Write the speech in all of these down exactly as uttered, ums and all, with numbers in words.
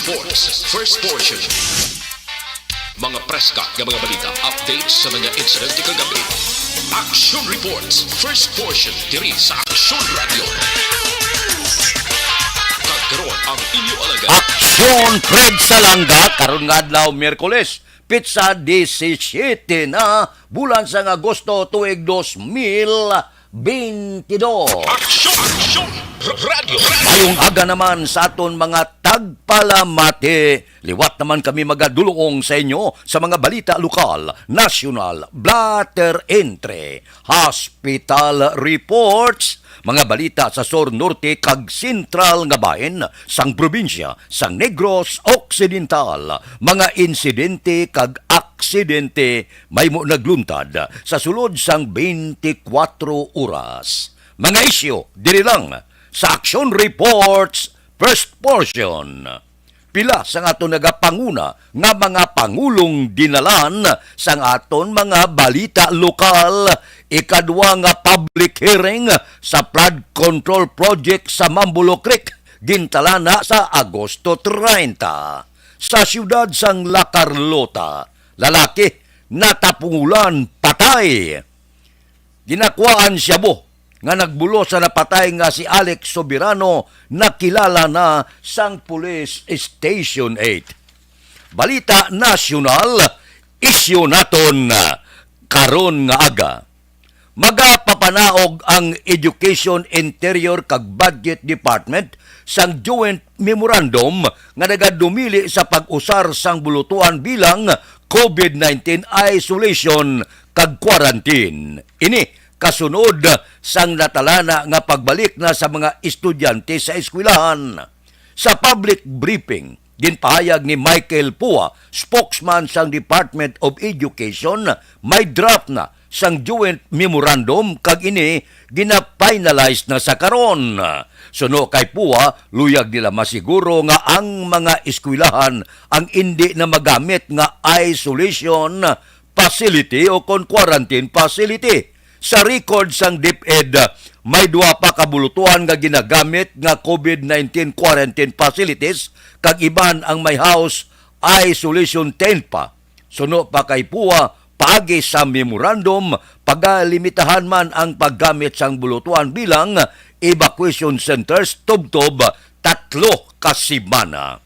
Reports, first portion. Mga preska nga mga balita, updates sa mga insidente kagabi. Action Reports, first portion, diri sa Action Radio. Kag karon ang inyo alagad. Action Fred Salanga, karon nga adlaw, Miyerkules, petsa disisiete na, bulan sang Agosto, tuig dos mil beintidos. Action! Action! Radio! Mayong aga naman sa aton mga tagpalamati. Liwat naman kami magadulong sa inyo sa mga balita lokal, nasyonal, blatter entry, hospital reports, mga balita sa sur, norte, kag sentral nga bahin sang probinsya sang Negros Occidental, mga insidente kag aksidente mahimo nagluntad sa sulod sang twenty-four oras. Mga isyu diri lang sa Action Reports First Portion. Pila sang aton nagapanguna nga mga pangulong dinalan sang aton mga balita lokal, ikadwa nga public hearing sa flood control project sa Mambolo Creek, gintalana sa Agosto treinta. Sa siyudad sang La Carlota, lalaki natapungulan patay. Ginakwaan siya bo nga nagbulos sa napatay nga si Alex Soberano, nakilala na sang Police Station eight. Balita nasyonal, isyu naton karon nga aga. Magapapanaog ang Education, Interior kag Budget Department sang joint memorandum nga nagadumili sa pag-usar sang bulutuan bilang COVID nineteen isolation kag quarantine. Ini kasunod sang natalana nga pagbalik na sa mga estudyante sa eskwelahan. Sa public briefing, ginpahayag ni Michael Pua, spokesman sang Department of Education, may draft na sang joint memorandum kag ini gina-finalize na sa karon. Suno kay Pua, luyag nila masiguro nga ang mga eskwelahan ang indi na magamit nga isolation facility o kon quarantine facility. Sa record sang DepEd, may duha pa ka bulutuan nga ginagamit nga COVID nineteen quarantine facilities kag iban ang may house isolation tent pa. Suno pa kay Pua, paagi sa memorandum, pagalimitahan man ang paggamit sang bulutuan bilang evacuation centers tubtob tatlo ka semana.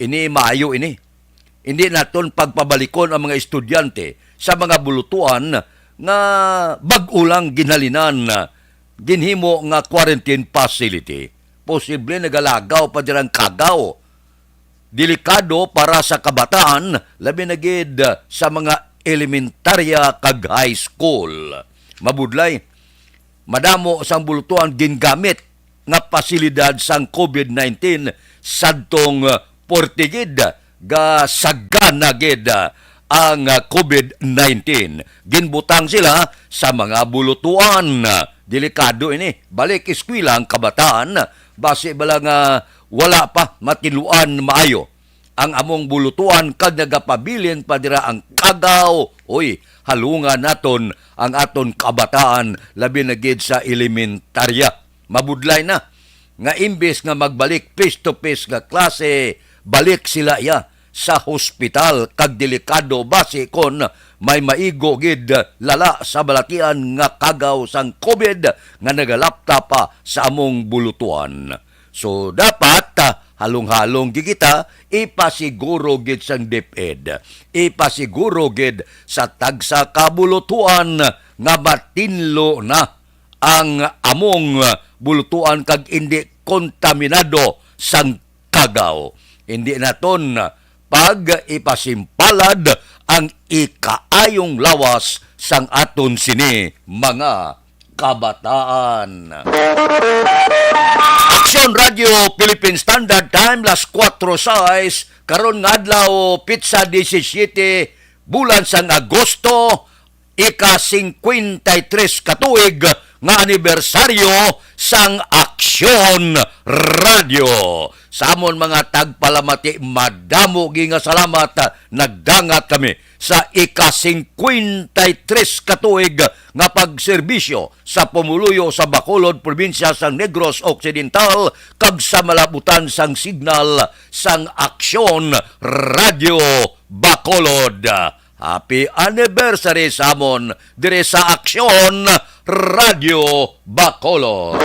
Ini maayo ini. Hindi naton pagpabalikon ang mga estudyante sa mga bulutuan nga bag-o lang ginhalinan, ginhimo nga quarantine facility. Posible nagalagaw pa dira ang kagaw. Delikado para sa kabataan, labi na gid sa mga elementarya kag high school. Mabudlay, madamo sang bulutuan gingamit nga pasilidad sang COVID nineteen sadtong, ah, forty gid, gasagana gid, ah, ang, ah, COVID nineteen. Ginbutang sila sa mga bulutuan. Delikado ini. Balik eskwela ang kabataan. Basi bala nga wala pa matiluan maayo ang among bulutuan kag nagapabilin pa dira ang kagaw. Uy, halungan naton ang aton kabataan, labi na gid sa elementarya. Mabudlay na nga imbis nga magbalik face to face nga klase, balik sila iya sa hospital kag delikado basi kon may maigo gid lala sa balatian nga kagaw sang COVID nga nagalapta pa sa among bulutuan. So, dapat, ah, halong-halong gid kita, ipasiguro gid sang DepEd, ipasiguro gid sa tagsa ka bulutuan nga matinlo na ang among bulutuan kag indi kontaminado sang kagaw. Indi naton pag ipasimpalad ang ikaayong lawas sang aton sini mga kabataan. Action Radio Philippine Standard Time, las kuwatro sais, karon nga adlaw, petsa disisiete, bulan sang Agosto, ika-singkwenta y tres ka tuig nga anibersaryo sang Aksyon Radio. Sa amon mga tagpalamati, madamo gid nga salamat. Nagdangat kami sa ika-singkwenta y tres ka tuig nga pagserbisyo sa pumuluyo sa Bacolod, probinsya sang Negros Occidental, kag sa malabutan sang signal sang Aksyon Radio Bacolod. Happy anniversary sa amon dire sa Aksyon Radio Bacolod.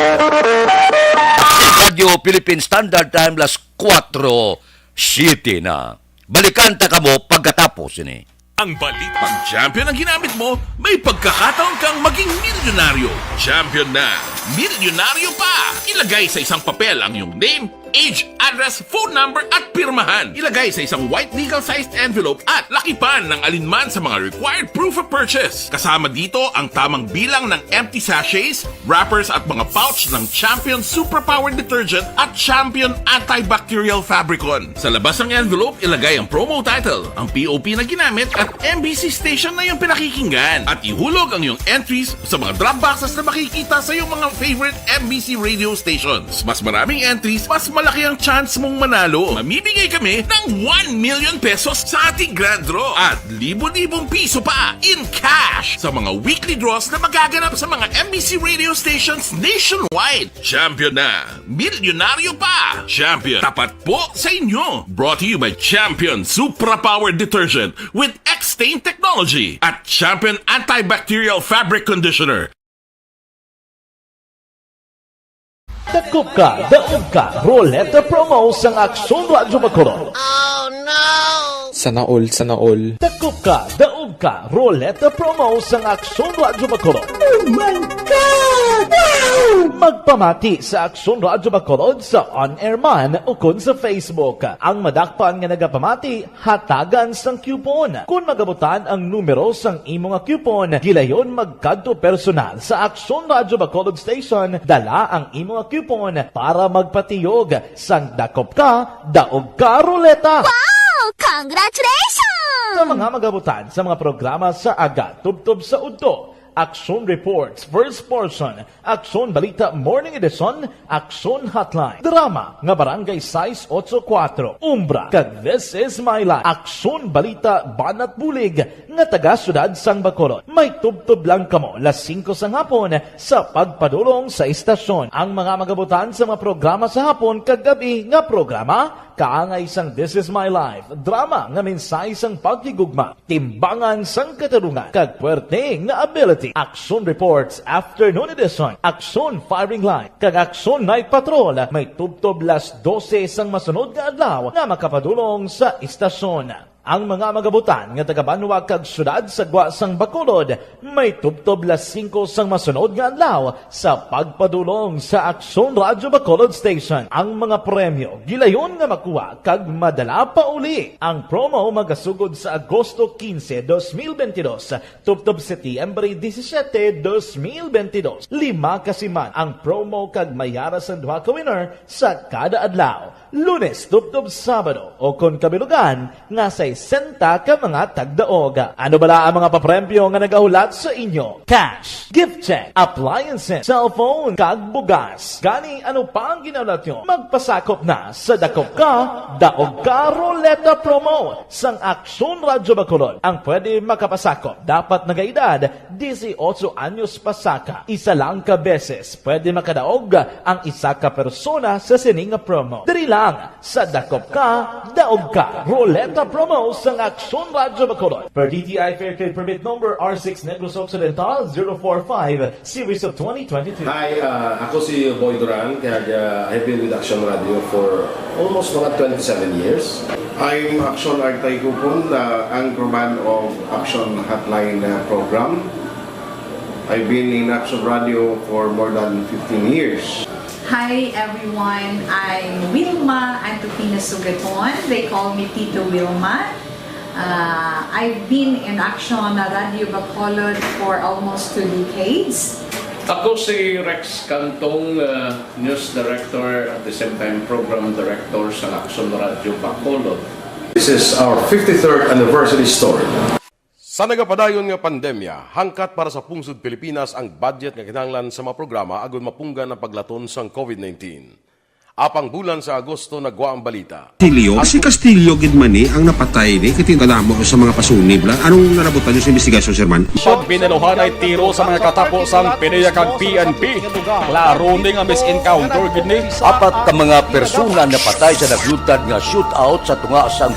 Aksyon Radio Philippine Standard Time, las kuwatro siete na. Balikan ta kamo pagkatapos ini. Ang balit, pag champion ang ginamit mo, may pagkakataon kang maging milyonaryo. Champion na, milyonaryo pa! Ilagay sa isang papel ang iyong name, age, address, phone number, at pirmahan. Ilagay sa isang white legal-sized envelope at lakipan ng alinman sa mga required proof of purchase. Kasama dito ang tamang bilang ng empty sachets, wrappers, at mga pouch ng Champion Superpower Detergent at Champion Antibacterial Fabricon. Sa labas ng envelope, ilagay ang promo title, ang P O P na ginamit, at M B C station na iyong pinakikinggan. At ihulog ang iyong entries sa mga drop boxes na makikita sa iyong mga favorite M B C radio stations. Mas maraming entries, mas malaki ang chance mong manalo. Mamimigay kami ng one million pesos sa ating grand draw at libo-libong piso pa in cash sa mga weekly draws na magaganap sa mga M B C radio stations nationwide. Champion na! Milyonaryo pa! Champion, tapat po sa inyo! Brought to you by Champion Supra Power Detergent with X-Stain Technology at Champion Antibacterial Fabric Conditioner. Dakop ka, daog ka, Roleta Promo sang Aksyon Radyo Bacolod. Sana all, sana all. Dakop ka, daog ka, Roleta Promo sang Aksyon Radyo Bacolod. Oh my God! Wow! Magpamati sa Aksyon Radyo Bacolod sa on-air man ukon sa Facebook. Ang madakpan nga nagapamati, hatagan sang coupon. Kon magabutan ang numero sang imo nga coupon, gilayon magkadto personal sa Aksyon Radyo Bacolod Station, dala ang imo nga coupon para magpatiyog sang dakop ka, daog ka, Roleta. Wow! Congratulations! Sa mga magabutan sa mga programa sa aga tubtob sa udto, Aksyon Reports, First Portion, Aksyon Balita Morning Edition, Aksyon Hotline, drama nga Barangay sais ocho kuwatro, Umbra, kag This Is My Life, Aksyon Balita Banat Bulig nga taga Siyudad sang Bacolod. May tubtob lang kamo las singko sang hapon sa pagpadulong sa istasyon. Ang mga magabutan sa mga programa sa hapon kag gab-i nga programa, kaangay sang This Is My Life, drama nga mensahe sang paghigugma, timbangan sang katarungan, kag puwerte nga ability. Aksyon Reports Afternoon Edition, Aksyon Firing Line, kag Aksyon Night Patrol may tubtob las dose sang masunod nga adlaw nga makapadulong sa istasyon. Ang mga magabutan nga taga-banwa kag siyudad sa gwa sang Bacolod may tubtob las singko sang masunod nga adlaw sa pagpadulong sa Aksyon Radyo Bacolod Station. Ang mga premyo gilayon nga makuha kag madala pa uli. Ang promo magasugod sa Agosto quince, dos mil veintidós, tubtob Setyembre disisiete, dos mil veintidós. Lima ka siman ang promo kag may ara sang duha ka winner sa kada adlaw, Lunes tubtob Sabado, o kon kabilugan nga sesenta ka mga tagdaog. Ano bala ang mga papremyo nga nagahulat sa inyo? Cash, gift check, appliances, cellphone, kag bugas. Gani, ano pa ang ginahulat nyo? Magpasakop na sa Dakop Ka, Daog Ka Roleta Promo sang Aksyon Radyo Bacolod. Ang pwede makapasakop dapat nagaedad disiotso anyos pasaka. Isa lang ka beses pwede makadaog ang isa ka persona sa sini nga promo. Diri lang sa Dakop Ka, Daog Ka Roleta Promo sang Aksyon Radyo Bacolod, per D T I Fair Trade Permit Number R six Negros Occidental zero four five, Series of twenty twenty-two. Hi, uh, ako si Boy Duran, kag, uh, I've been with Action Radio for almost mga twenty-seven years. I'm Action Artay Kupon, the anchorman of Action Hotline, uh, program. I've been in Action Radio for more than fifteen years. Hi everyone, I'm Wilma Antupina Sugaton. They call me Tito Wilma. Uh, I've been in Action Radio Bacolod for almost two decades. Ako si Rex Cantong, uh, news director, at the same time program director sa Action Radio Bacolod. This is our fifty-third anniversary story. Sa nagapadayon nga pandemya, hangkat para sa pungsod Pilipinas ang budget nga kinahanglan sa mga programa agud mapunggan ang paglaton sang COVID nineteen. Apang bulan sa Agosto nagwa ang balita. Castillo? Si Castillo gid man ni ang napatay ni, kay kadamo sa mga pasunib la. Anong nalabutan niyo sa investigasyon, Sir Man? Pagbinaluhan ay tiro sa mga katapo sang PDEA kag P N P. Klaro ni nga mis-encounter gid ni. Apat ka mga persona napatay sa naglutad nga shootout sa tunga sang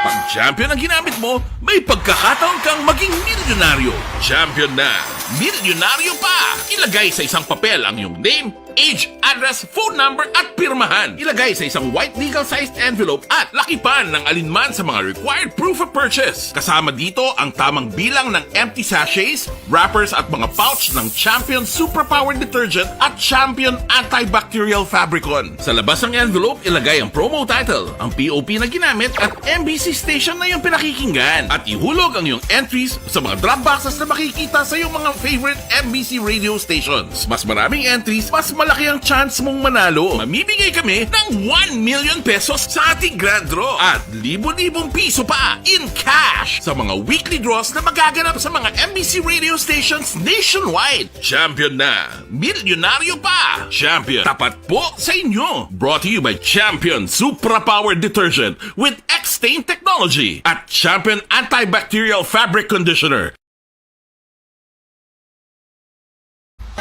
Pag-champion ang ginamit mo, may pagkakataon kang maging milyonaryo. Champion na, milyonaryo pa! Ilagay sa isang papel ang iyong name, age, address, phone number, at pirmahan. Ilagay sa isang white legal-sized envelope at lakipan ng alinman sa mga required proof of purchase. Kasama dito ang tamang bilang ng empty sachets, wrappers at mga pouch ng Champion Superpower Detergent at Champion Antibacterial Fabricon. Sa labas ng envelope, ilagay ang promo title, ang P O P na ginamit, at M B C station na iyong pinakikinggan. At ihulog ang iyong entries sa mga drop boxes na makikita sa iyong mga favorite M B C radio stations. Mas maraming entries, mas malaki ang chance mong manalo. Mamimigay kami ng one million pesos sa ating grand draw at libo-libong piso pa in cash sa mga weekly draws na magaganap sa mga M B C radio stations nationwide. Champion na! Milyonaryo pa! Champion, tapat po sa inyo! Brought to you by Champion Supra Power Detergent with X-Stain Technology at Champion Antibacterial Fabric Conditioner.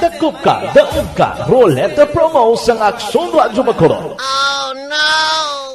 Dakop ka, daog ka, Roleta Promo sang Aksyon Radyo Bacolod.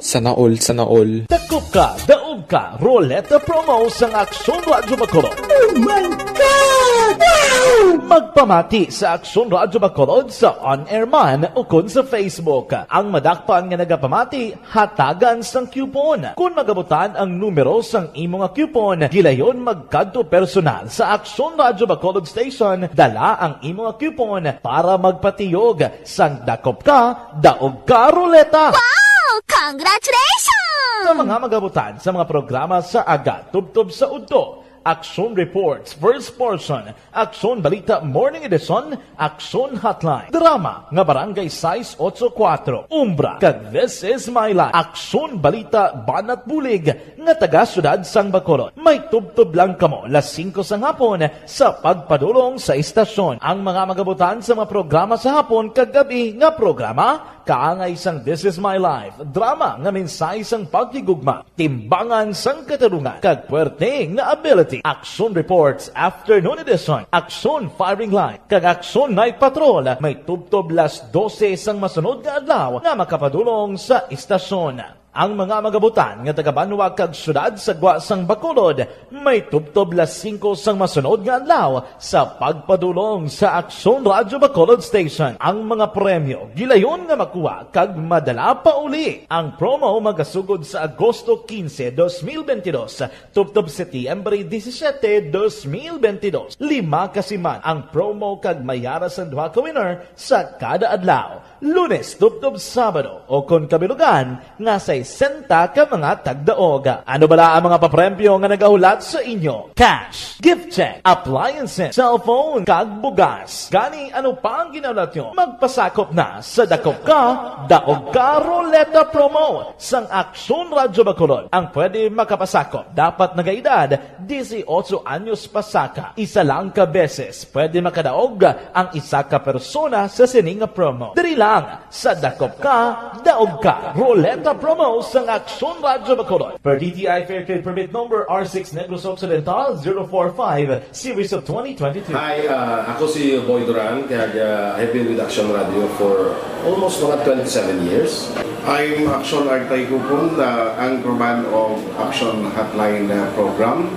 Sana all, sana all. Dakop ka, daog ka, Roleta Promo sang Aksyon Radyo Bacolod. Oh my God! Wow! Magpamati sa Aksyon Radyo Bacolod sa on-air man ukon sa Facebook. Ang madakpan nga nagapamati, hatagan sang coupon. Kon magabutan ang numero sang imo nga coupon, gilayon magkadto personal sa Aksyon Radyo Bacolod Station, dala ang imo nga coupon para magpatiyog sang Dakop Ka, Daog Ka Roleta. Wow! Congratulations! Sa mga magabutan sa mga programa sa aga tubtob sa udto, Aksyon Reports, First Portion, Aksyon Balita Morning Edition, Aksyon Hotline, drama nga Barangay sais otso kuwatro, Umbra, kag This Is My Life, Aksyon Balita Banat Bulig nga taga siyudad sang Bacolod. May tubtob lang kamo las singko sang hapon sa pagpadulong sa istasyon. Ang mga magabutan sa mga programa sa hapon kag gab-i nga programa, kaangay sang This Is My Life, drama nga mensahe sang paghigugma, timbangan sang katarungan, kag puwerte nga ability. Aksyon Reports Afternoon Edition, Aksyon Firing Line, kag Aksyon Night Patrol may tubtob las dose sang masunod nga adlaw nga makapadulong sa istasyon. Ang mga magabutan nga taga-banwa kag siyudad sa gwa sang Bacolod may tubtob las singko sang masunod nga adlaw sa pagpadulong sa Aksyon Radyo Bacolod Station. Ang mga premyo gilayon nga makuha kag madala pa uli. Ang promo magasugod sa Agosto quince, dos mil veintidós, tubtob Setyembre disisiete, dos mil veintidós. Lima ka siman ang promo kag may ara sang duha ka winner sa kada adlaw, Lunes tubtob Sabado, o kon kabilugan nga sesenta ka mga tagdaog. Ano bala ang mga papremyo nga nagahulat sa inyo? Cash, gift check, appliances, cellphone, kag bugas. Gani, ano pa ang ginahulat nyo? Magpasakop na sa Dakop Ka, Daog Ka Roleta Promo sang Aksyon Radyo Bacolod. Ang pwede makapasakop dapat nagaedad disiotso anyos pasaka. Isa lang ka beses pwede makadaog ang isa ka persona sa sini nga promo. Diri lang sa Dakop Ka, Daog Ka Roleta Promo sang Aksyon Radyo Bacolod. Per D T I Fair Trade Permit Number R six Negros Occidental zero four five, Series of twenty twenty-two. Hi, uh, ako si Boy Duran, kag, uh, I've been with Action Radio for almost mga twenty-seven years. I'm Action Artay Kupon, the anchorman of Action Hotline, uh, program.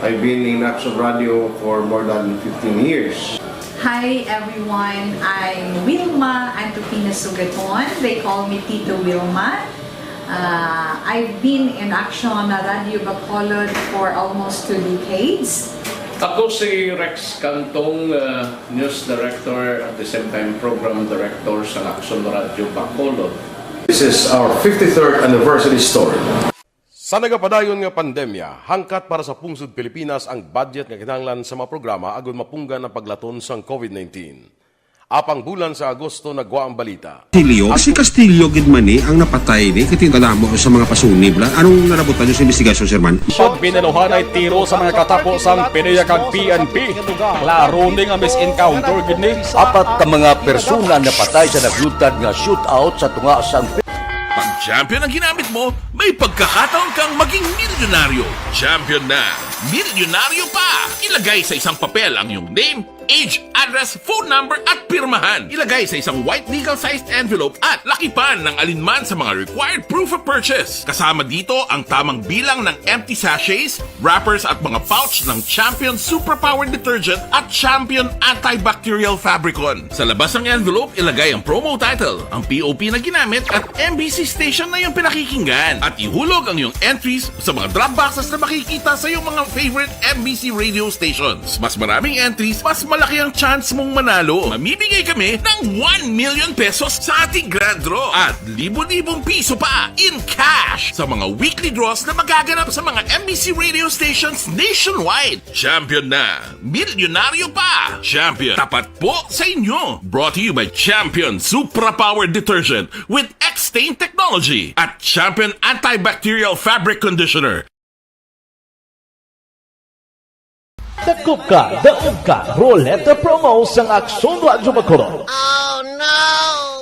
I've been in Action Radio for more than fifteen years. Hi everyone, I'm Wilma Antupina Sugaton. They call me Tito Wilma. Uh, I've been in Action Radio Bacolod for almost two decades. Ako si Rex Cantong, uh, news director, at the same time program director sa Action Radio Bacolod. This is our fifty-third anniversary story. Sa nagapadayon nga pandemya, hangkat para sa pungsod Pilipinas ang budget nga kinahanglan sa mga programa agud mapunggan ang paglaton sang COVID nineteen. Apang bulan sa Agosto nagwa ang balita. Castillo? Si Castillo gid man ni ang napatay ni, kay tingala mo sa mga pasunib la. Anong nalabutan niyo sa investigasyon, Sir Man? Pagbinaluhan ay tiro sa mga katapo sang PDEA kag P N P. Klaro ni nga mis-encounter gid ni. Apat ka mga persona napatay sa naglutad nga shootout sa tunga sang Pag-champion ang ginamit mo, may pagkakataon kang maging milyonaryo. Champion na, milyonaryo pa! Ilagay sa isang papel ang iyong name, age, address, phone number, at pirmahan. Ilagay sa isang white legal-sized envelope at lakipan ng alinman sa mga required proof of purchase. Kasama dito ang tamang bilang ng empty sachets, wrappers, at mga pouch ng Champion Superpower Detergent at Champion Antibacterial Fabricon. Sa labas ng envelope, ilagay ang promo title, ang P O P na ginamit, at M B C station na iyong pinakikinggan. At ihulog ang iyong entries sa mga drop boxes na makikita sa iyong mga favorite M B C radio stations. Mas maraming entries, mas malaki ang chance mong manalo. Mamimigay kami ng one million pesos sa ating grand draw at libo-libong piso pa in cash sa mga weekly draws na magaganap sa mga M B C radio stations nationwide. Champion na! Milyonaryo pa! Champion, tapat po sa inyo! Brought to you by Champion Supra Power Detergent with X-Stain Technology at Champion Antibacterial Fabric Conditioner. Dakop ka, daog ka, Roleta Promo sang Aksyon Radyo Bacolod.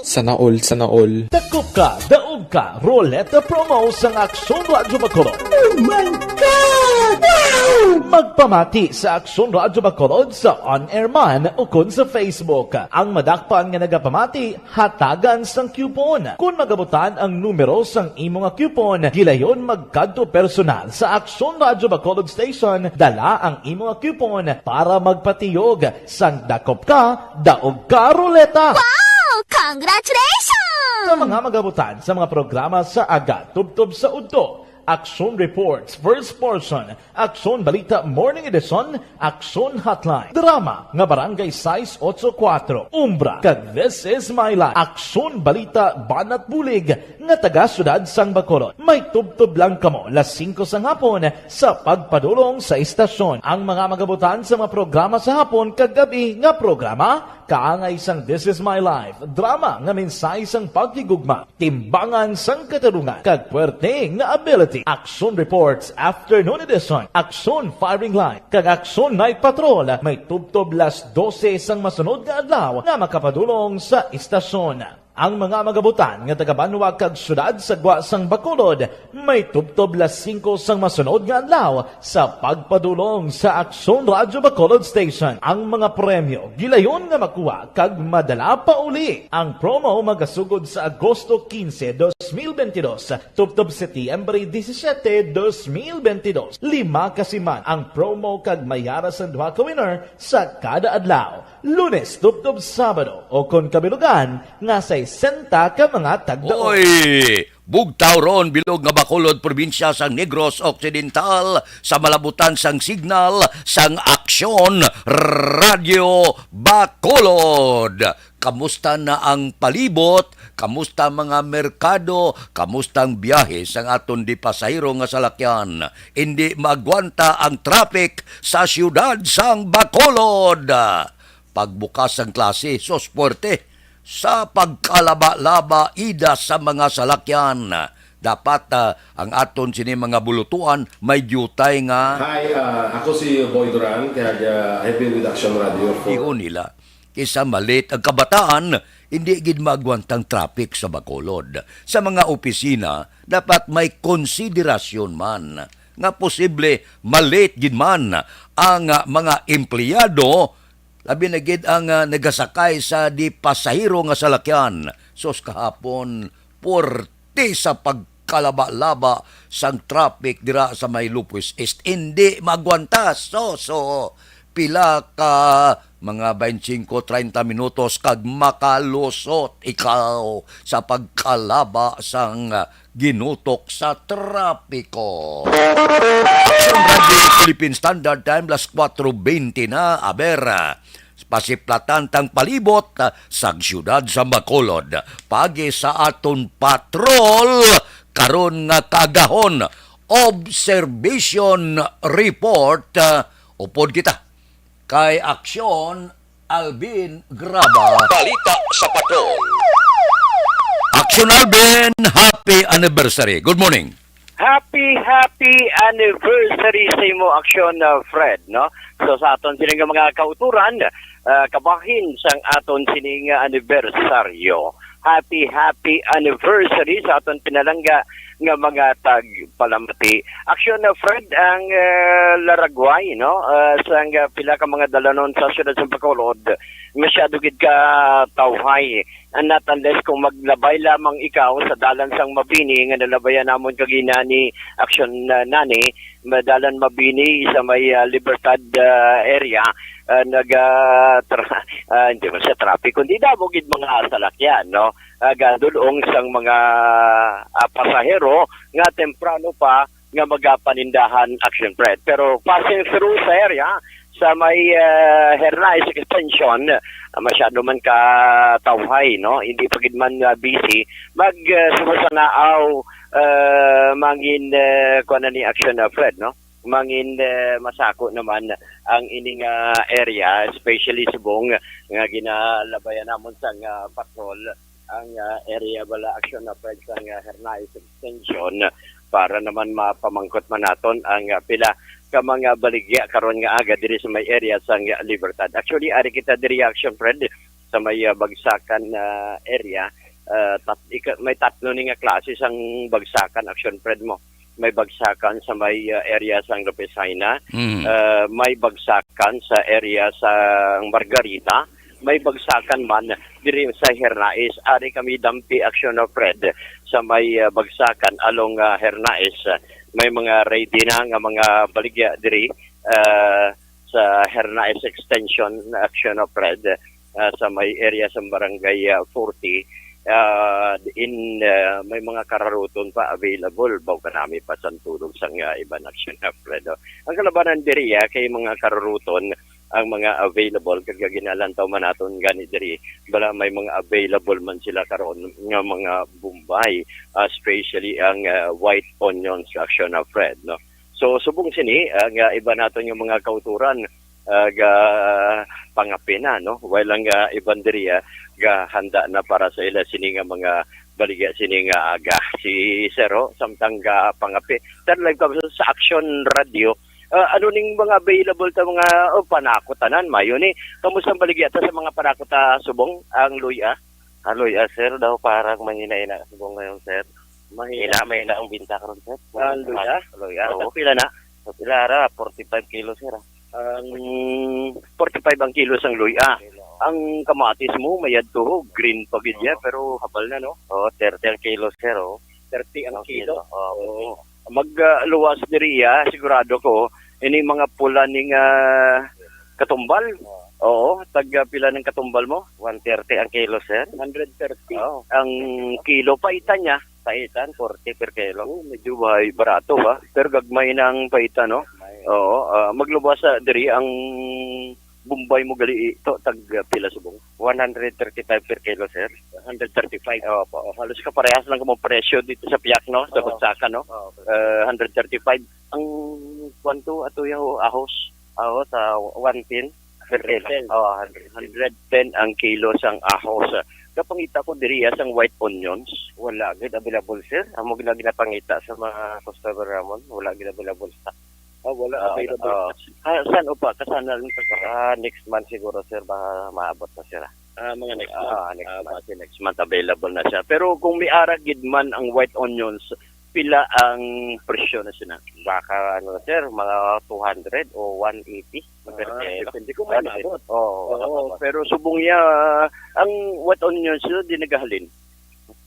Sana all, sana all. Dakop ka, daog ka, Roleta Promo sang Aksyon Radyo Bacolod. Oh my God! Wow! Magpamati sa Aksyon Radyo Bacolod sa on-air man ukon sa Facebook. Ang madakpan nga nagapamati, hatagan sang coupon. Kon magabutan ang numero sang imo nga coupon, gilayon magkadto personal sa Aksyon Radyo Bacolod Station, dala ang imo nga coupon para magpatiyog sang dakop ka, daog ka, Roleta! Wow! Congratulations! Sa mga magabutan sa mga programa sa aga tubtob sa udto, Aksyon Reports, First Portion, Aksyon Balita Morning Edition, Aksyon Hotline, drama nga Barangay sais ocho kuwatro, Umbra, kag This Is My Life, Aksyon Balita Banat Bulig nga taga siyudad sang Bacolod. May tubtob lang kamo las singko sang hapon sa pagpadulong sa istasyon. Ang mga magabutan sa mga programa sa hapon kag gab-i nga programa, kaangay sang This Is My Life, drama nga mensahe sang paghigugma, timbangan sang katarungan, kag puwerte nga ability. Aksyon Reports, Afternoon Edition, Aksyon Firing Line, kag Aksyon Night Patrol may tubtob las dose sang masunod nga adlaw nga makapadulong sa istasyon. Ang mga magabutan nga taga-banwa kag siyudad sa gwa sang Bacolod may tubtob las singko sang masunod nga adlaw sa pagpadulong sa Aksyon Radyo Bacolod Station. Ang mga premyo gilayon nga makuha kag madala pauli. Ang promo magasugod sa Agosto quince, dos mil veintidós, tubtob Setyembre disisiete, dos mil veintidós. Lima ka siman ang promo kag may ara sang duha ka winner sa kada adlaw, Lunes tubtob Sabado, o kon kabilugan nga sesenta ka mga tagdaog. Oy! Bugtaw ron, bilog nga Bacolod, probinsya sang Negros Occidental, sa malabutan sang signal sang Aksyon Radyo Bacolod. Kamusta na ang palibot? Kamusta mga merkado? Kamusta ang biyahe sang aton di pasahero nga salakyan? Indi maagwanta ang traffic sa siyudad sang Bacolod. Pagbukas sang klase, sus, puwerte. Sa pagkalaba-laba, ida sa mga salakyan, dapat, ah, ang aton sini mga bulutuan may diutay nga Hi, ah, ako si Boy Duran, kag, ah, I've been with Action Radio for Iho nila. Kisa malit ang kabataan, hindi gid maagwantang traffic sa Bacolod. Sa mga opisina, dapat may konsiderasyon man nga posible malit gid man ang, ah, mga empleyado, labi na gid ang, ah, nagasakay sa di pasahero nga salakyan. Sus, kahapon, puwerte sa pagkalaba-laba sang traffic dira sa may Lopez East. Indi maagwanta. So, so, pila ka mga baynte singko, treinta minutos kag makalusot ikaw sa pagkalaba sang, ah, ginutok sa trapiko. Action Radio Philippine Standard Time, las kuwatro bente na. Aber, ah, pasiplatan tang palibot, ah, sa siyudad sa Bacolod. Paagi sa aton patrol karon nga kaagahon, observation report, ah, upod kita kay Aksyon Alvin Graba. Balita sa Patrol. Action Alvin, happy anniversary. Good morning. Happy, happy anniversary sa imo, Action, uh, Fred, no? So, sa aton sini nga mga kauturan, uh, kabahin sang aton sini nga anibersaryo. Happy, happy anniversary sa aton pinalangga nga mga tagpalamati. Action, uh, Fred, ang, uh, laragway, no? Uh, sang, uh, pila ka mga dalanon sa siyudad sa Bacolod, masyado gid ka tawhay. And not unless kung maglabay lamang ikaw sa dalan sang Mabini nga nalabayan namon kagina ni Action, uh, Nani, madalan Mabini sa may, uh, Libertad, uh, area, uh, nag, uh, tra- uh, hindi man sa traffic, kundi damo gid mga salakyan, no? Uh, gadulong sang mga, uh, pasahero nga temprano pa nga magapanindahan, Action Fred. Pero passing through sa area, sa may, uh, Hernais Extension, uh, masyado man ka tawhay, no? Hindi pa gid man, uh, busy. Mag, uh, sumasanaaw, uh, mangin, uh, kuwan na ni Action, uh, Fred, no? Mangin, uh, masako naman ang ining, uh, area, especially subong nga ginalabayan namon sang, uh, patrol. Ang, ah, area bala, Action, na friends ang, ah, Hernais Extension, ah, para naman mapamangkot man naton ang, ah, pila ka mga baligya karon nga aga diri sa may area sang, ah, Libertad. Actually, ari kita diri, Action Fred, sa may, ah, Bagsakan, ah, area. Ah, tat- ika- may tatlo ni nga klase sang Bagsakan, Action Fred, mo. May Bagsakan sa may, ah, area sang Lopez Jaena, Mm. ah, may Bagsakan sa area sang Margarita, may Bagsakan man diri sa Hernais. Ari kami dampi, Action, no, Fred, sa may, ah, Bagsakan along, ah, Hernais. May mga ready na nga mga baligya diri, ah, sa Hernais Extension, Action, no, Fred, ah, sa may area sa Barangay, ah, forty. Ah, in, ah, may mga kararuton pa available. Baw kanami pa sang tulog sang, ah, iban, Action, no, Fred, oh. Ang kalabanan diri, ah, kay mga kararuton ang mga available, kag ginalantaw man naton gani diri, bala may mga available man sila karon nga mga bombay, ah, especially ang, ah, white onions, Action, no, Fred, no? So, subong sini, ah, nga iban naton nga mga kauturan, ah, ga pangape na, no? While ang, ah, iban diri, ah, gahanda na para sa ila sini nga mga baligya sini nga aga. Si Sir, oh, samtang ga pangape. Sir, live ka sa Action Radio. Ah, ano ning mga available ta mga, oh, panakot tanan, mayo ni. Kamusta ang baligya ta sa mga panakot ta subong, ang luya? Ang luya, sir, daw parang mahina-hina subong ngayon, sir. Mahina. Mahina, mahina ang binta karon, sir. Ang luya? Luya, oo. Tagpila na? Tagpila ra, forty-five kilo, sir, ah. Ang forty-five ang kilo sang luya. Kilo. Ang kamatis mo, mayad to, green pa gid ya, Oo. Pero habal na, no? Oo, thirty ang kilo, sir, oh. Thirty ang Ang kilo? Kilo, oo. Oo. Mag, ah, luwas diri, ah, sigurado ko, ini mga pula ning, ah, katumbal. Oo. Oo, tag, ah, pila ng katumbal mo? One thirty ang kilo, sir. Hundred thirty Oo. Ang kilo, paitan niya. Paitan, forty per kilo. Oh, medyo bay-, barato, ha? Pero gagmay na ang paitan, no? Gagmay. Oo, ah, magluwas sa diri ang Bombay mo gali ito, tag, ah, pila subong? One hundred thirty-five per kilo, sir. Hundred thirty-five. Opo. Oh, halos kaparehas lang kamo presyo dito sa piyak, no? Sa Oo. Bagsakan, no? Oo, okay. Eh, hundred thirty-five. Ang kwanto ato yung ahos? Ahos, ah, one ten per kilo. Ten. Oo, hundred ten. Hundred ten ang kilo sang ahos. Kapangita ko diri, ah, sang white onions. Wala gid available, sir. Amo gid ang ginapangita sa mga customer namon. Wala gid available sa Ah, wala Ah, available. Oo. Ah, saan upa? Kasana lang sa Ah, next month siguro, sir, baka maabot na sila. Ah, mga next Ah, month. Next Ah, month. Base next month available na siya. Pero kung may ara gid man ang white onions, pila ang presyo na sila? Baka, ano, sir, mga two hundred o one eighty per Ah, kilo. Depende kung may Ah, maabot. Oo, Oo, maabot. Pero subong niya, ang white onions yun, di nagahalin.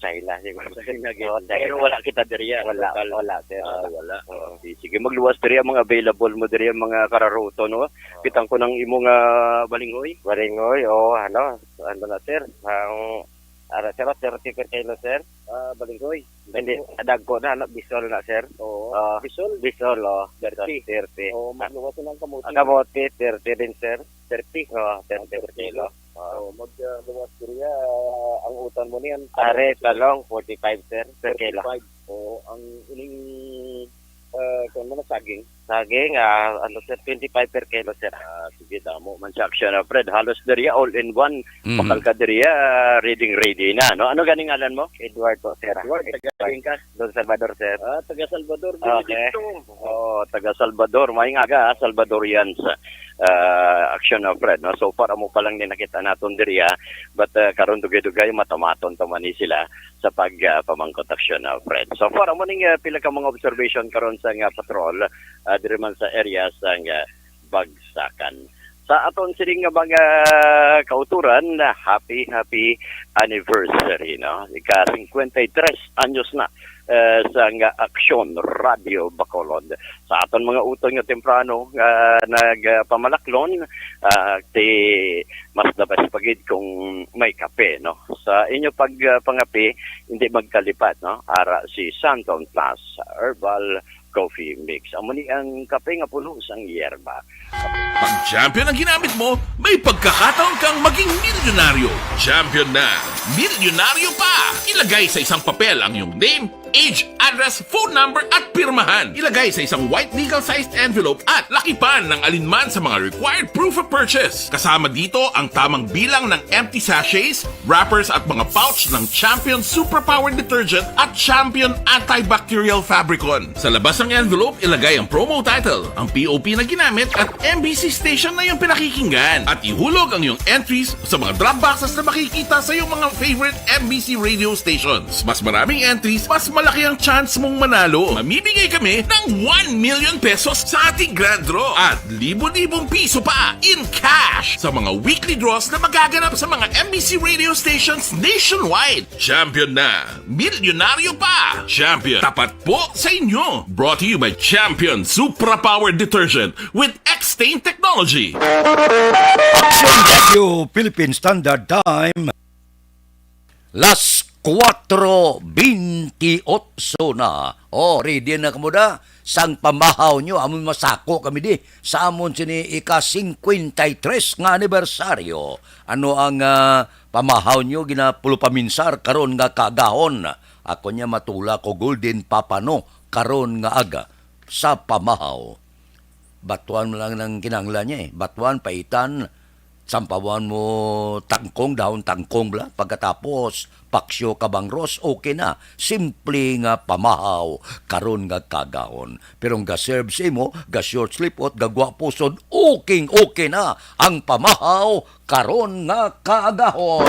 China, siguro. China, gid. Oo, China. Pero wala kita diri, ah, Wala, lokal. Wala, sir. Ah, wala. Oo. Okay, sige, magluwas diri ang mga available mo diri, ang mga kararuto, no? Oo. Kitang ko ng imo nga balingoy. Balingoy, oo, ano, ano na, sir? Ang, ano, sir, thirty per kilo, sir. Ah, balingoy. Hindi, Dagko. Dagko na, ano, bisol na, sir. Oo. Ah, bisol? Bisol, oh. Thirty. Thirty. Oo, magluwas na ang kamote. Ang kamote, thirty din, sir. Thirty. Oo, thirty per kilo. Oo. Oo, mag, ah, luwas diri, ah, ang utang mo niyan, Are, talong, forty-five, sir, per kilo. Forty-five. Oo, ang ining, ah, kuwan mo na, saging. Saging, ah, ano, sir, twenty-five per kilo, sir. Ah, sige, damo man sa action, ah, Fred. Halos diri, ah, all in one. Mhm. Bakal ka diri, ah, ready, ready na, no? Ano ganing ngalan mo? Edward po, sir. Edward, taga saan ka? Don Salvador, sir. Ah, taga Salvador, Okay. Benedicto. Oh, taga Salvador. May nga aga, ah, Salvadorians, ah, action, ah, Fred, no? So far, amo pa lang ni nakita naton diri, ah. But, ah, karon dugay-dugay, matamaton to man ni sila sa pag, ah, pamangkot action, ah, Fred. So far, amo ning, ah, pila ka mga observation karon sa nga patrol, ah, diri man sa area sa nga Bagsakan. Sa aton sining nga mga kauturan, happy, happy anniversary, no? Ika cincuenta y tres anyos na, eh, sa nga Aksyon Radio Bacolod. Sa aton mga utod nga temprano nga nagpamalaklon, ah, ti mas the best pa gid kung may kape, no? Sa inyo pag, ah, pangape, hindi magkalipat, no? Ara si Santon Plus Herbal Coffee Mix. Amo ni ang kape nga puno sang yerba. Pag champion ang ginamit mo, may pagkakataon kang maging milyonaryo. Champion na, milyonaryo pa! Ilagay sa isang papel ang iyong name, age, address, phone number, at pirmahan. Ilagay sa isang white legal-sized envelope at lakipan ng alinman sa mga required proof of purchase. Kasama dito ang tamang bilang ng empty sachets, wrappers, at mga pouch ng Champion Superpower Detergent at Champion Antibacterial Fabricon. Sa labas ng envelope, ilagay ang promo title, ang P O P na ginamit, at M B C station na iyong pinakikinggan. At ihulog ang iyong entries sa mga drop boxes na makikita sa iyong mga favorite M B C radio stations. Mas maraming entries, mas malaki ang chance mong manalo. Mamimigay kami ng one million pesos sa ating grand draw at libo-libong piso pa in cash sa mga weekly draws na magaganap sa mga M B C radio stations nationwide. Champion na! Milyonaryo pa! Champion, tapat po sa inyo! Brought to you by Champion Supra Power Detergent with X-Stain Technology. Action Radio Philippine Standard Time, las kuwatro bintiyotso na. Oh, ready na kamo da? Sang pamahaw nyo, amon masako kami di sa amon sini ika-cincuenta y tres nga anibersaryo. Ano ang, ah, pamahaw nyo ginapulupaminsar karon nga kaagahon? Ako niya matula ko, Golden Papano, karon nga aga sa pamahaw. Batuan mo lang ng kinahanglan niya eh. Batuan, paitan, sampawan mo tangkong, dahon tangkong bala. Pagkatapos, paksyo, kabangros, okay na. Simple nga pamahaw, karon nga kaagahon. Pero ang ga-serve sa imo, ga-short sleeve, ot gagwa pusod, uking okay na ang pamahaw, karon nga kaagahon.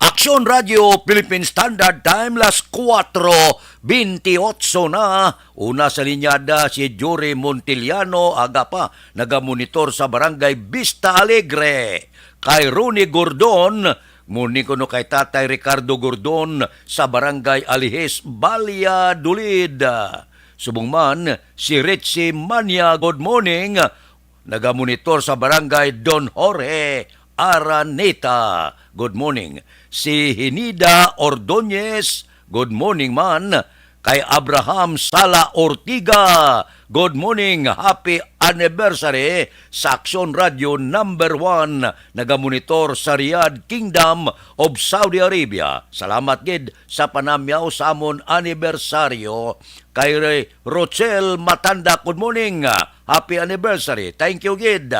Aksyon Radio Philippine Standard Time, las kuwatro bintiyotso na. Una sa linyada si Jory Montiliano, aga pa, nagamonitor sa Barangay Vista Alegre. Kay Ronnie Gordon, muni kuno kay Tatay Ricardo Gordon sa Barangay Alijes, Valladolid. Subong man, si Richie Mania, good morning. Nagamonitor sa Barangay Don Jorge, Araneta. Good morning. Si Hinida Ordonez, good morning man. Kay Abraham Sala Ortiga, good morning, happy anniversary sa Aksyon Radio number one. Nagamonitor sa Riyadh, Kingdom of Saudi Arabia. Salamat gid sa panamyaw sa amon anibersaryo. Kay Rochelle Matanda, good morning. Happy anniversary. Thank you gid.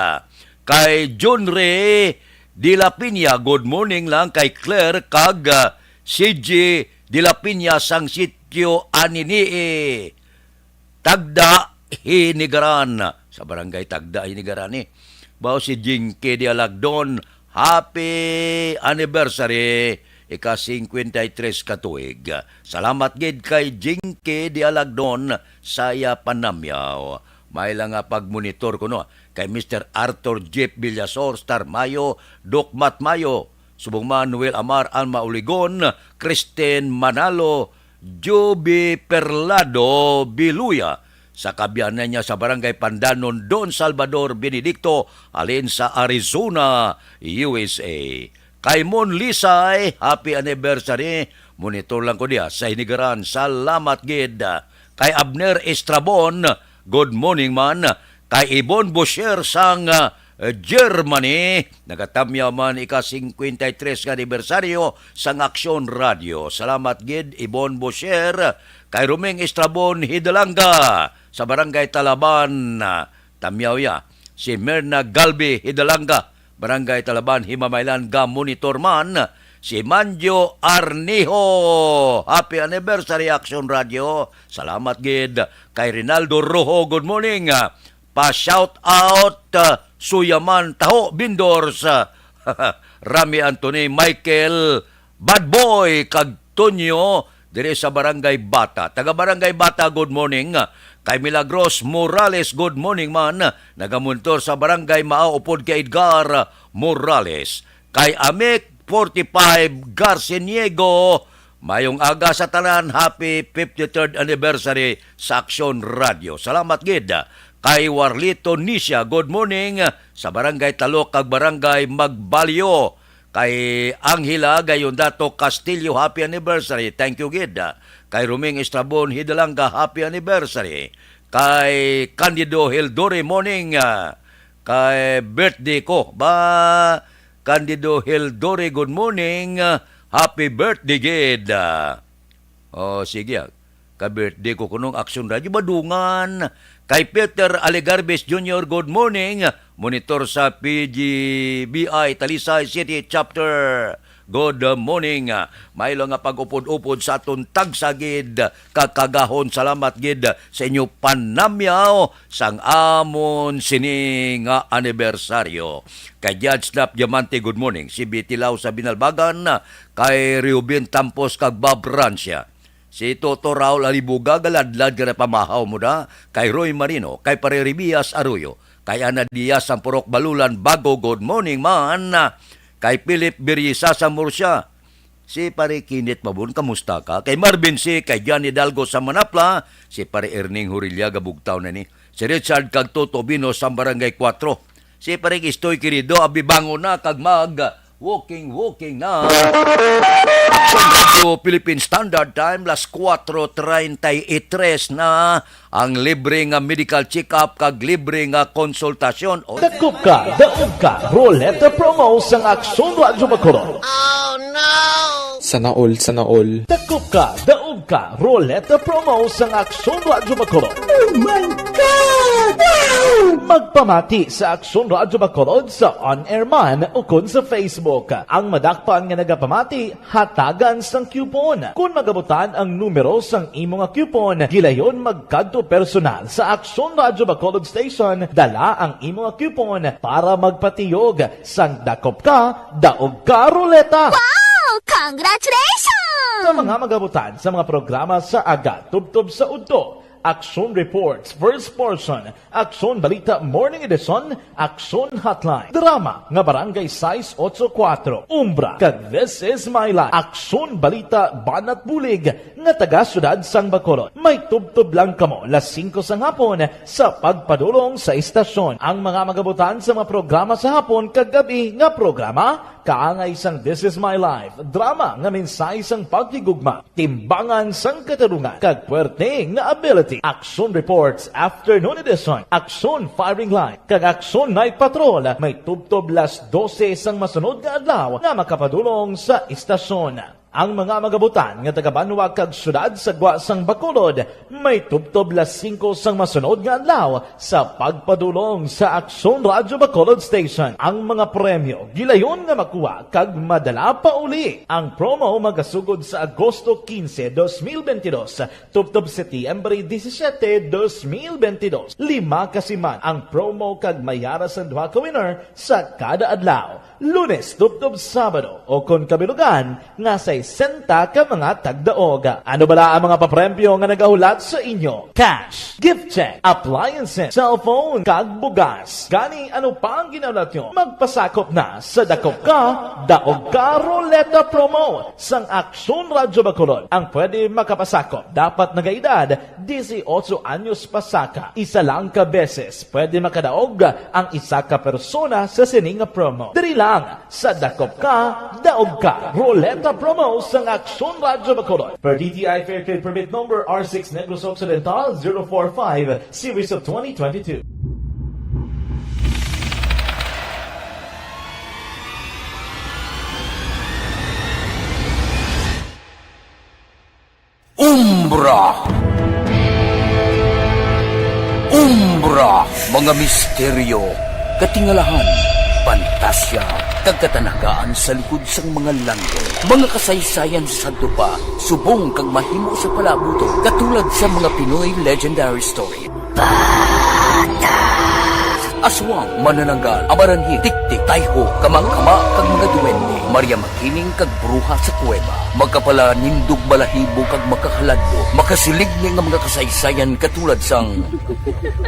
Kay John Ray de la Piña, good morning lang kay Claire kag, ah, C J de la Piña sang sitio Aninii. Tagda, Hinigaran. Sa barangay Tagda, Hinigaran, eh. Bao si Jinky de Alagdon, happy anniversary, ika-cincuenta y tres ka tuig. Salamat gid kay Jinky de Alagdon sa iya panamyaw. May lang nga pagmonitor kuno kay Mister Arthur Jeff Villasor, Star Mayo, Doc Mat Mayo, subong man Noel Amar, Alma Uligon, Kristen Manalo, Joby Perlado Biluya, sa kaabyanan niya sa Barangay Pandanon, Don Salvador Benedicto, halin sa Arizona, U S A. Kay Mon Lisay, happy anniversary. Monitor lang ko diya sa Hinigaran. Salamat gid. Kay Abner Estrabon, good morning man. Kay Ibon Bosher sang, ah, eh, Germany. Nagatamyaw man ika-singkwenta y tres nga anibersaryo sang Aksyon Radio. Salamat gid, Ibon Bosher, kay Roming Estrabon Hidalanga sa Barangay Talaban. Tamyaw ya. Si Mirna Galbi Hidalanga, Barangay Talaban, Himamaylan, ga-monitor man. Si Manjo Arniho, happy anniversary, Aksyon Radio. Salamat gid. Kay Rinaldo Rojo, good morning. Pa-shout out, uh, Suyaman Taho Bindors, uh, Rami Anthony, Michael, Bad Boy, kag Tonyo, diri sa Barangay Bata. Taga Barangay Bata, good morning. Kay Milagros Morales, good morning man. Nagamonitor sa Barangay Mao upod kay Edgar Morales. Kay Amik forty-five Garciniego, mayong aga sa tanan, happy fifty-third anniversary sa Aksyon Radio. Salamat gid. Kay Warlito Nisha, good morning. Sa Barangay Talok kag Barangay Magbalyo. Kay Angela Gayondato Castillo, happy anniversary. Thank you gid. Kay Roming Estrabon Hidalanga, happy anniversary. Kay Candido Hildore, morning. Ah, kay birthday ko. Ba, Candido Hildore, good morning. Ah, happy birthday gid. Ah, oh, sige, ah. Ka-birthday ko kunong Aksyon Radio, madungan. Kay Peter Alegarbes Junior, good morning. Monitor sa P G B I Talisay City Chapter. Good morning. Maylo nga pag-upod-upod sa aton tagsa gid, kakagahon. Salamat gid sa inyo panamyaw sang amon sini nga anibersaryo. Kay Judge Snap Diamante, good morning. Si Betty Lau sa Binalbagan, kay Reuben Tampos kag Bob Rancia. Si Toto Raul Alibuga, galadlad nga napamahaw mo na, kay Roy Marino, kay Pare Ribias Arroyo, kay Ana Diaz sang Purok Balulan, Bago, good morning man, kay Philip Birisa sa Murcia. Si Pare Kinit Mabon, kamusta ka? Kay Marvin C, kay Johnny Dalgo sa Manapla, si Pare Erning Hurilla, gabugtaw na ni. Si Richard kag Toto Bino sa Barangay Cuatro. Si Pare Istoy Querido, abibangon na kag mag walking, walking na. Aksyon Radio Philippine Standard Time, las cuatro treinta y tres na. Ang libre nga medical check-up kag libre nga konsultasyon. O, Dakop ka, daog ka, roleta promo sang Aksyon Radyo Bacolod. Sana all, sana all. Dakop ka, daog ka, roleta promo sang Aksyon Radyo Bacolod. Oh my God! Wow! Magpamati sa Aksyon Radyo Bacolod sa on-air man ukon sa Facebook. Ang madakpan nga nagapamati, hatagan sang coupon. Kon magabutan ang numero sang imo nga coupon, gilayon magkadto personal sa Aksyon Radyo Bacolod Station, dala ang imo nga coupon para magpatiyog sang Dakop Ka, Daog Ka Ruleta. Wow! Congratulations! Sa mga magabutan sa mga programa sa aga, tubtob sa udto, Aksyon Reports, First Portion, Aksyon Balita Morning Edition, Aksyon Hotline, drama nga Barangay sais otso kuwatro, Umbra, kag This Is My Life, Aksyon Balita Banat Bulig nga taga Siyudad sang Bacolod. May tubtob lang kamo las singko sang hapon sa pagpadulong sa istasyon. Ang mga magabutan sa mga programa sa hapon kag gab-i nga programa, kaangay sang This Is My Life, drama nga mensahe sang paghigugma, timbangan sang katarungan, kag puwerte nga ability. Aksyon Reports Afternoon Edition, Aksyon Firing Line, kag Aksyon Night Patrol may tubtob las dose sang masunod nga adlaw nga makapadulong sa istasyon. Ang mga magabutan nga taga-banwa kag siyudad sa gwa sang Bacolod may tubtob las singko sang masunod nga adlaw sa pagpadulong sa Aksyon Radyo Bacolod Station. Ang mga premyo gilayon nga makuha kag madala pa uli. Ang promo magasugod sa Agosto quince, dos mil veintidós, tubtob Setyembre disisiete, dos mil veintidós. Lima ka siman ang promo kag may ara sang duha ka winner sa kada adlaw, Lunes tubtob Sabado, o kon kabilugan, nga sesenta ka mga tagdaog. Ano bala ang mga papremyo nga nagahulat sa inyo? Cash, gift check, appliances, cellphone, kag bugas. Gani, ano pa ang ginahulat nyo? Magpasakop na sa Dakop Ka, Daog Ka Ruleta Promo sang Aksyon Radyo Bacolod. Ang pwede makapasakop dapat nagaedad dieciocho anyos pasaka. Isa lang ka beses pwede makadaog ang isa ka persona sa sini nga promo. Diri lang sa Dakop Ka, Daog Ka Ruleta Promo sang Aksyon Radyo Bacolod. Per D T I Fair Trade Permit Number R six Negros Occidental zero four five, Series of twenty twenty-two. Umbra. Umbra, mga misteryo, katingalahan, pantasya, kag katanagaan sa likod sang mga langit. Mga kasaysayan sa sadto pa, subong kag mahimo sa palabuton, katulad sa mga Pinoy legendary story. Aswang, manananggal, amaranhi, tiktik, tayho, kamangkama, kag mga duwende, Maria Makiling kag bruha sa kuweba, makapalanindog balahibo kag makakaladlok, makasiligni nga mga kasaysayan katulad sang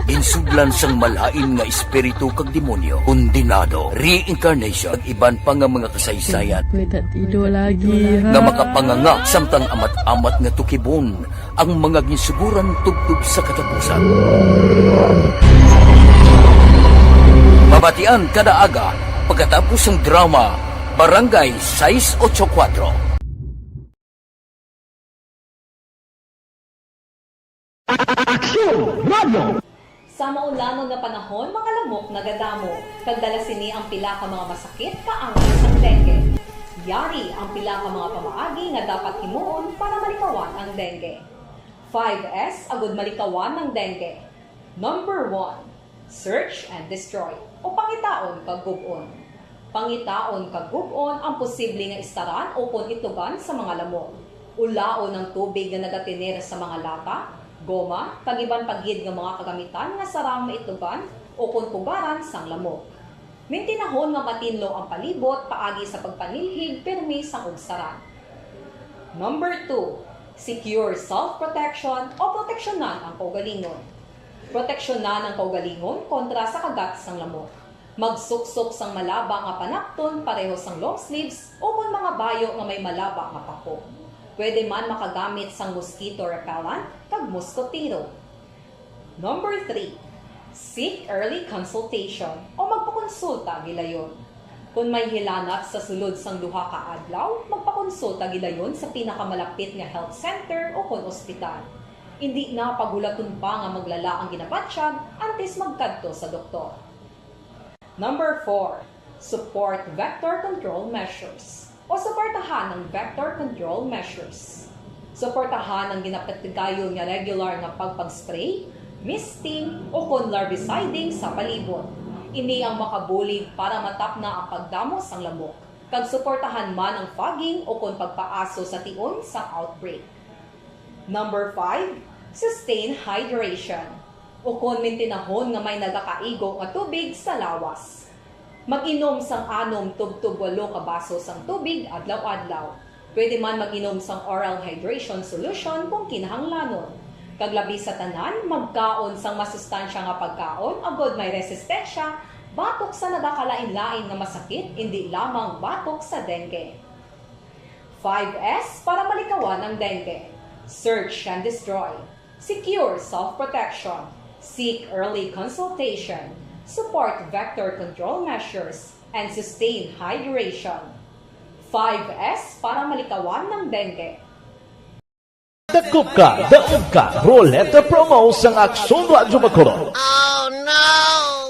ginsudlan sang malain nga espiritu kag demonyo, kondenado, reincarnation, kag iban pa nga mga kasaysayan May tatido lagi, ha? nga makapanganga samtang amat-amat nga tukibon ang mga ginsuguran tubtob sa katapusan. Mabatian kada aga pagkatapos sang drama Barangay sais ocho kuwatro. Aksyon Radio! Sa maulanon nga panahon, mga lamok nagadamo, kag dala sini ang pila ka mga masakit kaangay sang dengue. Yari ang pila ka mga pamaagi nga dapat himuon para malikawan ang dengue. Five S agud malikawan ang dengue. Number one, search and destroy, o pangitaon kag gub-on. Pangitaon kag gub-on ang posible nga istaran ukon itlugan sa mga lamok. Ulaon ang tubig nga nagatener sa mga lata, goma, kag iban pa gid nga mga kagamitan nga sarang maitlugan ukon pugaran sang lamok. Mintinahon nga matinlo ang palibot paagi sa pagpanilhig pirmi sang ugsaran. Number two, secure self-protection o proteksyonan ang kaugalingon. Proteksyonan ang kaugalingon kontra sa kagat sang lamok. Magsuksok sang malaba nga panapton pareho sang long sleeves ukon mga bayo nga may malaba nga pako. Pwede man makagamit sang mosquito repellent kag moskotero. Number three, seek early consultation o magpakonsulta gilayon. Kung may hilanat sa sulod sang duha ka adlaw, magpakonsulta gilayon sa pinakamalapit nga health center ukon ospital. Indi na paghulaton pa nga maglala ang ginabatyag antes magkadto sa doktor. Number four, support vector control measures o suportahan ang vector control measures. Suportahan ang ginapatigayon nga regular nga pagpag-spray, misting, ukon larviciding sa palibot. Ini ang makabulig para matapna ang pagdamo sang lamok, kag suportahan man ang fogging ukon pagpaaso sa tion sang outbreak. Number five, sustain hydration, ukon mintinahon nga may nagakaigo nga tubig sa lawas. Mag-inom sang anom tubtob walo ka baso sang tubig adlaw-adlaw. Pwede man mag-inom sang oral hydration solution kung kinahanglanon. Kag labi sa tanan, magkaon sang masustansya nga pagkaon agod may resistensya batok sa nagakalain-lain nga masakit, indi lamang batok sa dengue. Five S para malikawan ang dengue. Search and destroy. Secure self-protection. Seek early consultation. Support vector control measures. And sustain hydration. Five S para malikawan ang dengue. Dakop ka, daog ka, roleta promo sang Aksyon Radyo Bacolod.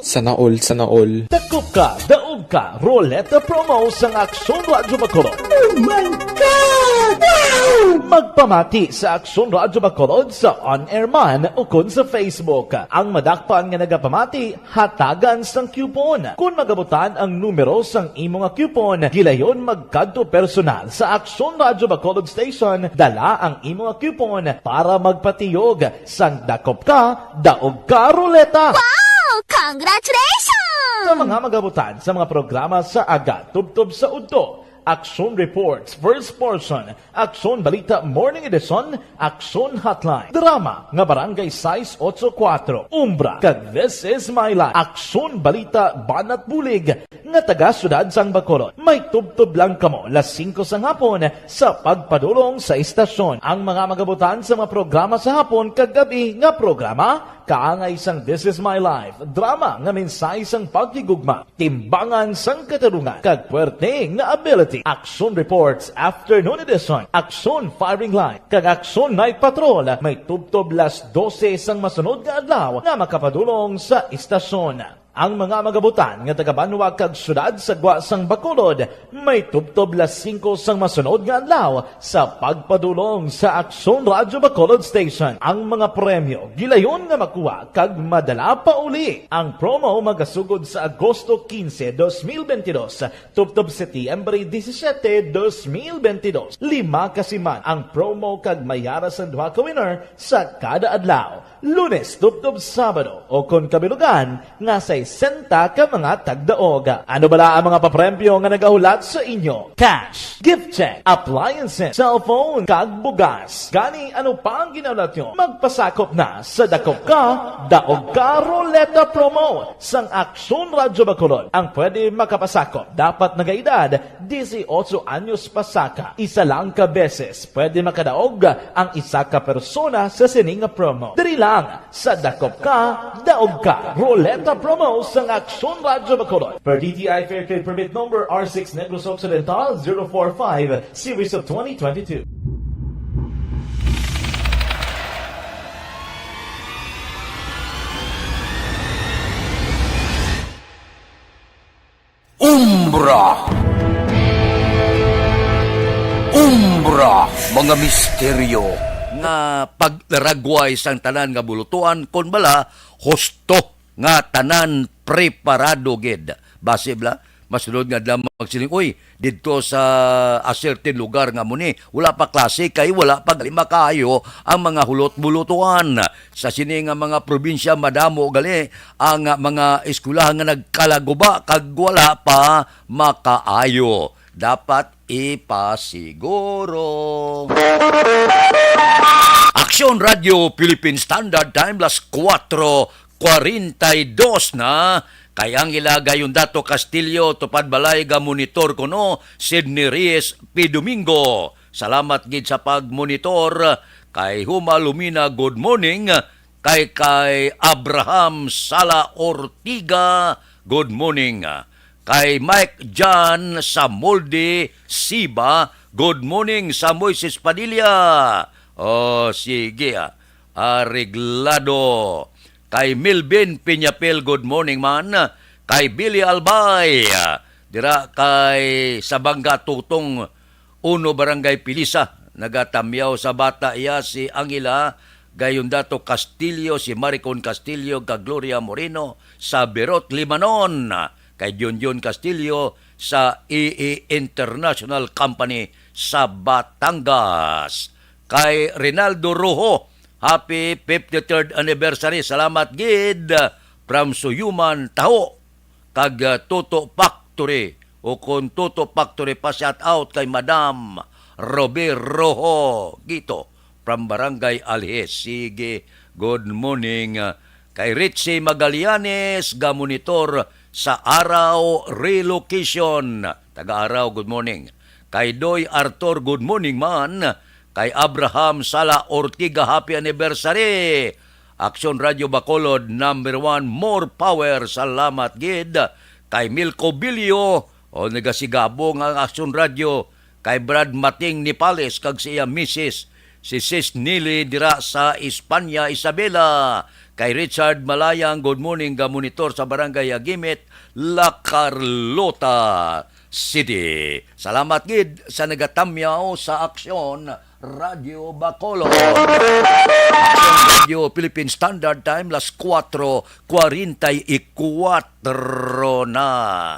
Sana all, sana all. Dakop ka, daog ka, roleta promo sang Aksyon Radyo Bacolod. Oh my God! Wow! Magpamati sa Aksyon Radyo Bacolod sa on-air man ukon sa Facebook. Ang madakpan nga nagapamati, hatagan sang coupon. Kon magabutan ang numero sang imo nga coupon, gilayon magkadto personal sa Aksyon Radyo Bacolod Station, dala ang imo nga coupon para magpatiyog sang dakop ka, daog ka ruleta. Wow! Congratulations! Sa mga magabutan sa mga programa sa aga tubtob sa udto, Aksyon Reports, first portion, Aksyon Balita Morning Edition, Aksyon Hotline, drama nga Barangay sais ocho kuwatro, Umbra, kag This Is My Life, Aksyon Balita Banat Bulig, nga taga Siyudad sang Bacolod. May tubtob lang kamo las singko sang hapon sa pagpadulong sa istasyon. Ang mga magabutan sa mga programa sa hapon kag gab-i nga programa, kaangay sang This Is My Life, drama nga mensahe sang paghigugma, timbangan sang katarungan, kag puwerte nga ability. Aksyon Reports Afternoon Edition, Aksyon Firing Line, kag Aksyon Night Patrol may tubtob las dose sang masunod nga adlaw nga makapadulong sa istasyon. Ang mga magabutan nga taga-banwa kag syudad sa gwa sang Bacolod may tubtob las singko sang masunod nga adlaw sa pagpadulong sa Aksyon Radyo Bacolod Station. Ang mga premyo gilayon nga makuha kag madala pa uli. Ang promo magasugod sa Agosto quince, dos mil veintidós, tubtob Setyembre disisiete, dos mil veintidós. Lima ka siman ang promo kag may ara sang duha ka winner sa kada adlaw, Lunes tubtob Sabado, o kon kabilugan nga sesenta ka mga tagdaog. Ano bala ang mga papremyo nga nagahulat sa inyo? Cash, gift check, appliances, cellphone, kag bugas. Gani, ano pa ang ginahulat nyo? Magpasakop na sa Dakop Ka, Daog Ka Ruleta Promo sang Aksyon Radyo Bacolod. Ang pwede makapasakop dapat nagaedad dieciocho anyos pasaka. Isa lang ka beses pwede makadaog ang isa ka persona sa sini nga promo. Diri lang sa Dakop Ka, Daog Ka Ruleta Promo sang Aksyon Radyo Bacolod. Per D T I Fair Trade Permit Number R six Negros Occidental zero four five, Series of twenty twenty-two. Umbra. Umbra, mga misteryo nga paglaragway sang tanan nga bulutuan, kon bala, husto nga tanan preparado gid. Basi bala, masunod nga adlaw magsiling, "Uy, didto sa a certain lugar nga mo ni, wala pa klase kay wala pa gali makaayo ang mga hulot-bulutuan." Sa sini nga mga probinsya, madamo gali ang mga eskwelahan nga nagkalaguba kag wala pa makaayo. Dapat ipasiguro. Aksyon Radio Philippine Standard Time, las kuwatro kwarenta y dos na. Kay Angela Gayondato Castillo, tupad balay, ga-monitor kuno, Sydney Reyes P. Domingo. Salamat gid sa pagmonitor. Kay Huma Lumina, good morning. Kay, kay Abraham Sala Ortiga, good morning. Kay Mike John Samolde Siba, good morning. Sa Moises Padilla, oh, sige, ah, areglado. Kay Melvin Piñapel, good morning man. Kay Billy Albay, ah, dira kay Sabanga Tutong, Uno, Barangay Pilisa, nagatamyaw sa bata iya si Angela Gayondato Castillo, si Maricon Castillo, kag Gloria Moreno sa Berot, Limanon, kay Junjun Castillo sa E E International Company sa Batangas. Kay Rinaldo Rojo, happy fifty-third anniversary. Salamat gid from Suyuman, Taho. Kag, ah, Toto Factory, o kon Toto Factory pa, shout out kay Madam Robe Rojo Gito from Barangay Aljes. Sige, good morning, ah, kay Richie Magallanes, ga-monitor sa Araw Relocation. Taga Araw, good morning. Kay Doy Arthur, good morning man. Kay Abraham Sala Ortiga, happy anniversary. Aksyon Radio Bacolod, number one, more power, salamat gid. Kay Milko Bilio, o, nagasigabong ang Aksyon Radio. Kay Brad Mating Nipales kag sa iya misis, si Sis Nili dira sa Espanya, Isabela. Kay Richard Malayang, good morning, ga-monitor sa Barangay Agimit, La Carlota City. Salamat gid sa nagatamyaw sa Aksyon Radio Bacolod. Aksyon Radio Philippine Standard Time, las kuwatro kwarenta y kuwatro na.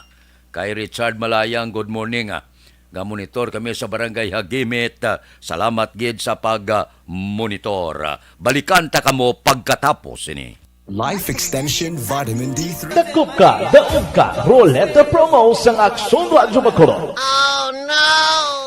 Kay Richard Malayang, good morning, ah. Ga-monitor kami sa Barangay Hagimit. Ah, salamat gid sa pag, ah, monitor. Ah, balikan ta kamo pagkatapos sini. Life Extension Vitamin D three. Dakop ka, daog ka, Roleta Promo sang Aksyon Radyo Bacolod.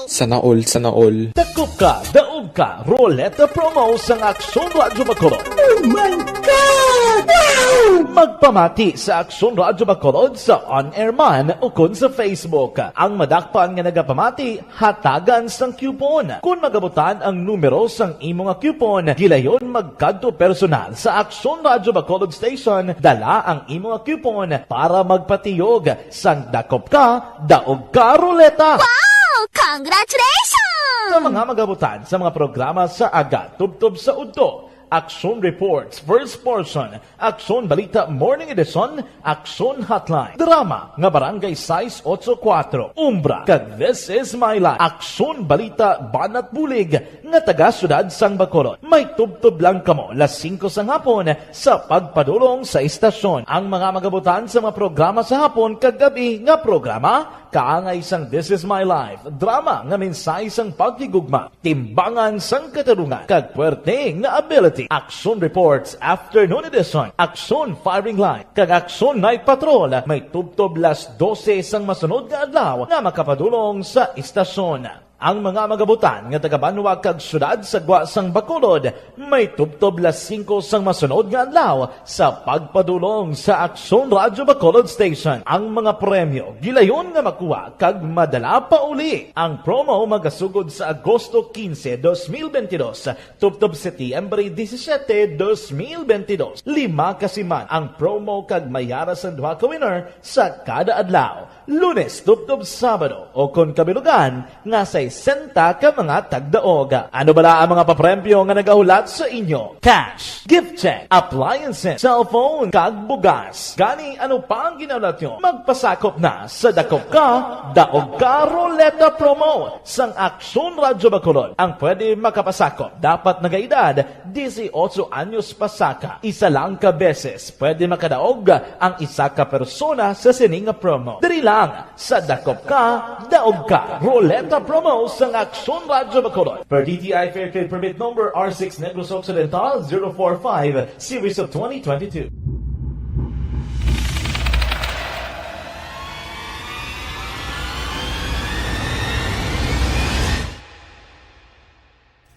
Sana all, sana all. Dakop ka, daog ka, Roleta Promo sang Aksyon Radyo Bacolod. Oh my God! Wow! Magpamati sa Aksyon Radyo Bacolod sa on-air man ukon sa Facebook. Ang madakpan nga nagapamati, hatagan sang coupon. Kon magabutan ang numero sang imo nga coupon, gilayon magkadto personal sa Aksyon Radyo Bacolod Station, dala ang imo nga coupon para magpatiyog sang Dakop Ka, Daog Ka Roleta. Wow! Congratulations! Sa mga magabutan sa mga programa sa aga tubtob sa udto, Aksyon Reports, First Portion, Aksyon Balita Morning Edition, Aksyon Hotline, drama nga Barangay sais ocho kuwatro, Umbra, kag This Is My Life, Aksyon Balita Banat Bulig, nga taga Siyudad sang Bacolod. May tubtob lang kamo las singko sang hapon sa pagpadulong sa istasyon. Ang mga magabutan sa mga programa sa hapon kag gab-i nga programa, kaangay sang This Is My Life, drama nga mensahe sang paghigugma, timbangan sang katarungan, kag puwerte nga ability. Aksyon Reports, Afternoon Edition, Aksyon Firing Line, kag Aksyon Night Patrol, may tubtob las dose sang masunod nga adlaw nga makapadulong sa istasyon. Ang mga magabutan nga taga-banwa kag siyudad sa gwa sang Bacolod may tubtob las singko sang masunod nga adlaw sa pagpadulong sa Aksyon Radyo Bacolod Station. Ang mga premyo gilayon nga makuha kag madala pa uli. Ang promo magasugod sa Agosto quince, dos mil veintidós, tubtob Setyembre disisiete, dos mil veintidós. Lima ka siman ang promo kag may ara sang duha ka winner sa kada adlaw, Lunes tubtob Sabado, o kon kabilugan nga sesenta ka mga tagdaog. Ano bala ang mga papremyo nga nagahulat sa inyo? Cash, gift check, appliances, cellphone, kag bugas. Gani, ano pa ang ginahulat nyo? Magpasakop na sa Dakop Ka, Daog Ka Ruleta Promo sang Aksyon Radyo Bacolod. Ang pwede makapasakop dapat nagaedad dieciocho anyos pasaka. Isa lang ka beses pwede makadaog ang isa ka persona sa sini nga promo. Diri lang sa Dakop Ka, Daog Ka Ruleta Promo sang Aksyon Radyo Bacolod. Per D T I Fair Trade Permit Number R six Negros Occidental zero four five, Series of twenty twenty-two.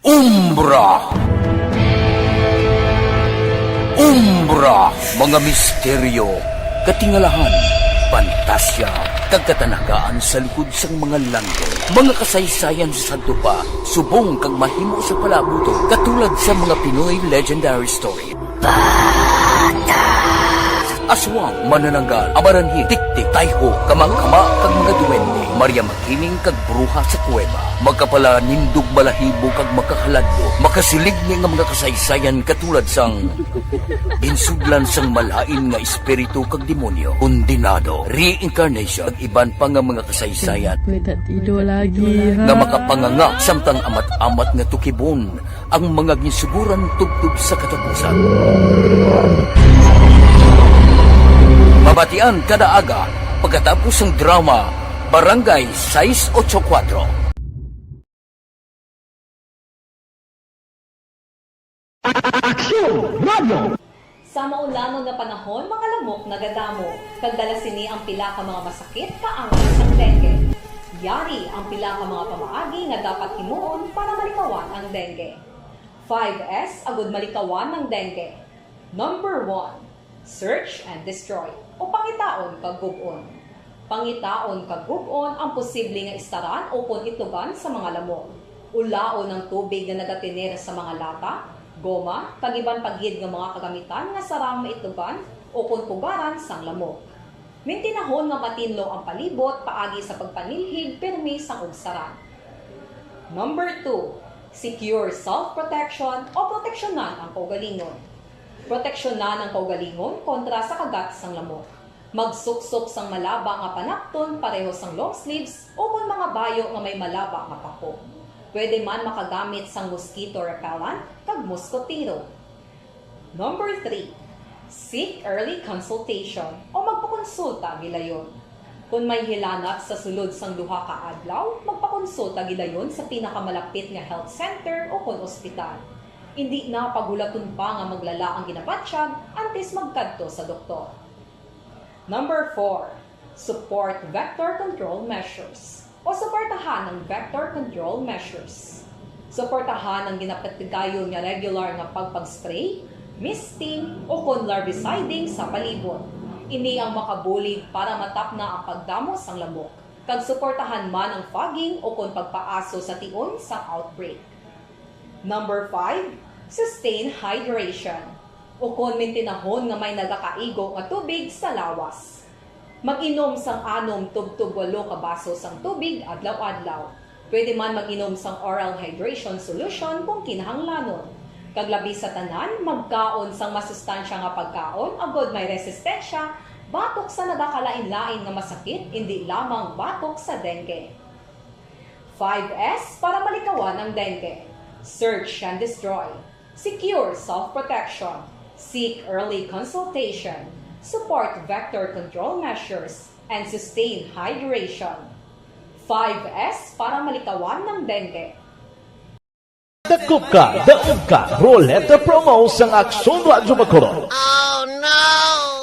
Umbra. Umbra, mga misteryo, katingalahan, pantasya, kag katanagaan sa likod sang mga langgam. Mga kasaysayan sa sadto pa, subong kag mahimo sa palaabuton, katulad sa mga Pinoy legendary story. Aswang, manananggal, amaranhit, tiktik, tayho, kamangkama, kag mga duwende, Maria Makiling kag bruha sa kuweba, makapalanindog balahibo kag makahaladlok, makasiligni nga mga kasaysayan katulad sang ginsudlan sang malain nga espiritu kag demonyo, kondenado, reincarnation, kag iban pa nga mga kasaysayan May tatido lagi, ha? nga makapanganga samtang amat-amat nga tukibon ang mga ginsuguran tubtob sa katapusan. Mabatian kada aga pagkatapos sang drama Barangay sais ocho kuwatro. Aksyon Radio! Sa maulanon nga panahon, mga lamok nagadamo, kag dala sini ang pila ka mga masakit kaangay sang dengue. Yari ang pila ka mga pamaagi nga dapat himuon para malikawan ang dengue. Five S agud malikawan ang dengue. Number one, search and destroy, o pangitaon kag gub-on. Pangitaon kag gub-on ang posible nga istaran ukon itlogan sa mga lamok. Ulaon ang tubig nga nagatener sa mga lata, goma, kag iban pa gid nga mga kagamitan nga sarang maitlogan ukon pugaran sang lamok. Mintinahon nga matinlo ang palibot paagi sa pagpanilhig pirmi sang ugsaran. Number two, secure self-protection o proteksyonan ang kaugalingon. Proteksyonan ang kaugalingon kontra sa kagat sang lamok. Magsuksok sang malaba nga panapton pareho sang long sleeves ukon mga bayo nga may malaba nga pako. Pwede man makagamit sang mosquito repellent kag moskotero. Number three, seek early consultation o magpakonsulta gilayon. Kon may hilanat sa sulod sang duha ka adlaw, magpakonsulta gilayon sa pinakamalapit nga health center ukon ospital. Indi na paghulaton pa nga maglala ang ginabatyag antes magkadto sa doktor. Number four, support vector control measures o suportahan ang vector control measures. Suportahan ang ginapatigayon nga regular nga pagpag-spray, misting, ukon larviciding sa palibot. Ini ang makabulig para matapna ang pagdamo sang lamok, kag suportahan man ang fogging ukon pagpaaso sa tion sang outbreak. Number five, sustain hydration, ukon mintinahon nga may nagakaigo nga tubig sa lawas. Mag-inom sang anom tubtob walo ka baso sang tubig adlaw-adlaw. Pwede man mag-inom sang oral hydration solution kung kinahanglanon. Kag labi sa tanan, magkaon sang masustansya nga pagkaon agod may resistensya batok sa nagakalain-lain nga masakit, indi lamang batok sa dengue. Five S para malikawan ang dengue. Search and destroy. Secure self-protection. Seek early consultation. Support vector control measures and sustain hydration. Five S para malikawan ang dengue. Dakop ka, daog ka, Roleta Promo sang Aksyon Radyo Bacolod.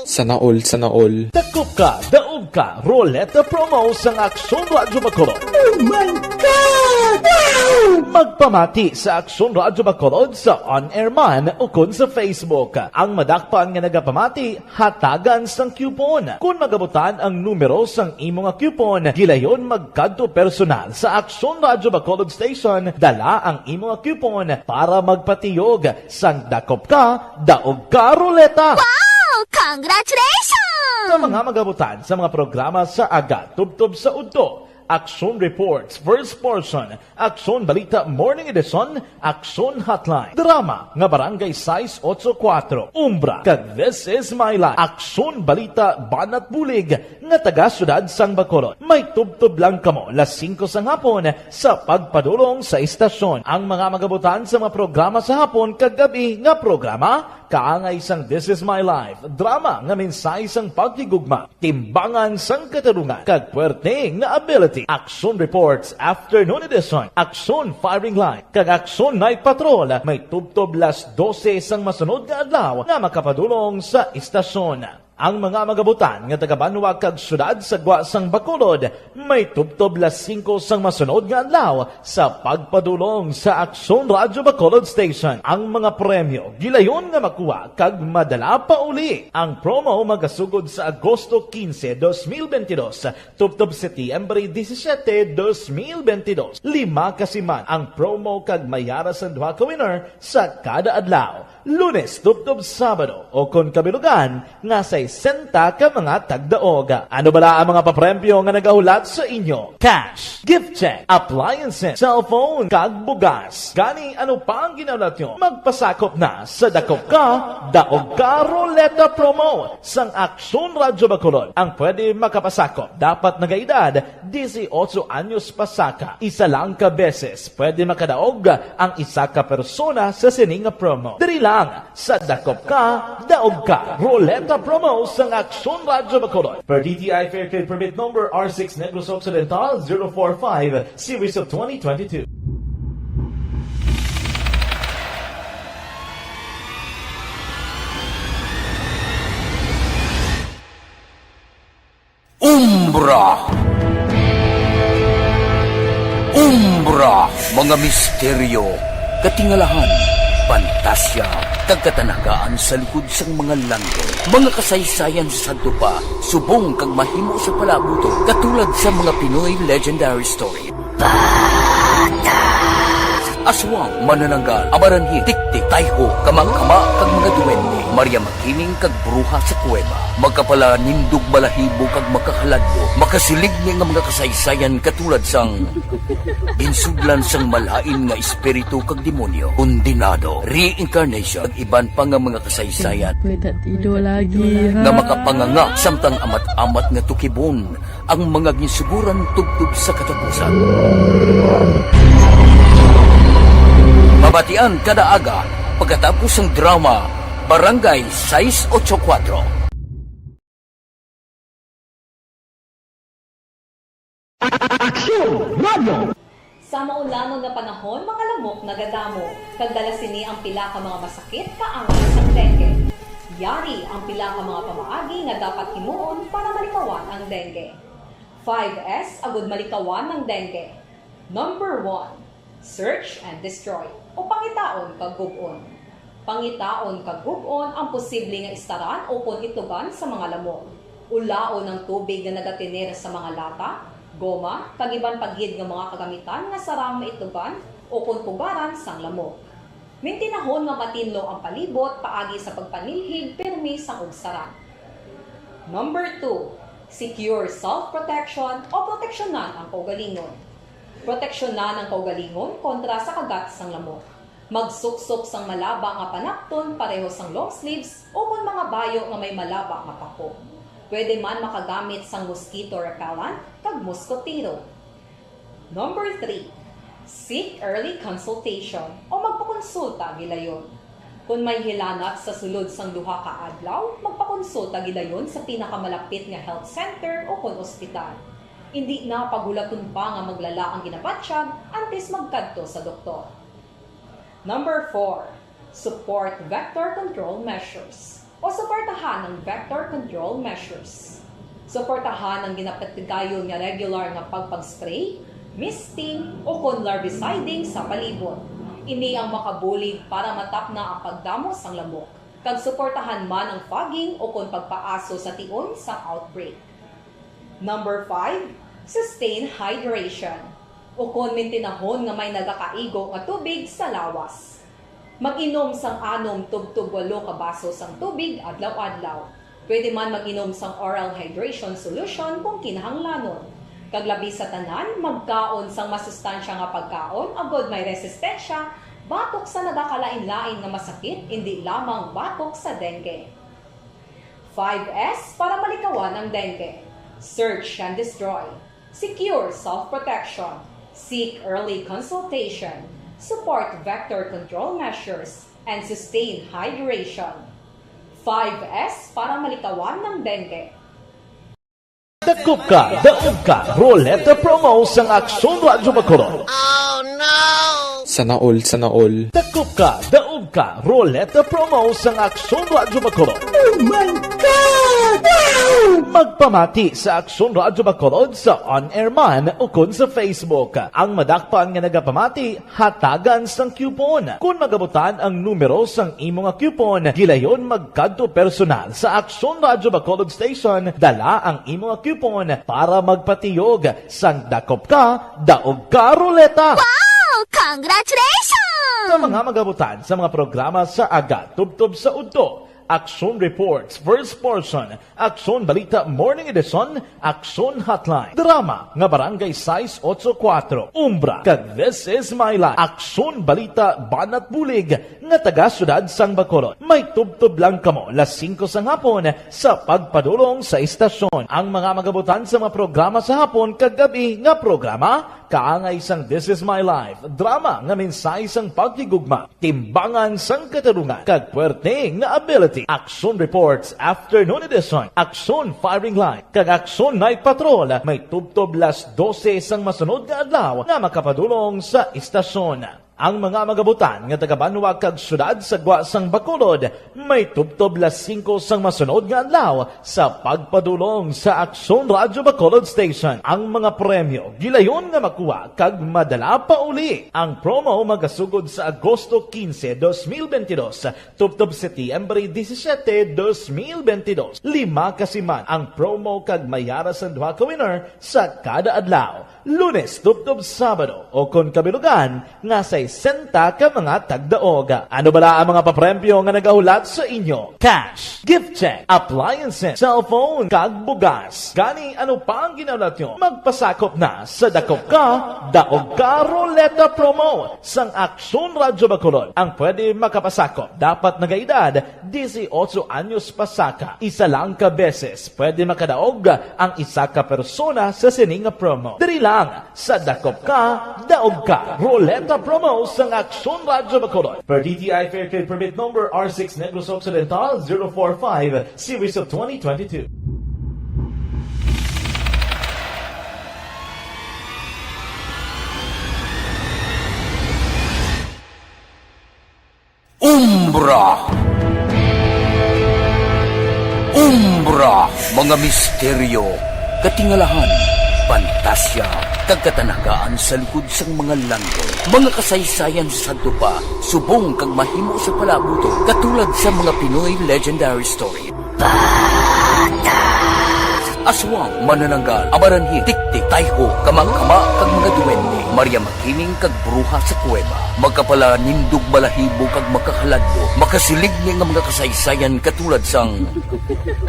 Sana all, sana all. Dakop ka, daog ka, Roleta Promo sang Aksyon Radyo Bacolod. Oh my God! Wow! Magpamati sa Aksyon Radyo Bacolod sa on-air man ukon sa Facebook. Ang madakpan nga nagapamati, hatagan sang coupon. Kon magabutan ang numero sang imo nga coupon, gilayon magkadto personal sa Aksyon Radyo Bacolod Station, dala ang imo nga coupon para magpatiyog sang Dakop Ka, Daog Ka Roleta. Wow! Congratulations! Sa mga magabutan sa mga programa sa aga tubtob sa udto, Aksyon Reports, First Portion, Aksyon Balita Morning Edition, Aksyon Hotline, drama nga Barangay sais otso kuwatro, Umbra, kag This Is My Life, Aksyon Balita Banat Bulig nga taga Siyudad sang Bacolod. May tubtob lang kamo las singko sang hapon sa pagpadulong sa istasyon. Ang mga magabutan sa mga programa sa hapon kag gab-i nga programa, kaangay sang This Is My Life, drama nga mensahe sang paghigugma, timbangan sang katarungan, kag puwerte nga ability. Action Reports Afternoon Edition, Action Firing Line, kag Action Night Patrol may tubtob las dose sang masunod nga adlaw nga makapadulong sa istasyon. Ang mga magabutan nga taga-banwa kag siyudad sa gwa sang Bacolod may tubtob las singko sang masunod nga adlaw sa pagpadulong sa Aksyon Radyo Bacolod Station. Ang mga premyo gilayon nga makuha kag madala pa uli. Ang promo magasugod sa Agosto quince, dos mil veintidós, tubtob Setyembre disisiete, dos mil veintidós. Lima ka siman ang promo kag may ara sang duha ka winner sa kada adlaw. Lunes tubtob Sabado, o kon kabilugan nga sesenta ka mga tagdaog. Ano bala ang mga papremyo nga nagahulat sa inyo? Cash, gift check, appliances, cellphone, kag bugas. Gani, ano pa ang ginahulat nyo? Magpasakop na sa Dakop Ka, Daog Ka Roleta Promo sang Aksyon Radyo Bacolod. Ang pwede makapasakop dapat nagaedad disiotso anyos pasaka. Isa lang ka beses pwede makadaog ang isa ka persona sa sini nga promo. Diri lang sa Dakop Ka, Daog Ka Roleta Promo sang Aksyon Radyo Bacolod. Per D T I Fair Trade Permit Number R six Negros Occidental zero four five, Series of twenty twenty-two. Umbra. Umbra, mga misteryo, katingalahan, pantasya, kag katanagaan sa likod sang mga langit. Mga kasaysayan sa sadto pa, subong kag mahimo sa palaabuton, katulad sa mga Pinoy legendary story. Aswang, manananggal, amaranhit, tiktik, tayho, kamangkama, kag mga duwende. Maria Makiling kag bruha sa kuweba. Makapalanindog balahibo kag makahaladlo. Makasiligni nga mga kasaysayan katulad sang ginsudlan sang malain nga espiritu kag demonyo, kondenado, reincarnation, kag iban pa nga mga kasaysayan Pwede tido lagi, ha? nga makapanganga samtang amat-amat nga tukibon ang mga ginsuguran tubtob sa katapusan. Mabatian kada aga pagkatapos sang drama Barangay sais otso kuwatro. Aksyon! Radyo! Sa maulanon nga panahon, mga lamok nagadamo, kag dala sini ang pila ka mga masakit kaangay sang dengue. Yari ang pila ka mga pamaagi nga dapat himuon para malikawan ang dengue. Five S agud malikawan ang dengue. Number one, search and destroy, o pangitaon kag gub-on. Pangitaon kag gub-on ang posible nga istaran ukon itlogan sa mga lamok. Ulaon ang tubig nga nagatener sa mga lata, goma, kag iban pa gid nga mga kagamitan nga sarang maitlogan ukon pugaran sang lamok. Mintinahon nga matinlo ang palibot paagi sa pagpanilhig pirmi sang ubsaran. Number two, secure self-protection o proteksyonan ang kaugalingon. Proteksyonan ang kaugalingon kontra sa kagat sang lamok. Magsuksok sang malaba nga panakton pareho sang long sleeves ukon mga bayo nga may malaba nga pako. Pwede man makagamit sang mosquito repellent kag mosquitero. Number three, seek early consultation o magpakonsulta gilayon. Kon may hilanat sa sulod sang duha ka adlaw, magpakonsulta gilayon sa pinakamalapit nga health center o kon ospital. Indi na paghulaton pa nga maglala ang ginabatyag antes magkadto sa doktor. Number four, support vector control measures o suportahan ang vector control measures. Suportahan ang ginapatigayon nga regular nga pagpag-spray, misting, o kon larviciding sa palibot. Ini ang makabulig para matapna ang pagdamo sang lamok, kag suportahan man ang fogging o kon pagpaaso sa tion sang outbreak. Number five, sustain hydration, o kon mintinahon nga may nagakaigo nga tubig sa lawas. Mag-inom sang anom tubtob walo ka baso sang tubig adlaw-adlaw. Pwede man mag-inom sang oral hydration solution kung kinahanglanon. Kag labi sa tanan, magkaon sang masustansya nga pagkaon agod may resistensya batok sa nagakalain-lain nga masakit, indi lamang batok sa dengue. Five S para malikawan ang dengue. Search and destroy. Secure self-protection. Seek early consultation. Support vector control measures. And sustain hydration. Five S para malikawan ang dengue. Dakop ka, daog ka, Roleta Promo sang Aksyon Radyo Bacolod. Sana all, sana all. Dakop ka, daog ka, Roleta Promo sang Aksyon Radyo Bacolod. Oh my God! Wow! Magpamati sa Aksyon Radyo Bacolod sa on-air man ukon sa Facebook. Ang madakpan nga nagapamati, hatagan sang coupon. Kon magabutan ang numero sang imo nga coupon, gilayon magkadto personal sa Aksyon Radyo Bacolod Station, dala ang imo nga coupon para magpatiyog sang Dakop Ka, Daog Ka Roleta. Wow! Congratulations! Sa mga magabutan sa mga programa sa aga tubtob sa udto, Aksyon Reports First Portion, Aksyon Balita Morning Edition, Aksyon Hotline, drama nga Barangay sais otso kuwatro, Umbra, kag This Is My Life, Aksyon Balita Banat Bulig nga taga Siyudad sang Bacolod. May tubtob lang kamo las singko sang hapon sa pagpadulong sa istasyon. Ang mga magabutan sa mga programa sa hapon kag gab-i nga programa, kaangay sang This Is My Life, drama nga mensahe sang paghigugma, timbangan sang katarungan, kag puwerte nga ability. Action Reports Afternoon Edition, Action Firing Line, kag Action Night Patrol may tubtob las dose sang masunod nga adlaw nga makapadulong sa istasyon. Ang mga magabutan nga taga-banwa kag siyudad sa gwa sang Bacolod may tubtob las singko sang masunod nga adlaw sa pagpadulong sa Aksyon Radyo Bacolod Station. Ang mga premyo gilayon nga makuha kag madala pa uli. Ang promo magasugod sa Agosto quince, dos mil veintidós, tubtob Setyembre disisiete, dos mil veintidós. Lima ka siman ang promo kag may ara sang duha ka winner sa kada adlaw. Lunes tubtob Sabado, o kon kabilugan nga sesenta ka mga tagdaog. Ano bala ang mga papremyo nga nagahulat sa inyo? Cash, gift check, appliances, cellphone, kag bugas. Gani, ano pa ang ginahulat nyo? Magpasakop na sa Dakop Ka, Daog Ka Roleta Promo sang Aksyon Radyo Bacolod. Ang pwede makapasakop dapat nagaedad dieciocho anyos pasaka. Isa lang ka beses pwede makadaog ang isa ka persona sa sini nga promo. Diri lang sa Dakop Ka, Daog Ka Roleta Promo sang Aksyon Radyo Bacolod. Per D T I Fair Trade Permit Number R six Negros Occidental zero four five, Series of twenty twenty-two. Umbra. Umbra, mga misteryo, katingalahan, pantasya, kag katanagaan sa likod sang mga langit. Mga kasaysayan sa sadto pa, subong kag mahimo sa palaabuton, katulad sa mga Pinoy legendary story. Aswang, manananggal, amaranhit, tiktik, tayho, kamangkama, kag mga duwende. Maria Makining kag bruha sa kuweba. Makapalanindog balahibo kag makahaladlo. Makasiligni nga mga kasaysayan katulad sang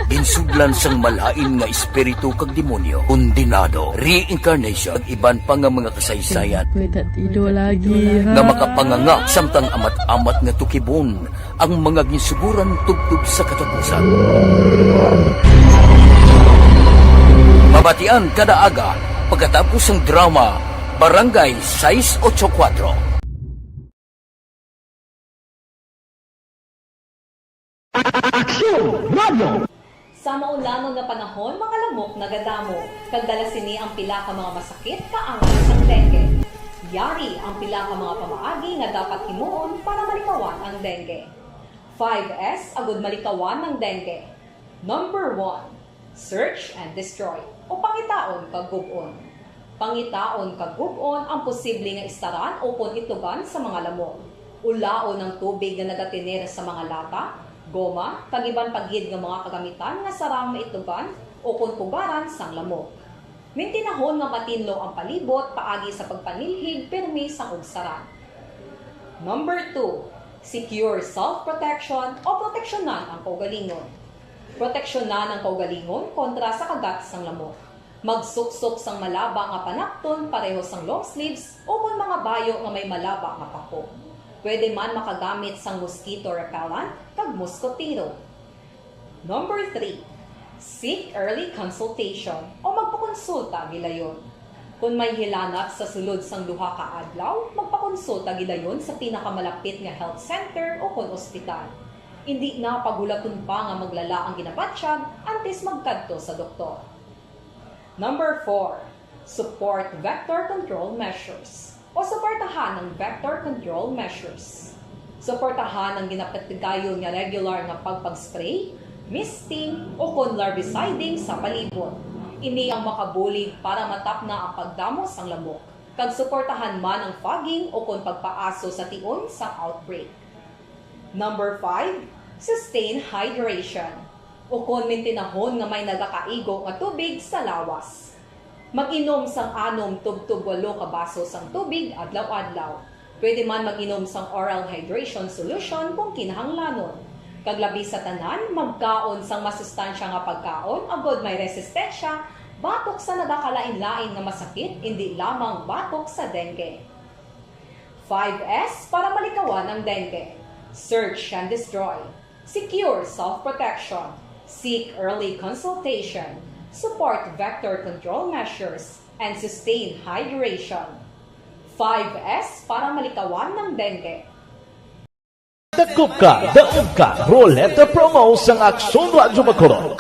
ginsudlan sang malain nga espiritu kag demonyo, kondenado, reincarnation, kag iban pa nga mga kasaysayan May tatido lagi, ha? nga makapanganga samtang amat-amat nga tukibon ang mga ginsuguran tubtob sa katapusan. Mabatian kada aga pagkatapos sang drama, Barangay sais ocho kuwatro. Aksyon Radio! Sa maulangon nga panahon, mga lamok nagadamo, kag dala sini ang pila ka mga masakit kaangay sang dengue. Yari ang pila ka mga pamaagi nga dapat himuon para malikawan ang dengue. Five S agud malikawan ang dengue. Number one, search and destroy, o pangitaon kag gub-on. Pangitaon kag gub-on ang posible nga istaran ukon itugan sa mga lamok. Ulaon ang tubig nga nagatener sa mga lata, goma, kag iban pa gid nga mga kagamitan nga sarang maitugan ukon pugaran sang lamok. Mintinahon nga matinlo ang palibot paagi sa pagpanilhig pirmi sang ubsaran. Number two, secure self-protection o proteksyonan ang kaugalingon. Proteksyonan ang kaugalingon kontra sa kagat sang lamok. Magsuksok sang malaba nga panapton pareho sang long sleeves ukon mga bayo nga may malaba nga pako. Pwede man makagamit sang mosquito repellent kag moskotero. Number three, seek early consultation o magpakonsulta gilayon. Kon may hilanat sa sulod sang duha ka adlaw, magpakonsulta gilayon sa pinakamalapit nga health center ukon ospital. Indi na paghulaton pa nga maglala ang ginabatyag antes magkadto sa doktor. Number four, support vector control measures o suportahan ang vector control measures. Suportahan ang ginapatigayon nga regular nga pagpag-spray, misting, ukon larviciding sa palibot. Ini ang makabulig para matapna ang pagdamo sang lamok, kag suportahan man ang fogging ukon pagpaaso sa tion sang outbreak. Number five, sustain hydration, ukon mintinahon nga may nagakaigo nga tubig sa lawas. Mag-inom sang anom tubtob walo ka baso sang tubig adlaw-adlaw. Pwede man mag-inom sang oral hydration solution kung kinahanglanon. Kag labi sa tanan, magkaon sang masustansya nga pagkaon agod may resistensya batok sa nagakalain-lain nga masakit, indi lamang batok sa dengue. Five S para malikawan ang dengue. Search and destroy. Secure self-protection. Seek early consultation. Support vector control measures. And sustain hydration. Five S para malikawan ang dengue. Dakop ka, daog ka, Roleta Promo sang Aksyon Radyo Bacolod.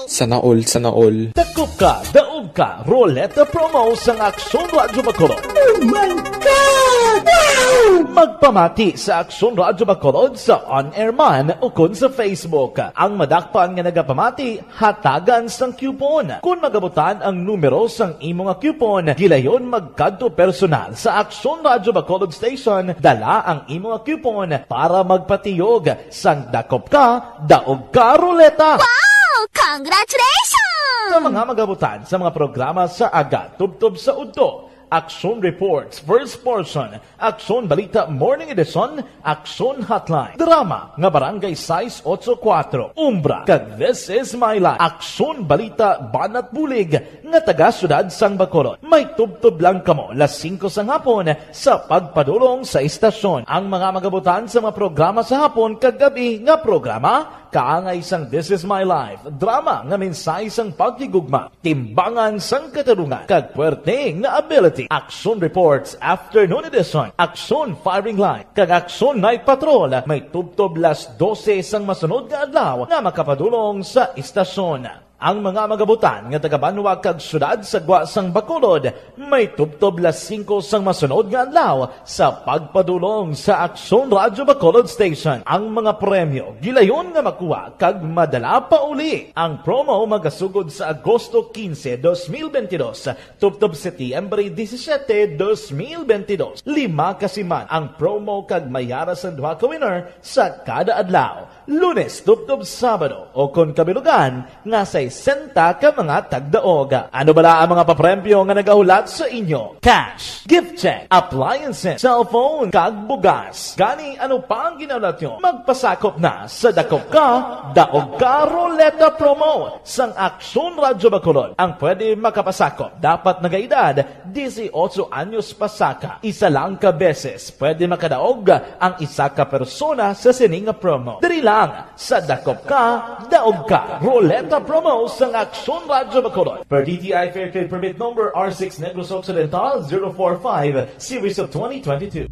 Sana all, sana all. Dakop ka, daog ka, Roleta Promo sang Aksyon Radyo Bacolod. Oh my God! Wow! Magpamati sa Aksyon Radyo Bacolod sa on-air man ukon sa Facebook. Ang madakpan nga nagapamati, hatagan sang coupon. Kon magabutan ang numero sang imo nga coupon, gilayon magkadto personal sa Aksyon Radyo Bacolod Station, dala ang imo nga coupon para magpatiyog sang dakop ka, daog ka, Roleta. Wow! Congratulations! Sa mga magabutan sa mga programa sa aga tubtob sa udto, Aksyon Reports, First Portion, Aksyon Balita Morning Edition, Aksyon Hotline, drama nga Barangay sais ocho kuwatro, Umbra, kag This Is My Life, Aksyon Balita Banat Bulig nga taga Siyudad sang Bacolod. May tubtob lang kamo las singko sang hapon sa pagpadulong sa istasyon. Ang mga magabutan sa mga programa sa hapon kag gab-i nga programa, kaangay sang This Is My Life, drama nga mensahe sang paghigugma, timbangan sang katarungan, kag puwerte nga ability. Aksyon Reports Afternoon Edition, Aksyon Firing Line, kag Aksyon Night Patrol may tubtob las dose sang masunod nga adlaw nga makapadulong sa istasyon. Ang mga magabutan nga taga-banwa kag siyudad sa gwa sang Bacolod may tubtob las singko sang masunod nga adlaw sa pagpadulong sa Aksyon Radyo Bacolod Station. Ang mga premyo gilayon nga makuha kag madala pauli. Ang promo magasugod sa Agosto quince, dos mil veintidós, tubtob Setyembre disisiete, dos mil veintidós. Lima ka siman ang promo kag may ara sang duha ka winner sa kada adlaw, Lunes tubtob Sabado, o kon kabilugan nga sais sesenta ka mga tagdaog. Ano bala ang mga papremyo nga nagahulat sa inyo? Cash, gift check, appliances, cellphone, kag bugas. Gani, ano pa ang ginahulat nyo? Magpasakop na sa Dakop Ka, Daog Ka Ruleta Promo sang Aksyon Radyo Bacolod. Ang pwede makapasakop dapat nagaedad dieciocho anyos pasaka. Isa lang ka beses pwede makadaog ang isa ka persona sa sini nga promo. Diri lang sa Dakop Ka, Daog Ka. Ruleta Promo sang Aksyon Radyo Bacolod. Per D T I Fair Trade Permit Number R six Negros Occidental zero four five, Series of twenty twenty-two.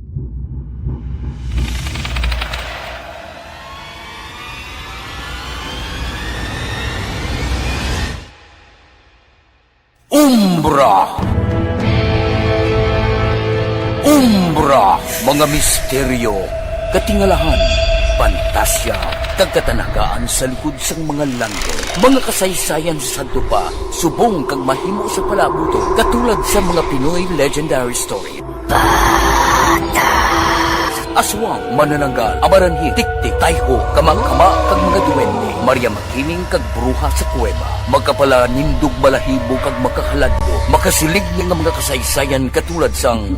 Umbra. Umbra, mga misteryo, katingalahan, pantasya, kag katanagaan sa likod sang mga langit. Mga kasaysayan sa sadto pa, subong kag mahimo sa palaabuton, katulad sa mga Pinoy legendary story. Aswang, manananggal, amaranhit, tiktik, tayho, kamangkama, kag mga duwende, Maria Makiling kag bruha sa kuweba, makapalanindog balahibo kag makahaladlo, makasiling nga mga kasaysayan katulad sang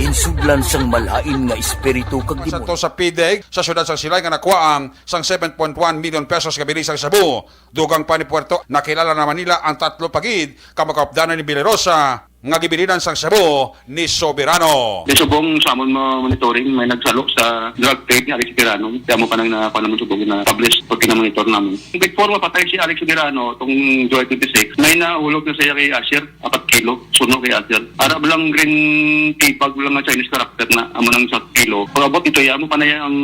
ginsudlan sang malain nga espiritu kag demonyo. Sa to sa PDEG, sa siyudad sang Silay nga nakuha ang sang seven point one million pesos nga bilisang shabu. Dugang pa ni Puerto, nakilala naman nila ang tatlo pa gid ka makaupdanan ni Billy Rosa nga gibilinan sang shabu ni Soberano. Di subong sa amon mo monitoring, may nagsalo sa drug trade ni Alex Soberano. Kaya mo pa nang nakuha naman subong na publish pag kinamonitor namin. Before mapatay si Alex Soberano, itong July twenty-six, may nahulog na siya kay Asher, apat kilo, suno kay Asher. Ara lang green tea bag lang nga Chinese character na, amo nang sa kilo. Pag-abot ito, ya mo pa na ang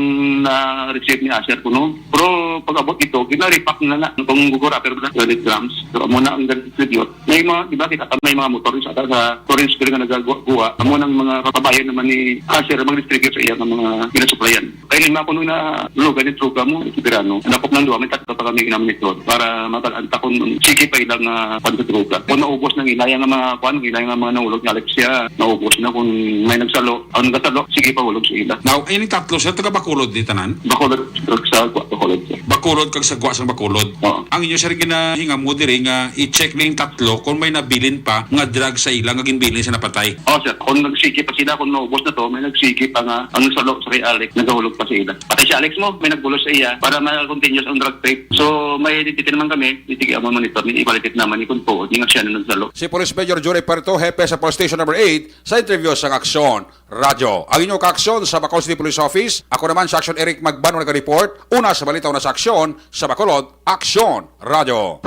na-receive ni Asher kuno. Pero pag-abot ito, gina-repack na na. Kung gugura, pero wala, twenty grams. So, amo na ang distribute. May mga, di ba, kita ka, may mga motor sa, sa Torrens Spring nga nagagawa. Amo nang mga kababayan naman ni Asher ang mag-distribute sa iya ng mga ginasuplayan. Kaya lima kuno na lugar ni droga mo, Soberano. Dakop ng duwa, may tatlo pa kami ginamit doon para matalanta kung sige pa ilang ah, kwan sa droga. Kung naubos ng ilaya nga mga kwan, ilaya nga mga nahulog ni Alexia, naubos na kung may nagsalo. Ang nagsalo, sige pa hulog sa ila. Now, ay, yung tatlo, sir, taga Bacolod ni tanan? Bacolod, sa Gwa, Bacolod, sir. Bacolod kag sa Gwa sang Bacolod. Oo. Ang inyo, sir, ginahingamo diri nga i-check ning tatlo kung may nabilin pa nga drug sa ila nga ginbilin sa napatay. Oh, sir. Kung nagsigi pa sila, kung naubos na to, may nagsigi pa nga ang salo sa kay Alex, nagahulog pa sa ila. Pati si Alex mo, may nagbulos sa iya para ma-continuous ang drug trade. So, may identity naman kami, titigyan mo monitor, ni-evaluate naman ni kung tuod, ni nga siya na nagsalo. Si Police Major Johnny Parito, hepe sa Police Station Number eight, sa interview sa Aksyon Radyo. Ang inyong kaaksyon sa Bacolod City Police Office, ako naman si Aksyon Eric Magbanwa nag-report, una sa balita, una sa aksyon, sa Bacolod, Aksyon Radyo.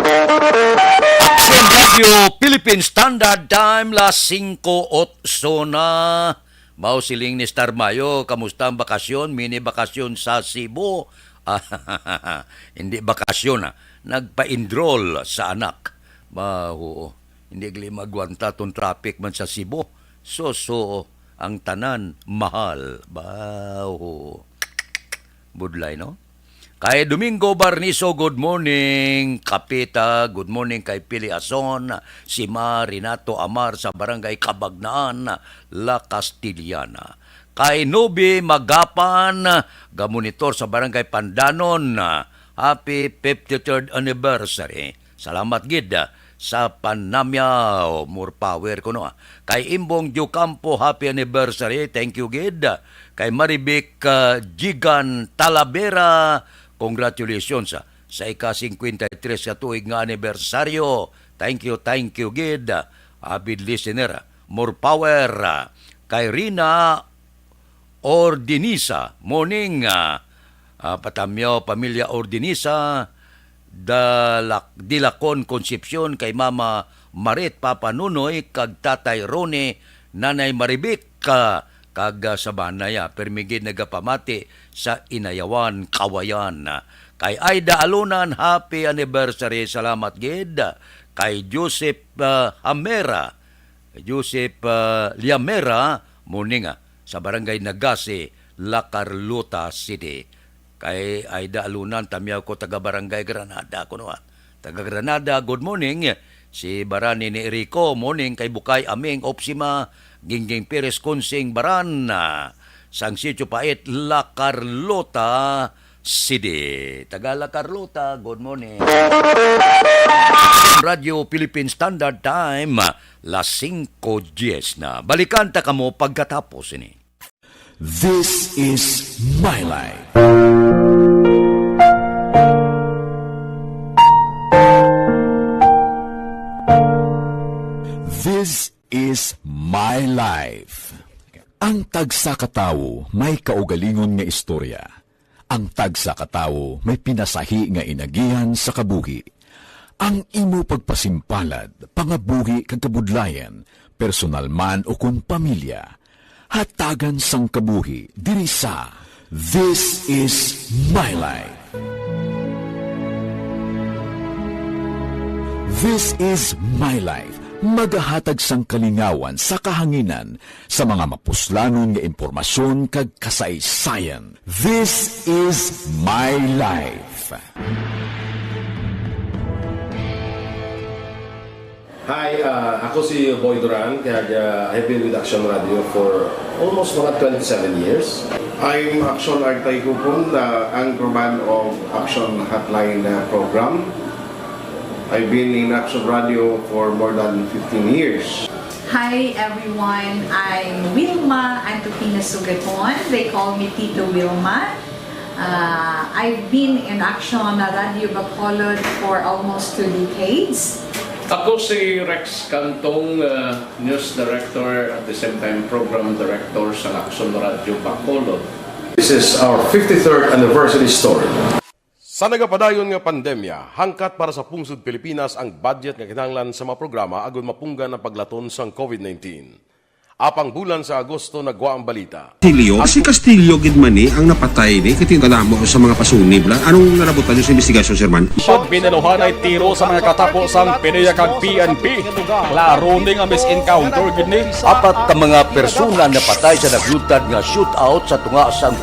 Aksyon Radio, Philippine Standard Time, las singko otso na. Mao siling ni Star Mayo, kamusta ang bakasyon? Mini bakasyon sa Cebu? Ah, hindi bakasyon, ah. Nagpa-enroll sa anak. Ba, oo. Hindi gali magwanta tong traffic man sa Cebu. So, so, ang tanan mahal. Ba, oo. Budlay, no? Kay Domingo Barniso, good morning. Kapita, good morning kay Pili Ason, si Ma Renato Amar sa Barangay Cabagnaan, La Castellana. Kay Nobi Magapan, gamonitor sa Barangay Pandanon, happy fifty-third anniversary. Salamat gid sa panamyaw, more power kuno. Kay Imbong Diocampo, happy anniversary. Thank you gid. Kay Marivic, ah, Jigan Talavera, congratulations, ah, sa ika-singkwenta y tres ka tuig nga anibersaryo. Thank you, thank you gid, ah, avid listener. More power, ah, kay Rina Ordinisa, morning, ah, ah, patamyaw, pamilya Ordinisa, Dalak-, Dilacon Concepcion, kay Mama Marit, Papa Nunoy, kag Tatay Rone, Nanay Marivic, ah, kag, ah, Sabana, ya, permi gid nagapamati sa Inayawan, Kawayan. Kay Aida Alunan, happy anniversary, salamat gid. Kay Joseph, ah, Hamera, Joseph, ah, Liamera, morning, ah, sa Barangay Nagase, La Carlota City. Kay Aida Alunan, tamyaw ko, taga Barangay Granada kuno, ah. Taga Granada, good morning. Si Barani ni Rico, morning. Kay Bukay Aming Opsima, Gingging Perez Kunsing Baran, ah, sang Sitio Pait, La Carlota, City. Tagala Carlota, good morning. Radyo Philippine Standard Time, las singko dies na. Balikan ta kamo pagkatapos ini. This is My Life. This is My Life. Ang tagsa ka tawo may kaugalingon nga istorya. Ang tagsa ka tawo may pinasahi nga inagihan sa kabuhi. Ang imo pagpasimpalad, pangabuhi kag kabudlayan, personal man o kon pamilya, hatagan sang kabuhi diri sa This Is My Life. This Is My Life, magahatag sang kalingawan sa kahanginan sa mga mapuslanon nga impormasyon kag kasaysayan. This is My Life. Hi, ah, ako si Boy Duran, kag, ah, I've been with Action Radio for almost mga twenty-seven years. I'm Action Artay Kupon, the anchorman of Action Hotline, ah, program. I've been in Action Radio for more than fifteen years. Hi everyone, I'm Wilma Antupina Sugaton. They call me Tito Wilma. Uh, I've been in Action Radio Bacolod for almost two decades. Ako si Rex Cantong, uh, news director, at the same time program director sa Action Radio Bacolod. This is our fifty-third anniversary story. Sa nagapadayon nga pandemya, hangkat para sa pungsod Pilipinas ang budget nga kinahanglan sa mga programa agud mapunggan ang paglaton sang COVID nineteen. Apang bulan sa Agosto nagwa ang balita. Castillo, si Castillo gid man ni ang napatay ni kay kadamo sa mga pasunib lang. Anong nalabutan niyo sa investigasyon, Sir Man? Pag binaluhan ay tiro sa mga katapo sang PDEA kag P N P. Klaro ni nga misencounter gid ni. Apat ka mga persona napatay sa naglutad nga shootout sa tunga sang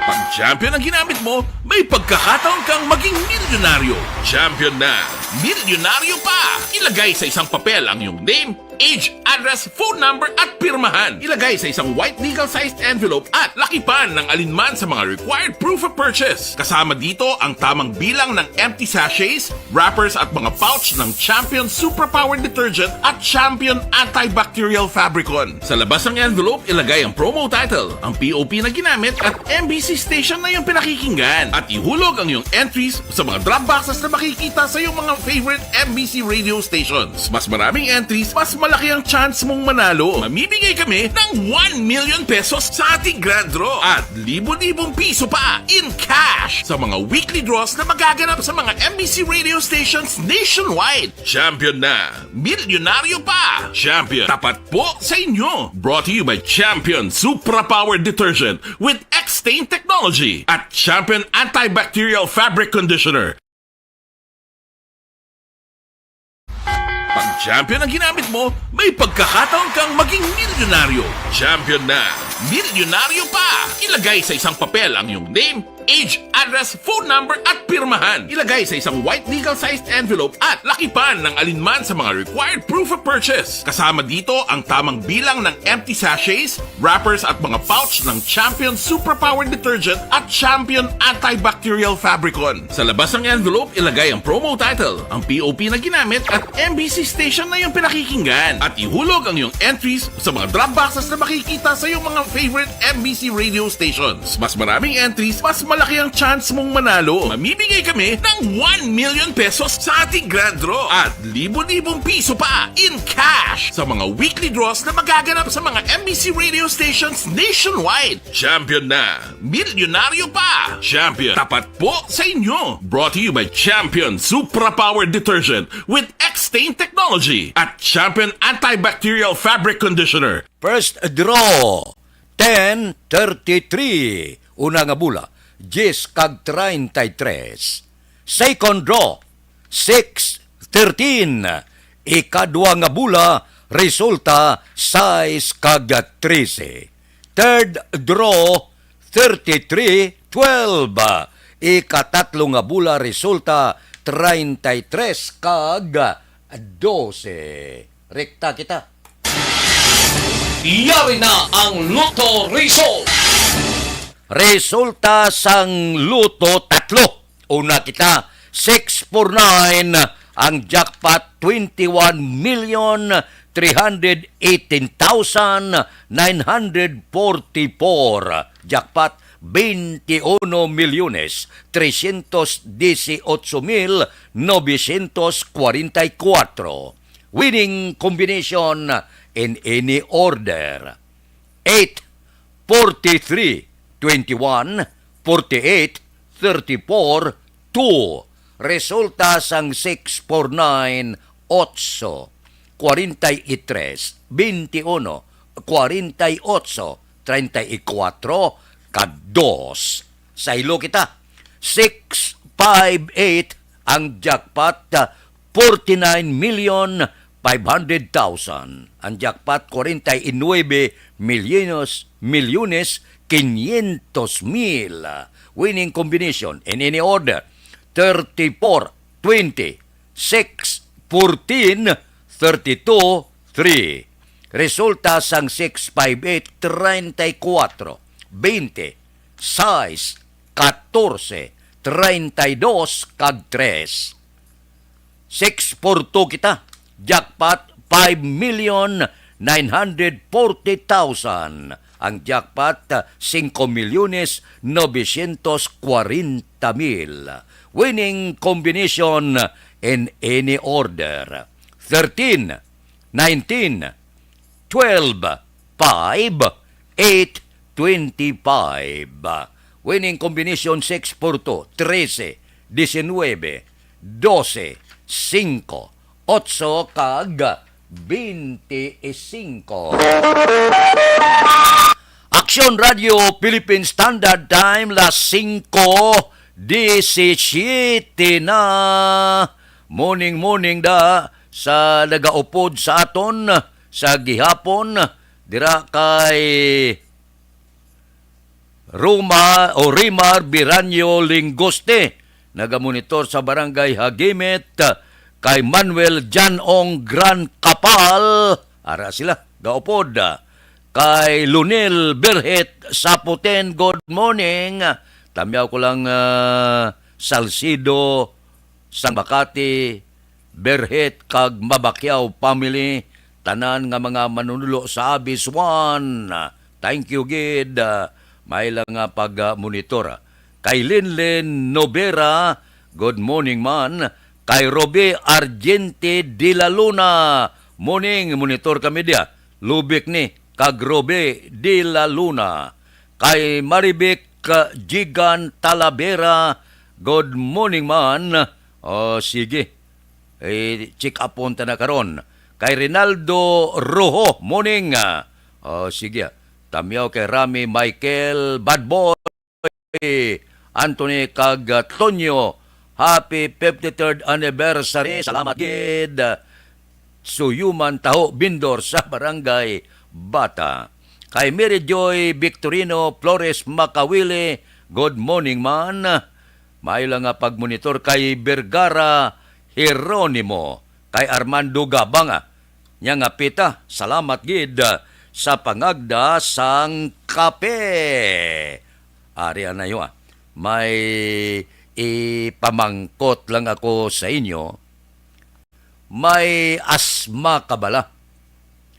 Pag champion ang ginamit mo, may pagkakataon kang maging milyonaryo. Champion na! Milyonaryo pa! Ilagay sa isang papel ang iyong name, age, address, phone number, at pirmahan. Ilagay sa isang white legal-sized envelope at lakipan ng alinman sa mga required proof of purchase. Kasama dito ang tamang bilang ng empty sachets, wrappers, at mga pouch ng Champion Suprapower Detergent at Champion Antibacterial Fabricon. Sa labas ng envelope, ilagay ang promo title, ang P O P na ginamit, at M B C station na iyong pinakikinggan. At ihulog ang iyong entries sa mga drop boxes na makikita sa iyong mga favorite M B C radio stations. Mas maraming entries, mas malaki ang chance mong manalo. Mamimigay kami ng one million pesos sa ating grand draw at libo-libong piso pa in cash sa mga weekly draws na magaganap sa mga M B C radio stations nationwide. Champion na! Milyonaryo pa! Champion, tapat po sa inyo! Brought to you by Champion Supra Power Detergent with X-Stain Technology at Champion Antibacterial Fabric Conditioner. Pag champion ang ginamit mo, may pagkakataon kang maging milyonaryo. Champion na! Milyonaryo pa! Ilagay sa isang papel ang iyong name, age, address, phone number, at pirmahan. Ilagay sa isang white legal-sized envelope at lakipan ng alinman sa mga required proof of purchase. Kasama dito ang tamang bilang ng empty sachets, wrappers, at mga pouch ng Champion Suprapower Detergent at Champion Antibacterial Fabricon. Sa labas ng envelope, ilagay ang promo title, ang P O P na ginamit, at M B C station na iyong pinakikinggan. At ihulog ang iyong entries sa mga drop boxes na makikita sa iyong mga favorite M B C radio stations. Mas maraming entries, mas malaki ang chance mong manalo. Mamimigay kami ng one million pesos sa ating grand draw at libo-libong piso pa in cash sa mga weekly draws na magaganap sa mga M B C radio stations nationwide. Champion na! Milyonaryo pa! Champion, tapat po sa inyo! Brought to you by Champion Supra Power Detergent with X-Stain Technology at Champion Antibacterial Fabric Conditioner. First draw, ten thirty-three. Una nga bola, diyes kag treinta y tres. Second draw, six thirteen. Ikadwa nga bola, resulta sais kag trese. Third draw, thirty-three twelve. Ikatatlo nga bola, resulta treinta y tres kag dose. Rekta kita. Yari na ang Lotto Result. Resulta sang Lotto tatlo. Una kita, six four nine, ang jackpot, twenty-one million three hundred eighteen thousand nine hundred forty-four. Jackpot, veintiuno milyones trescientos dieciocho mil novecientos cuarenta y cuatro. Winning combination in any order: eight, forty-three, twenty-one, forty-eight, thirty-four, two. Resulta sang six four nine, ocho, cuarenta y tres, veintiuno, cuarenta y ocho, treinta y cuatro, ka dos. Saylo kita. Six five eight ang jackpot, ah, forty-nine million five hundred thousand. Ang jackpot, forty-nine milyones, milyones quinientos mil. Winning combination in any order: thirty-four, twenty, six, fourteen, thirty-two, three. Resulta sang six five eight, treinta y cuatro, veinte, sais, katorse, treinta y dos, kag tres. Six four two kita. Jackpot, five million nine hundred forty thousand. Ang jackpot, singko milyones novecientos cuarenta mil. Winning combination in any order: thirteen, nineteen, twelve, five, eight, twenty-five. Winning combination six four two, trese, diecinuebe, dose, singko, otso, kag bente singko. Action Radio Philippine Standard Time, las singko disisiete na. Morning, morning da sa nagaupod sa aton sa gihapon, dira kay Roma o Rimar Biranyo Lingoste, nagamonitor sa Barangay Hagimit, kay Manuel Janong Gran Kapal, ara sila, gaupod, kay Lunel Berhet Saputen, good morning. Tamyaw ko lang, ah, Salcido, sang Makati, Berhet kag Mabakyaw family, tanan nga mga manunulo sa Abis One. Thank you gid. Ah, may lang nga pag-monitor. Kay Linlin Novera, good morning man. Kay Robe Argente de la Luna, morning, monitor kami dia. Lubik ni, kag Robe de la Luna. Kay Marivic, uh, Jigan Talavera, good morning man. O, sige. Eh, check upon ta na karon. Kay Rinaldo Rojo, morning. O, sige. Tamyaw kay Rami Michael Badboy, Anthony kag, uh, Tonyo. Happy fifty-third anniversary. Salamat gid. Suyuman Taho Bindor sa Barangay Bata. Kay Mary Joy Victorino Flores Makawili, good morning man. Maayo lang nga pagmonitor kay Vergara Jeronimo, kay Armando Gabanga. Nya nga pita, salamat gid, ah, sa pangagda sang kape. Ari anayo, ah. May ipamangkot lang ako sa inyo. May asma ka bala?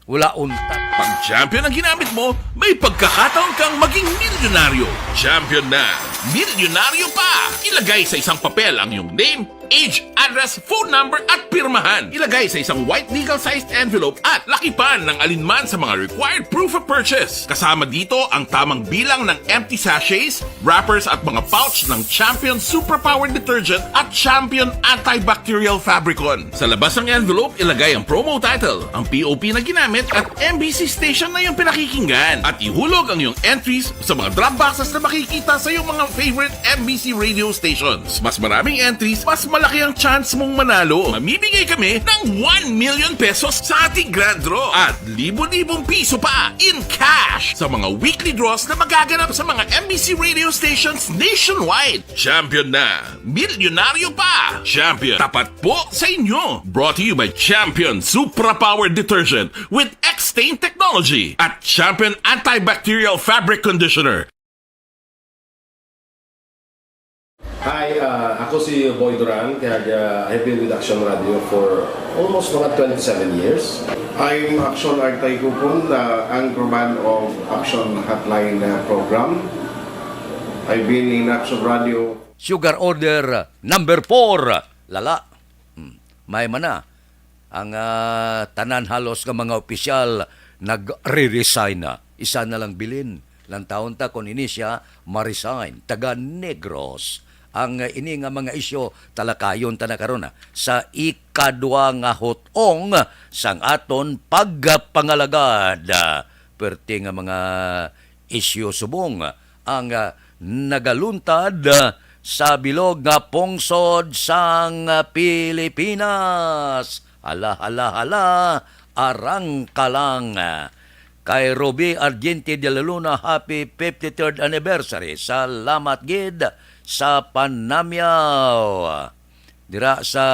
Wala untat. Pag Champion ang ginamit mo, may pagkakataon kang maging milyonaryo. Champion na, milyonaryo pa! Ilagay sa isang papel ang iyong name, age, address, phone number, at pirmahan. Ilagay sa isang white legal-sized envelope at lakipan ng alinman sa mga required proof of purchase. Kasama dito ang tamang bilang ng empty sachets, wrappers, at mga pouch ng Champion Superpower Detergent at Champion Antibacterial Fabricon. Sa labas ng envelope, ilagay ang promo title, ang P O P na ginamit, at M B C station na iyong pinakikinggan. At ihulog ang iyong entries sa mga drop boxes na makikita sa iyong mga favorite M B C radio stations. Mas maraming entries, mas malaki ang chance mong manalo. Mamimigay kami ng one million pesos sa ating grand draw at libo-libong piso pa in cash sa mga weekly draws na magaganap sa mga M B C radio stations nationwide. Champion na! Milyonaryo pa! Champion, tapat po sa inyo! Brought to you by Champion Supra Power Detergent with X-Stain Technology at Champion Antibacterial Fabric Conditioner. Hi, uh, ako si Boy Duran, kaya uh, I've been with Action Radio for almost mga twenty-seven years. I'm Action Artay Kupon, the anchorman of Action Hotline uh, program. I've been in Action Radio. Sugar order number four. Lala. Hmm. May mana. Ang ah, tanan halos nga mga opisyal nagre-resign na. Isa na lang bilin. Lantawon ta kon ini siya ma-resign. Taga Negros. Ang ah, ini nga mga isyu talakayon ta na karon ah, sa ikadwa nga hutong sang aton pagpangalagad. Ah, Perte nga mga isyu subong ang ah, nagaluntad ah, sa bilog nga pungsod sang ah, Pilipinas. Hala, hala, hala, arang ka lang. Kay Ruby Argente de la Luna, happy fifty-third anniversary. Salamat gid sa panamyaw. Dira sa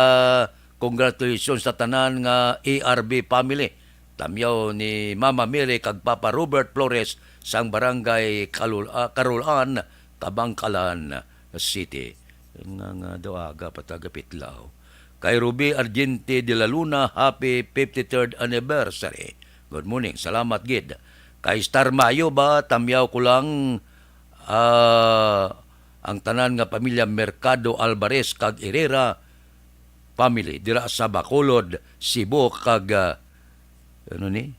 congratulations sa tanan nga A R B family. Tamyaw ni Mama Mary kag Papa Robert Flores sang Barangay Kalul ah, Karulan, Kabangkalan City. Nga nga daw aga pa taga Pitlaw. Kay Ruby Argente de la Luna, happy fifty-third anniversary. Good morning, salamat gid. Kay Star Mayo ba, tamyaw ko lang ah, ang tanan nga pamilya Mercado Alvarez kag Herrera family dira sa Bacolod, Cebu kag ah, ano ni?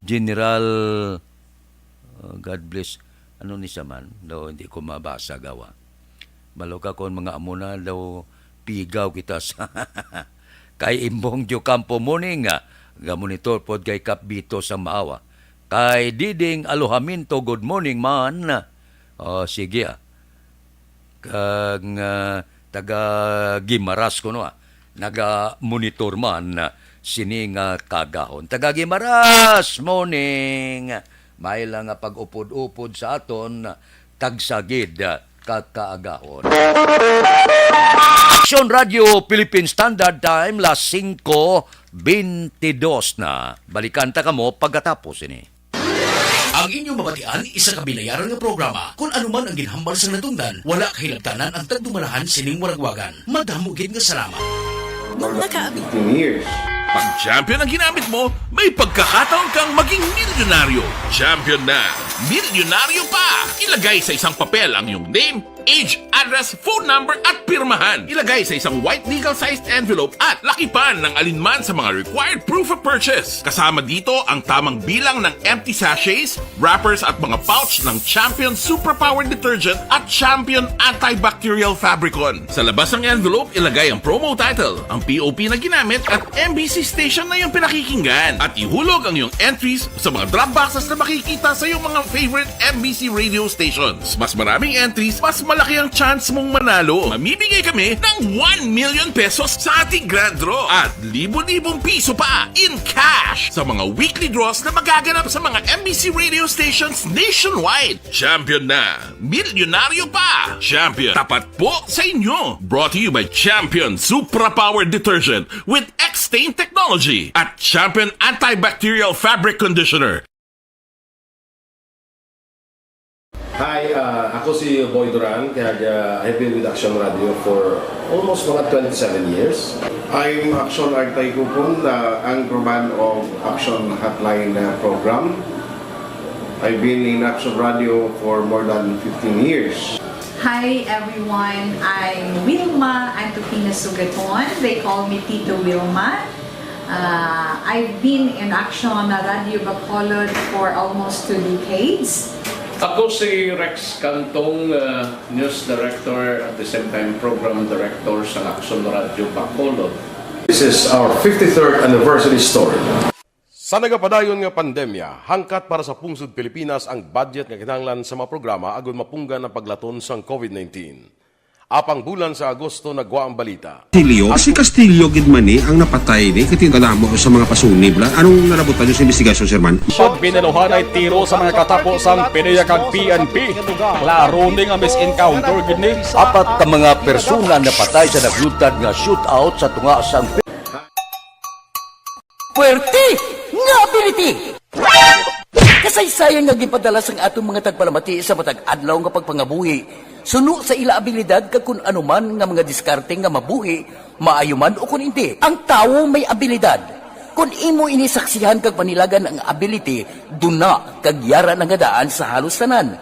General ah, God bless. Ano ni sa man? Daw hindi ko mabasa gawa. Balo ka kon mga amo na daw pigaw kita sa kay Imbong Diocampo morning nga gamonitor pod kay Kap Bito sa Maawa. Kay Diding Alojamiento, good morning man. Oh, sige ah. Kag ah, taga Gimaras kuno ah. Naga-monitor man ah, sini nga kagahon. Taga Gimaras, morning. May lang nga pag-upod-upod sa aton, tagsa gid ah, ka kaagahon. Action Radio Philippine Standard Time, las singko bentidos na. Balikan ta kamo pagkatapos ini. Ang inyong mabatian, isa ka binayaran nga programa. Kon ano man ang ginhambal sang natungdan, wala kahilabtanan ang tagdumalahan sining waragwagan. Madamo gid nga salamat. Nakaabig. fifteen years. Pag champion ang ginamit mo, may pagkakataon kang maging milyonaryo. Champion na, milyonaryo pa! Ilagay sa isang papel ang iyong name, age, address, phone number at pirmahan. Ilagay sa isang white legal-sized envelope at lakipan ng alinman sa mga required proof of purchase. Kasama dito ang tamang bilang ng empty sachets, wrappers at mga pouch ng Champion Suprapower Detergent at Champion Antibacterial Fabricon. Sa labas ng envelope, ilagay ang promo title, ang P O P na ginamit at M B C station na iyong pinakikinggan. At ihulog ang iyong entries sa mga drop boxes na makikita sa iyong mga favorite M B C radio stations. Mas maraming entries, mas malaki ang chance mong manalo. Mamimigay kami ng one million pesos sa ating grand draw at libo-libong piso pa in cash sa mga weekly draws na magaganap sa mga M B C radio stations nationwide. Champion na! Milyonaryo pa! Champion, tapat po sa inyo! Brought to you by Champion Supra Power Detergent with X-Stain Technology at Champion Antibacterial Fabric Conditioner. Hi, uh, ako si Boy Duran, kaya uh, I've been with Action Radio for almost mga twenty-seven years. I'm Action Artay Kupon, the anchorman of Action Hotline uh, program. I've been in Action Radio for more than fifteen years. Hi everyone, I'm Wilma Antokina Sugaton. They call me Tito Wilma. Uh, I've been in Action Radio Bacolod for almost two decades. Ako si Rex Cantong, uh, News Director at the same time Program Director sa Action Radio Bacolod. This is our fifty-third anniversary story. Sa nagapadayon nga pandemya, hangkat para sa pungsod Pilipinas ang budget nga kinahanglan sa mga programa agud mapunggan ang paglaton sang COVID nineteen. Apang bulan sa Agosto nagwa ang balita. Castillo? Si Castillo gid man ni ang napatay ni kay kadamo sa mga pasunib la. Anong nalabutan niyo sa investigasyon, Sir Man? Pag binaluhanay tiro sa mga katapo sang PDEA kag P N P. Klaro ni nga mis-encounter gid ni. Apat ka mga persona napatay sa nagluntad nga shootout sa tunga sang Puwerte nga ability! Kasaysayan nga ginpadala sang aton mga tagpalamati sa matag adlaw nga pagpangabuhi Suno sa ila abilidad kag kun ano man nga mga diskarte nga mabuhi, maayo man o kun indi, ang tawo may abilidad. Kun imo ini saksihan kag panilagan ang ability, duna kag yara na nga daan sa halos tanan.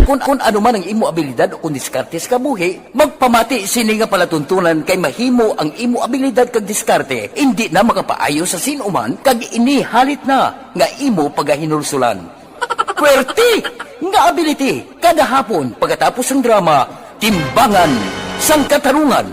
Kun, kun ano man ang imo abilidad o kun diskarte sa kabuhi, magpamati sini nga palatuntunan kay mahimo ang imo abilidad kag diskarte indi na makapaayo sa sin-o man kag ini halit na nga imo pagahinulsulan. Pwerte nga ability kada hapon pagkatapos sang drama, Timbangan sang Katarungan.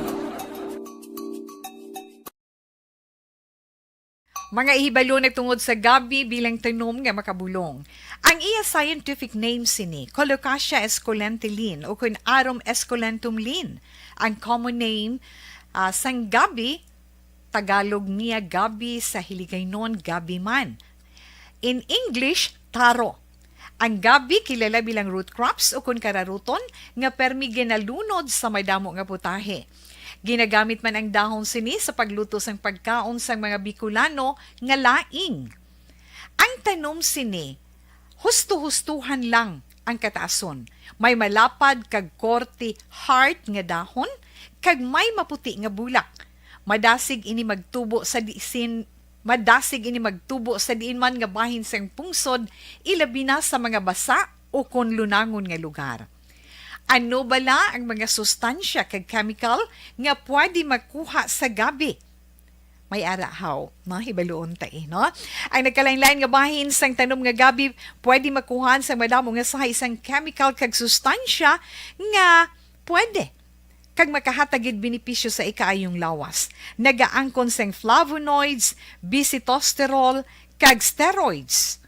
Mga ihibalo na tungod sa gabi bilang tanom nga makabulong. Ang iya scientific name sini, Colocasia esculenta Lin, o kun Arum esculentum Lin. Ang common name, ah, sang gabi, Tagalog niya gabi, sa Hiligaynon gabi man. In English, taro. Ang gabi kilala bilang root crops o kun kararuton nga permi ginalunod sa madamo nga putahe. Ginagamit man ang dahon sini sa pagluto sang pagkaon sang mga Bicolano nga laing. Ang tanom sini, husto-hustohan lang ang kataason. May malapad kag korte heart nga dahon kag may maputi nga bulak. Madasig ini magtubo sa disin Madasig ini magtubo sa diin man nga bahin sang pungsod, ilabi na sa mga basa o kon lunangon nga lugar. Ano bala ang mga sustansya kag chemical nga pwede makuha sa gabi? May ara haw, no? Hibaluon ta, eh, no? Ang nagkalain-lain nga bahin sang tanom nga gabi pwede makuhaan sang madamo nga sahi sang chemical kag sustansya nga pwede kag makahatag gid benepisyo sa ikaayong lawas. Nagaangkon sang flavonoids, bisitosterol, kag steroids.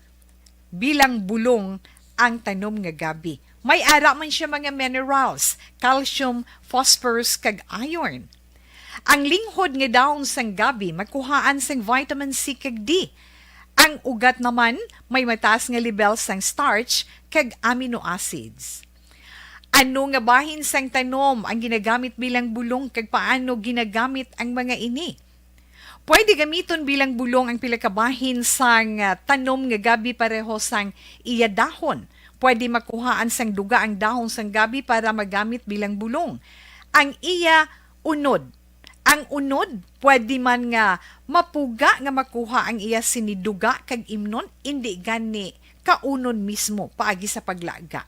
Bilang bulong ang tanom nga gabi. May ara man siya mga minerals, calcium, phosphorus, kag iron. Ang linghod nga dahon sang gabi makuhaan sang vitamin C kag D. Ang ugat naman may mataas nga lebel sang starch kag amino acids. Ano nga bahin sang tanom ang ginagamit bilang bulong kag paano ginagamit ang mga ini? Pwede gamiton bilang bulong ang pila ka bahin sang, ah, tanom nga gabi pareho sang iya dahon. Pwede makuhaan sang duga ang dahon sang gabi para magamit bilang bulong. Ang iya unod. Ang unod, pwede man nga mapuga nga makuha ang iya sini duga kag imnon, indi gani kaunon mismo paagi sa paglaga.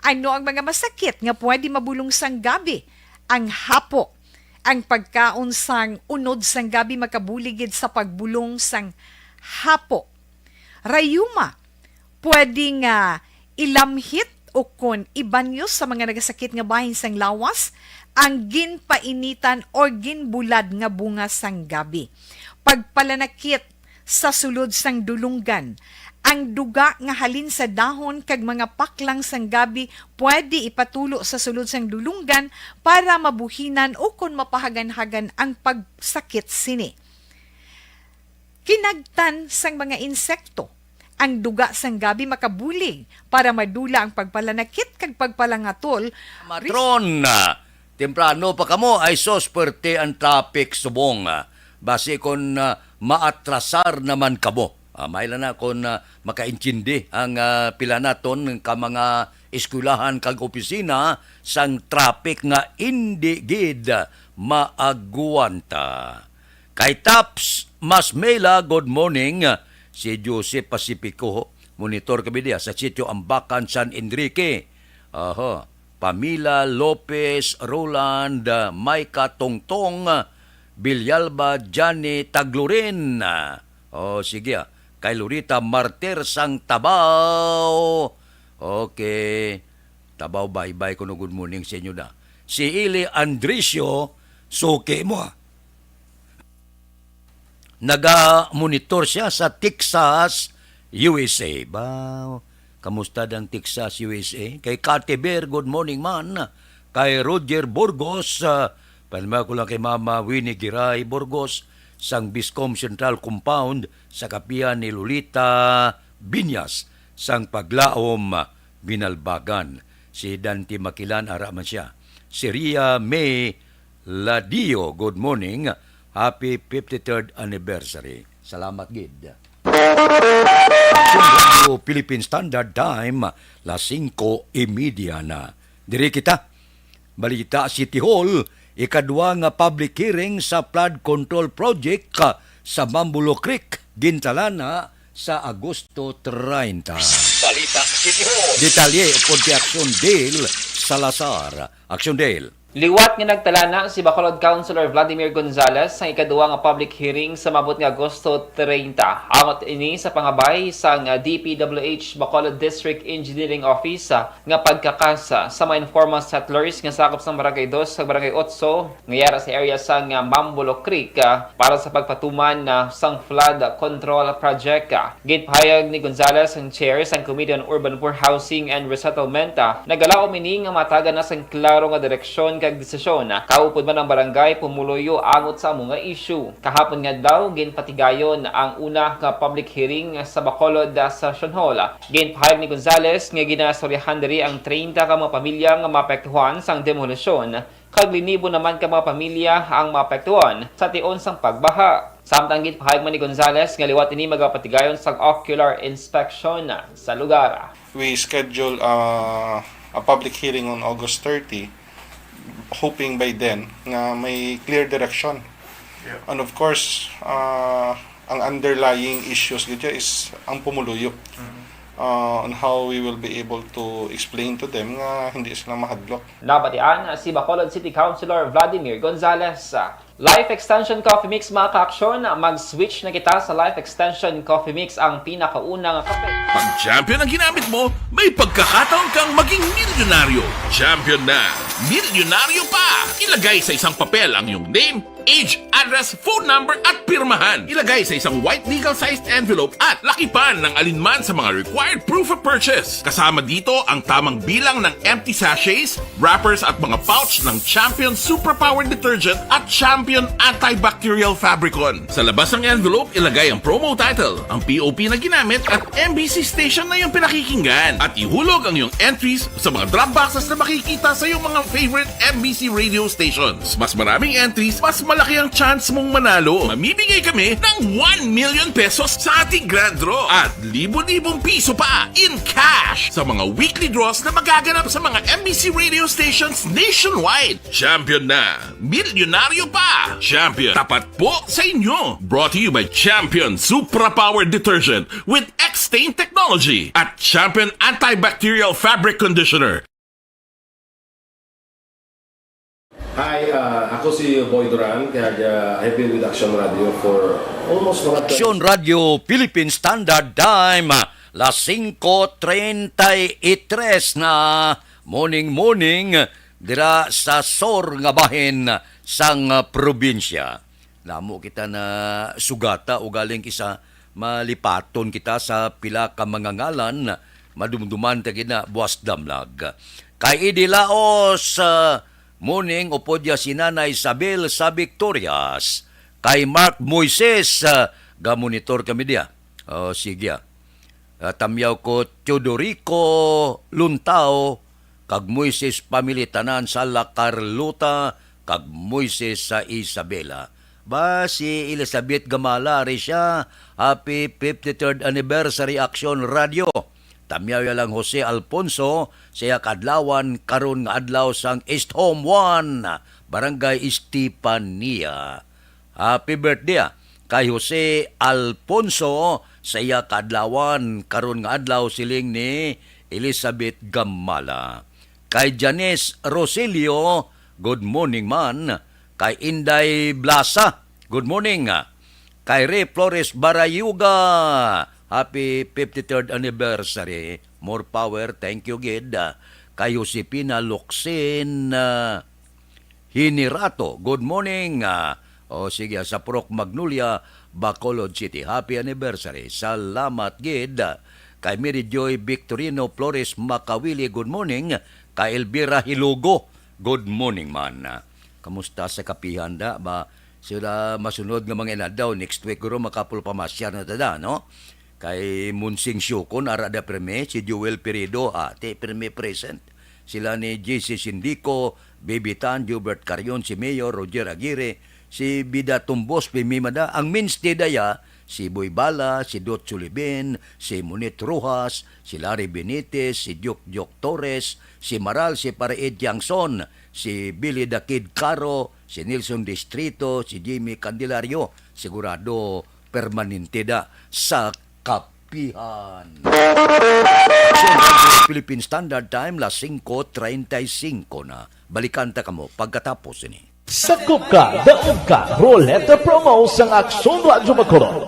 Ano ang mga masakit nga pwede mabulong sang gabi? Ang hapo. Ang pagkaon sang unod sang gabi makabulig gid sa pagbulong sang hapo. Rayuma, pwede nga ilamhit o kon ibanyos sa mga nagasakit nga bahin sang lawas ang ginpainitan or ginbulad nga bunga sang gabi. Pagpalanakit sa sulod sang dulunggan. Ang duga nga halin sa dahon kag mga paklang sang gabi pwede ipatulo sa sulod sang dulunggan para mabuhinan o kon mapahaganhagan ang pagsakit sini. Kinagtan sang mga insekto. Ang duga sang gabi makabulig para madula ang pagpalanakit kag pagpalangatol. Matron, ah, temprano pa kamo ay sos, pwerte ang traffic subong. Ah, basi kon, ah, maatrasar naman kamo. Ah, maila na kon, ah, makaintindi ang, ah, pila naton ka mga eskwelahan kag opisina sang traffic nga indi gid maagwanta. Kay Taps Masmela, good morning. Si Joseph Pacifico, monitor kami diya sa Sitio Ambacan, San Enrique. Aha. Pamila Lopez, Roland, Maika Tongtong, Villalba, Johnny Taglurin. Oh, sige, ah. Kay Lorita Martir sang Tabaw. Okay. Tabaw, bye-bye kuno, good morning sa inyo na. Si Ili Andricio, suki mo, ah. Naga-monitor siya sa Texas, U S A. Ba, kamusta dang Texas, U S A? Kay Kati Bear, good morning man. Kay Roger Burgos, ah, panama ko lang kay Mama Winnie Giray Burgos, sang Biscom Central Compound, sa kapihan ni Lolita Binyas, sang Paglaom, Binalbagan. Si Dante Makilan, ara man siya. Si Ria May Ladio, good morning. Happy fifty-third anniversary. Salamat gid. Philippine Standard Time, las singko y media na. Diri kita Balita City Hall, ikadwa nga public hearing sa flood control project, ah, sa Mambulo Creek, gintalana sa Agosto treinta. Balita City Hall. Detalye upod kay Action Dale Salazar. Action Dale. Liwat nga nagtalana si Bacolod Councilor Vladimir Gonzales sang ikaduha nga public hearing sa maabot nga Agosto treinta. Angot ini sa pangabay sang D P W H Bacolod District Engineering Office, ah, nga pagkakas, ah, sa mga informal settlers nga sakop sang Barangay Dos kag Barangay Otso nga yara sa area sang, ah, Mambulo Creek, ah, para sa pagpatuman, ah, sang flood control project, ah. Ginpahayag ni Gonzales ang chair sang Committee on Urban Poor Housing and Resettlement, ah, nagalaom ini nga matagan na sang klaro nga direksyon kag desisyon, ah, kaupod man ang barangay pumuluyo angot sa amo nga issue. Kahapon nga adlaw, ginpatigayon ang una nga public hearing sa Bacolod, ah, Session Hall. Ginpahayag ni Gonzales nga ginaistoryahan diri ang treinta ka mga pamilya nga maapektuhan sang demolisyon, kag linibo naman ka mga pamilya ang maapektuhan sa tion sang pagbaha. Samtang ginpahayag man ni Gonzales nga liwat ini magapatigayon sang ocular inspection sa lugar. We schedule, uh, a public hearing on August thirty, hoping by then nga may clear direction. Yeah. And of course, uh, ang underlying issues gid dyan is ang pumuluyo. Mm. Uh, on how we will be able to explain to them nga hindi sila mahadlok. Nabatian si Bacolod City Councilor Vladimir Gonzales. Life Extension Coffee Mix, mga ka-aksyon, mag-switch na kita sa Life Extension Coffee Mix, ang pinakauna nga kape. Pag Champion ang ginamit mo, may pagkakataon kang maging milyonaryo. Champion na, milyonaryo pa! Ilagay sa isang papel ang iyong name, age, address, phone number, at pirmahan. Ilagay sa isang white legal-sized envelope at lakipan ng alinman sa mga required proof of purchase. Kasama dito ang tamang bilang ng empty sachets, wrappers, at mga pouch ng Champion Superpower Detergent at Champion Antibacterial Fabricon. Sa labas ng envelope, ilagay ang promo title, ang P O P na ginamit, at M B C station na iyong pinakikinggan. At ihulog ang iyong entries sa mga drop boxes na makikita sa iyong mga favorite M B C radio stations. Mas maraming entries, mas malaki ang chance mong manalo. Mamimigay kami ng one million pesos sa ating grand draw at libo-libong piso pa in cash sa mga weekly draws na magaganap sa mga M B C radio stations nationwide. Champion na, milyonaryo pa! Champion, tapat po sa inyo! Brought to you by Champion Supra Power Detergent with X-Stain Technology at Champion Antibacterial Fabric Conditioner. Hi, uh, ako si Boy Duran, kag, uh, I've been with Action Radio for almost mga Action Radio Philippine Standard Time, las singko treinta y tres na morning, morning, dira sa sur nga bahin sang, uh, probinsya. Namo kita na sugata, ugaling kisa malipaton kita sa pila ka mga ngalan, madumduman ta gid na buas damlag. Kay Idi Laos, ah, morning, upod ya si Nanay Isabel sa Victorias. Kay Mark Moises, ah, ga-monitor kami diya. Oh, sige, ah. Ah, tamyaw ko Teodorico Luntao, kag Moises family tanan sa La Carlota, kag Moises sa Isabela. Ba, si Elizabeth Gamala, ari siya, happy fifty-third anniversary Action Radio. Tamyaw ya lang Jose Alfonso, sa iya kadlawan karon nga adlaw sang East Home One, Barangay Estefania. Happy birthday, ah, kay Jose Alfonso sa iya kaadlawan karon nga adlaw, siling ni Elizabeth Gamala. Kay Janice Rosilio, good morning man. Kay Inday Blasa, good morning. Kay Ray Flores Barayuga, happy fifty-third anniversary. More power, thank you gid. Kay Josefina Locsin, ah, Hinirato, good morning. Ah, o sige, sa Purok Magnolia, Bacolod City. Happy anniversary. Salamat gid. Kay Mary Joy Victorino Flores Makawili, good morning. Kay Elvira Hilugo, good morning man. Kamusta sa kapihan da? Ba, sila masunod nga mga inadlaw, next week guro makapulpamasyar na ta da, no? Kay Monsing Siukon, ara da pirmi, si Joel Pirido, ati, pirmi present. Sila ni J C Sindico, Baby Tan, Gilbert Carion, si Mayor Roger Aguirre, si Bida Tumbos, pirmi man da. Ang mainstay daya, si Boy Bala, si Dot Sulibin, si Monit Rojas, si Larry Benitez, si Duke Duke Torres, si Maral, si Pare Ed Tiangson, si Billy the Kid Caro, si Nelson Distrito, si Jimmy Candelario. Sigurado permanente da sa kapihan. Philippine Standard Time, las singko treinta y cinco na. Balikan ta kamo pagkatapos ini. Sakop ka, daog ka, Roleta Promo sang Aksyon Radyo Bacolod.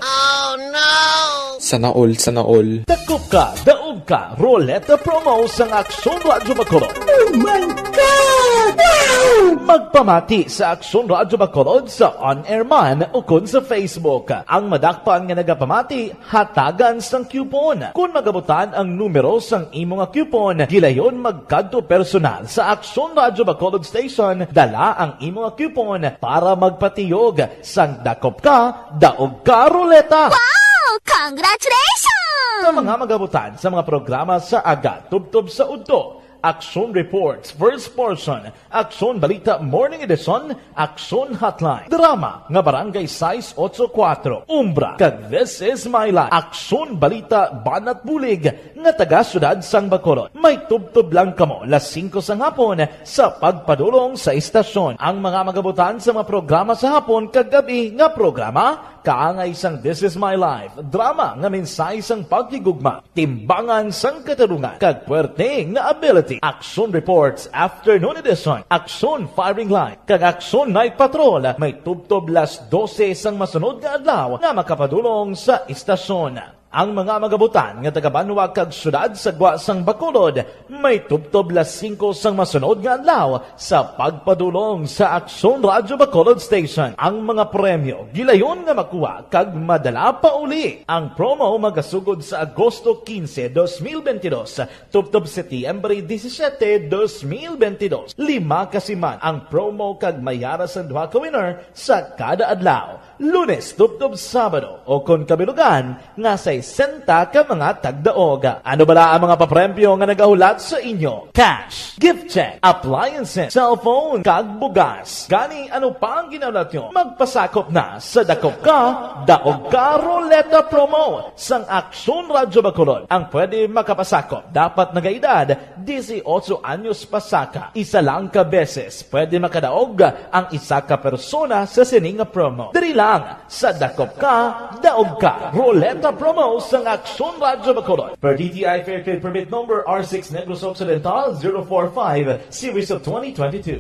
Sana all, sana all. Sakop ka, daog ka, Roleta Promo sang Aksyon Radyo Bacolod. Oh my God! Wow! Magpamati sa Aksyon Radyo Bacolod sa on-air man ukon sa Facebook. Ang madakpan nga nagapamati, hatagan sang coupon. Kon magabutan ang numero sang imo nga coupon, gilayon magkadto personal sa Aksyon Radyo Bacolod Station, dala ang imo nga coupon para magpatiyog sang Dakop Ka, Daog Ka Ruleta. Wow! Congratulations! Sa mga magabutan sa mga programa sa aga tubtob sa udto, Aksyon Reports, First Portion, Aksyon Balita Morning Edition, Aksyon Hotline, drama nga Barangay sais ocho kuatro, Umbra, kag This Is My Life, Aksyon Balita Banat Bulig nga taga Siyudad sang Bacolod. May tubtob lang kamo las singko sang hapon sa pagpadulong sa istasyon. Ang mga magabutan sa mga programa sa hapon kag gab-i nga programa, kaangay sang This Is My Life, drama nga mensahe sang paghigugma, timbangan sang katarungan, kag puwerte nga ability. Aksyon Reports, Afternoon Edition, Aksyon Firing Line, kag Aksyon Night Patrol may tubtob las dose sang masunod nga adlaw nga makapadulong sa istasyon. Ang mga magabutan nga taga-banwa kag siyudad sa gwa sang Bacolod may tubtob las singko sang masunod nga adlaw sa pagpadulong sa Aksyon Radyo Bacolod Station. Ang mga premyo gilayon nga makuha kag madala pauli. Ang promo magasugod sa Agosto quince, dos mil veintidós, tubtob Setyembre disisiete, dos mil veintidós. Lima ka siman ang promo kag may ara sang duha ka winner sa kada adlaw, Lunes tubtob Sabado, o kon kabilugan nga sesenta ka mga tagdaog. Ano bala ang mga papremyo nga nagahulat sa inyo? Cash, gift check, appliances, cellphone, kag bugas. Gani, ano pa ang ginahulat nyo? Magpasakop na sa Dakop Ka, Daog Ka Ruleta Promo sang Aksyon Radyo Bacolod. Ang pwede makapasakop dapat nagaedad dieciocho anyos pasaka. Isa lang ka beses pwede makadaog ang isa ka persona sa sini nga promo. Diri lang sa Dakop Ka, Daog Ka Ruleta Promo sang Aksyon Radyo Bacolod. Per D T I Fair Trade Permit Number R six Negros Occidental zero four five, Series of twenty twenty-two.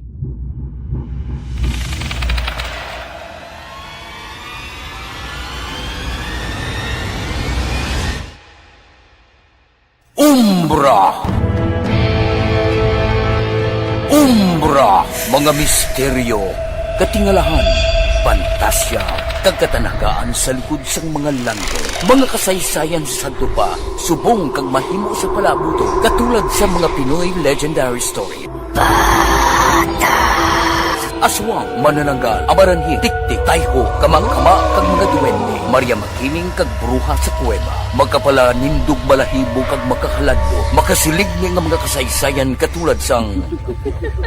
Umbra. Umbra, mga misteryo, katingalahan, pantasya, kag katanagaan sa likod sang mga langit. Mga kasaysayan sa sadto pa, subong kag mahimo sa palabuto, katulad sa mga Pinoy legendary story. Aswang, manananggal, amaranhit, tiktik, tayho, kamangkama, kag mga duwende. Maria Makiling kag bruha sa kuweba. Makapalanindog balahibo kag makahaladlok. Makasiligni nga mga kasaysayan katulad sang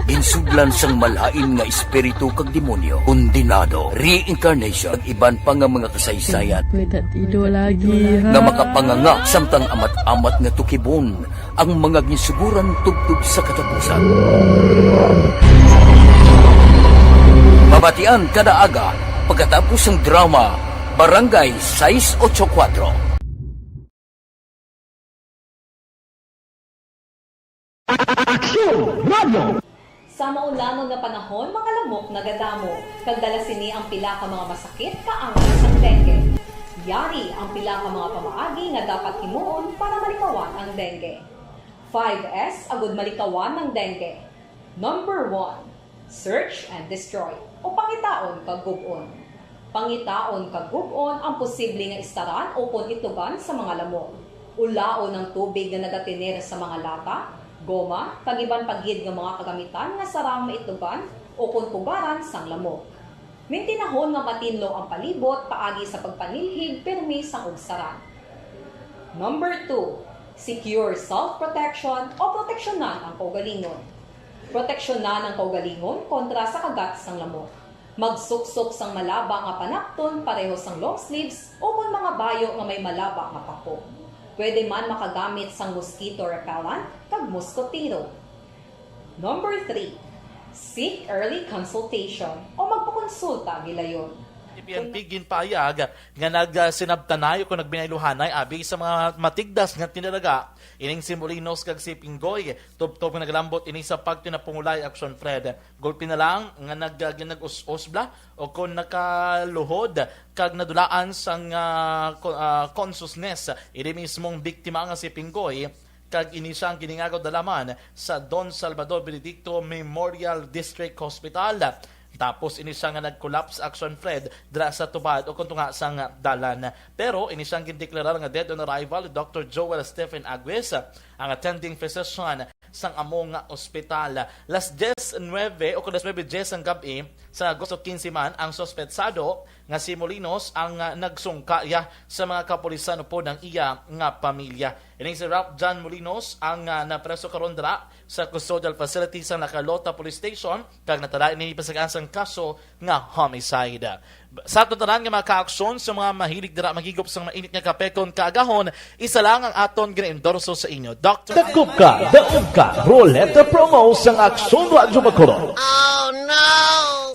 ginsudlan sang malain nga espiritu kag demonyo, kondenado, reincarnation, kag iban pa nga mga kasaysayan Wait, that ido lagi, nga ha? makapanganga samtang amat-amat nga tukibon ang mga ginsuguran tubtob sa katapusan. Mabatian kada aga pagkatapos sang drama Barangay sais ocho kuatro. Aksyon Radio! Sa maulamon nga panahon, mga lamok nagadamo, kag dala sini ang pila ka mga masakit kaangay sang dengue. Yari ang pila ka mga pamaagi nga dapat himuon para malikawan ang dengue. Five S agud malikawan ang dengue. Number one, search and destroy, o pangitaon kag gub-on. Pangitaon kag gub-on ang posible nga istaran ukon itlogan sa mga lamok. Ulaon ang tubig nga nagatener sa mga lata, goma, kag iban pa gid nga mga kagamitan nga sarang maitlogan ukon pugaran sang lamok. Mintinahon nga matinlo ang palibot paagi sa pagpanilhig pirmi sang ugsaran. Number two, secure self-protection o proteksyonan ang kaugalingon. Proteksyonan ang kaugalingon kontra sa kagat sang lamok. Magsuksok sang malaba nga panakton pareho sang long sleeves ukon mga bayo nga may malaba nga pako. Pwede man makagamit sang mosquito repellent kag mosquitero. Number three, seek early consultation o magpakonsulta gilayon. P N P ginpahayag nga nagsinabtanay o nagbinayluhanay abi sa mga matigdas nga tinalaga ining si Molinos kag si Pinggoy, tubtob nga naglambot ini sa pagtinapungulay, Action Fred. Gulpi na lang nga nag-, nag-us-us bala o kon nakaluhod kag nadulaan sang, ah, ko-, ah, consciousness ini mismong biktima nga si Pinggoy, kag ini siya ang giningagaw dalaman sa Don Salvador Benedicto Memorial District Hospital. Tapos ini siya nga nag-collapse, Action Fred, dira sa tubad o kon tunga sang dalan. Pero ini siyang gindeklarar nga dead on arrival ni Doctor Joel Stephen Aguis, ang attending physician sang amo nga ospital. Las dies nuebe o kon las nuebe dies ang gab-i sa Agosto quince man ang suspetsado nga si Molinos ang, ah, nagsungka iya sa mga kapulisan upod ang iya nga pamilya. Ining si Ralph John Molinos ang, ah, napreso karon dira sa custodial facility sa La Carlota Police Station kag natala ini pasag-an sang kaso nga homicide. Sa aton tanan nga mga kaaksyon, sa mga mahilig dira maghigop sang mainit nga kape kon kaagahon, isa lang ang aton ginaendorso sa inyo, Doctor Dakop ka, daog ka, Roleta Promo sang Aksyon Radyo Bacolod.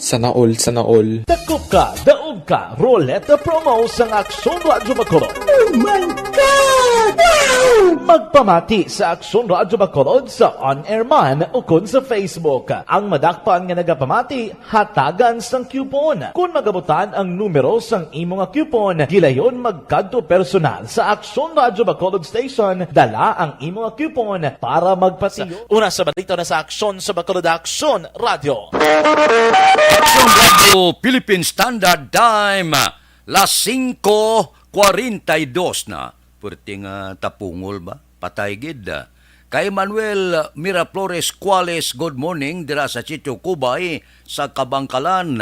Sana all, sana all. Dakop ka, daog ka, Roleta Promo sang Aksyon Radyo Bacolod. Oh my God! Wow! Magpamati sa Aksyon Radyo Bacolod sa on-air man ukon sa Facebook. Ang madakpan nga nagapamati, hatagan sang coupon. Kon magabutan ang numero sang imo nga coupon, gilayon magkadto personal sa Aksyon Radyo Bacolod Station, dala ang imo nga coupon para magpatiyo. Una sa balita na sa Aksyon sa Bacolod, Aksyon Radyo. Aksyon Radyo Philippine Standard Time, las singko kwarenta y dos na. Pwerte nga tapungol ba? Patay gid. Kay Manuel Miraflores Cuales, good morning dira sa Sitio Cubay sa Kabangkalan.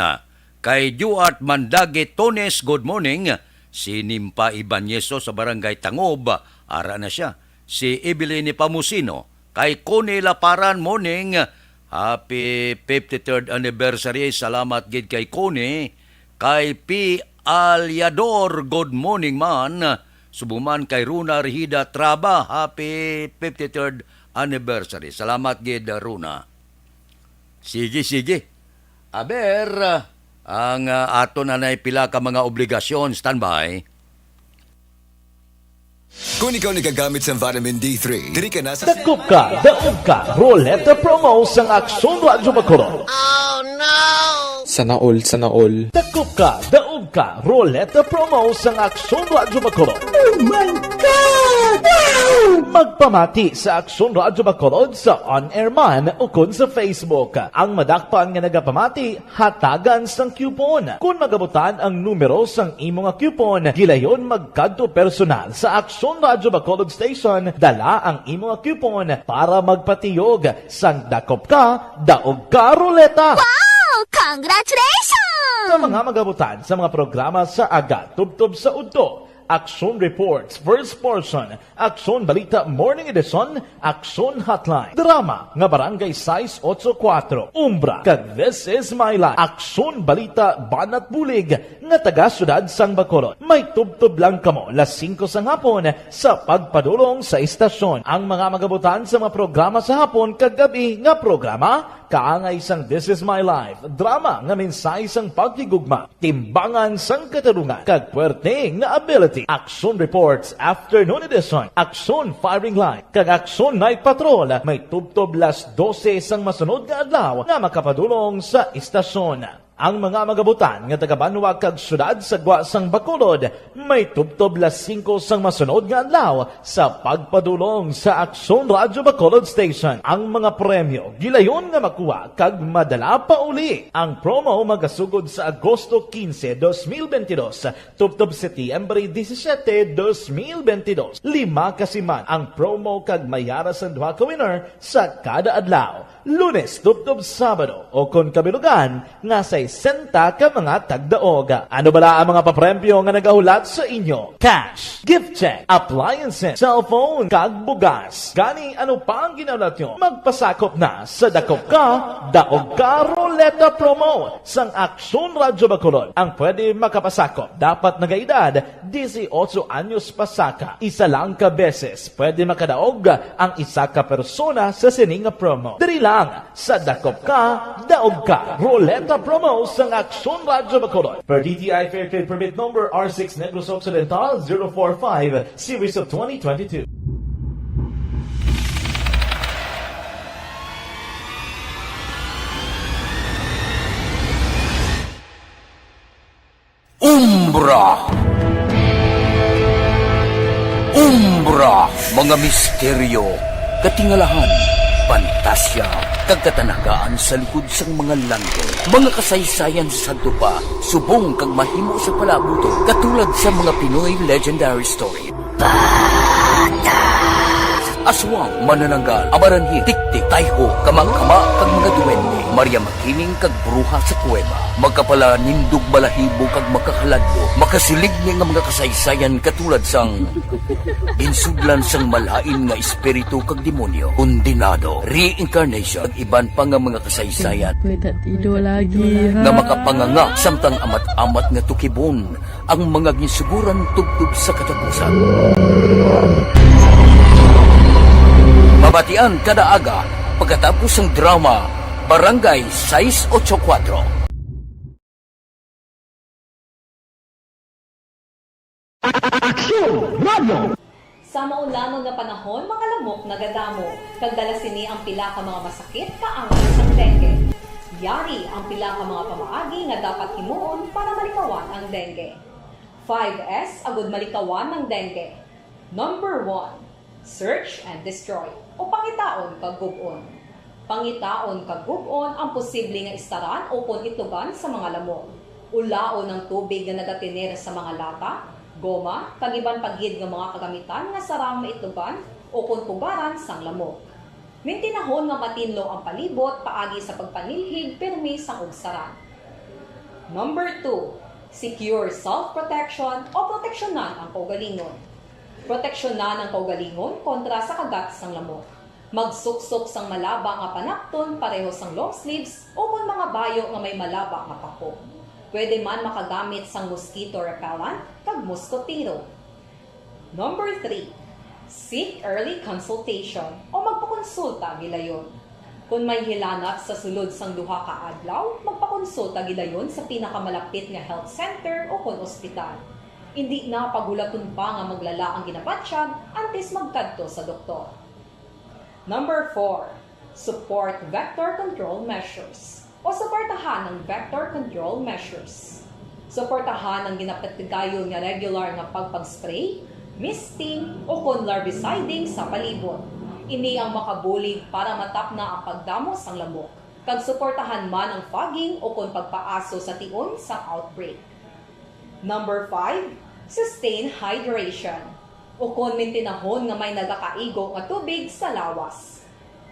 Kay Duart Mandagi Tones, good morning. Si Nimpa Ibañezo sa Barangay Tangob, ara na siya. Si Evelyn Pamusino, kay Connie Laparan, morning. Happy fifty-third anniversary. Salamat gid kay Connie. Kay P Aliador, good morning man. Subong man kay Runa Rihida Traba, happy fifty-third anniversary. Salamat gid, Runa. Sige, sige. Aber, ang, ah, aton anay pila ka mga obligasyon. Standby. Kung ikaw nagagamit sa vitamin D three, diri ka na sa Dakop ka, daog ka, Roleta Promo sang Aksyon Radyo Bacolod. Sana all, sana all. Dakop ka, daog ka, Roleta Promo sang Aksyon Radyo Bacolod. Oh my God! Wow! Magpamati sa Aksyon Radyo Bacolod sa on-air man ukon sa Facebook. Ang madakpan nga nagapamati, hatagan sang coupon. Kon magabutan ang numero sang imo nga coupon, gilayon magkadto personal sa Aksyon Radyo Bacolod Station, dala ang imo nga coupon para magpatiyog sang Dakop Ka, Daog Ka Roleta. Wow! Congratulations! Sa mga magabutan sa mga programa sa aga tubtob sa udto, Aksyon Reports, first portion, Aksyon Balita Morning Edition, Aksyon Hotline, drama nga Barangay sais otso kuwatro, Umbra, kag This Is My Life, Aksyon Balita Banat Bulig nga taga Siyudad sang Bacolod. May tubtob lang kamo las singko sang hapon sa pagpadulong sa istasyon. Ang mga magabutan sa mga programa sa hapon kag gab-i nga programa, kaangay sang This Is My Life, drama nga mensahe sang paghigugma, timbangan sang katarungan, kag puwerte nga ability. Aksyon Reports Afternoon Edition, Aksyon Firing Line, kag Aksyon Night Patrol, may tubtob las dose sang masunod nga adlaw nga makapadulong sa istasyon. Ang mga magabutan nga taga-banwa kag siyudad sa gwa sang Bacolod, may tubtob las singko sang masunod nga adlaw sa pagpadulong sa Aksyon Radyo Bacolod Station. Ang mga premyo gilayon nga makuha kag madala pa uli. Ang promo magasugod sa Agosto quince, dos mil veintidós, tubtob Setyembre disisiete, dos mil veintidós. Lima ka siman ang promo kag may ara sang duha ka winner sa kada adlaw. Lunes tubtob Sabado, o kon kabilugan nga sesenta ka mga tagdaog. Ano bala ang mga papremyo nga nagahulat sa inyo? Cash, gift check, appliances, cellphone, kag bugas. Gani, ano pa ang ginahulat nyo? Magpasakop na sa Dakop Ka, Daog Ka, Ruleta promo sang Aksyon Radyo Bacolod. Ang pwede makapasakop dapat nagaedad disiotso anyos pasaka. Isa lang ka beses pwede makadaog ang isa ka persona sa sini nga promo. Diri lang sa Dakop Ka, Daog Ka. Ruleta promo sang Aksyon Radyo Bacolod. Per D T I Fair Trade Permit Number R six Negros Occidental zero four five, Series of twenty twenty-two. Umbra. Umbra, mga misteryo, katingalahan, pantasya, kag katanagaan sa likod sang mga langit. Mga kasaysayan sa sadto pa, subong kag mahimo sa palaabuton, katulad sa mga Pinoy legendary story. Aswang, manananggal, amaranhit, tiktik, tayho, kamangkama, kag mga duwende. Maria Makiling kag bruha sa kuweba. Makapalanindog balahibo kag makahaladlo. Makasiligni nga mga kasaysayan katulad sang ginsudlan sang malain nga espiritu kag demonyo, kondenado, reincarnation, kag iban pa nga mga kasaysayan Pwede tido lagi, ha? nga makapanganga samtang amat-amat nga tukibon ang mga ginsuguran tubtob sa katapusan. Mabatian kada aga pagkatapos sang drama Barangay sais ocho kuwatro. Aksyon Radio! Sa maulangon nga panahon, mga lamok nagadamo, kag dala sini ang pila ka mga masakit kaangay sang dengue. Yari ang pila ka mga pamaagi nga dapat himuon para malikawan ang dengue. Five S agud malikawan ang dengue. Number one, search and destroy, o pangitaon kag gub-on. Pangitaon kag gub-on ang posible nga istaran ukon itlogan sa mga lamok. Ulaon ang tubig nga nagatener sa mga lata, goma, kag iban pa gid nga mga kagamitan nga sarang maitlogan ukon pugaran sang lamok. Mintinahon nga matinlo ang palibot paagi sa pagpanilhig pirmi sang ugsaran. Number two, secure self-protection o proteksyonan ang kaugalingon. Proteksyonan ang kaugalingon kontra sa kagat sang lamok. Magsuksok sang malaba nga panapton pareho sang long sleeves ukon mga bayo nga may malaba nga pako. Pwede man makagamit sang mosquito repellent kag moskotero. Number three, seek early consultation o magpakonsulta gilayon. Kon may hilanat sa sulod sang duha ka adlaw, magpakonsulta gilayon sa pinakamalapit nga health center ukon ospital. Indi na paghulaton pa nga maglala ang ginabatyag antes magkadto sa doktor. Number four, support vector control measures o suportahan ang vector control measures. Suportahan ang ginapatigayon nga regular nga pagpag-spray, misting, ukon larviciding sa palibot. Ini ang makabulig para matapna ang pagdamo sang lamok, kag suportahan man ang fogging ukon pagpaaso sa tion sang outbreak. Number five, sustain hydration, ukon mintinahon nga may nagakaigo nga tubig sa lawas.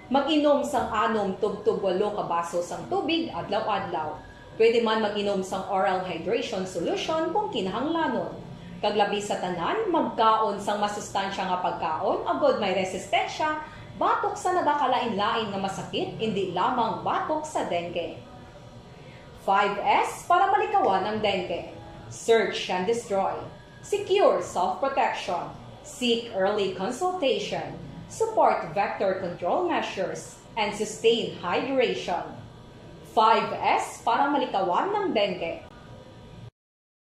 Mag-inom sang anom tubtob walo ka baso sang tubig adlaw-adlaw. Pwede man mag-inom sang oral hydration solution kung kinahanglanon. Kag labi sa tanan, magkaon sang masustansya nga pagkaon agod may resistensya batok sa nagakalain-lain nga masakit, indi lamang batok sa dengue. Five S para malikawan ang dengue. Search and destroy. Secure self-protection. Seek early consultation. Support vector control measures. And sustain hydration. Five S para malikawan ng dengue.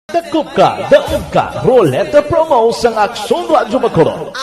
Dakop Ka, Daog Ka, Roleta Promo sang Aksyon Radyo Bacolod.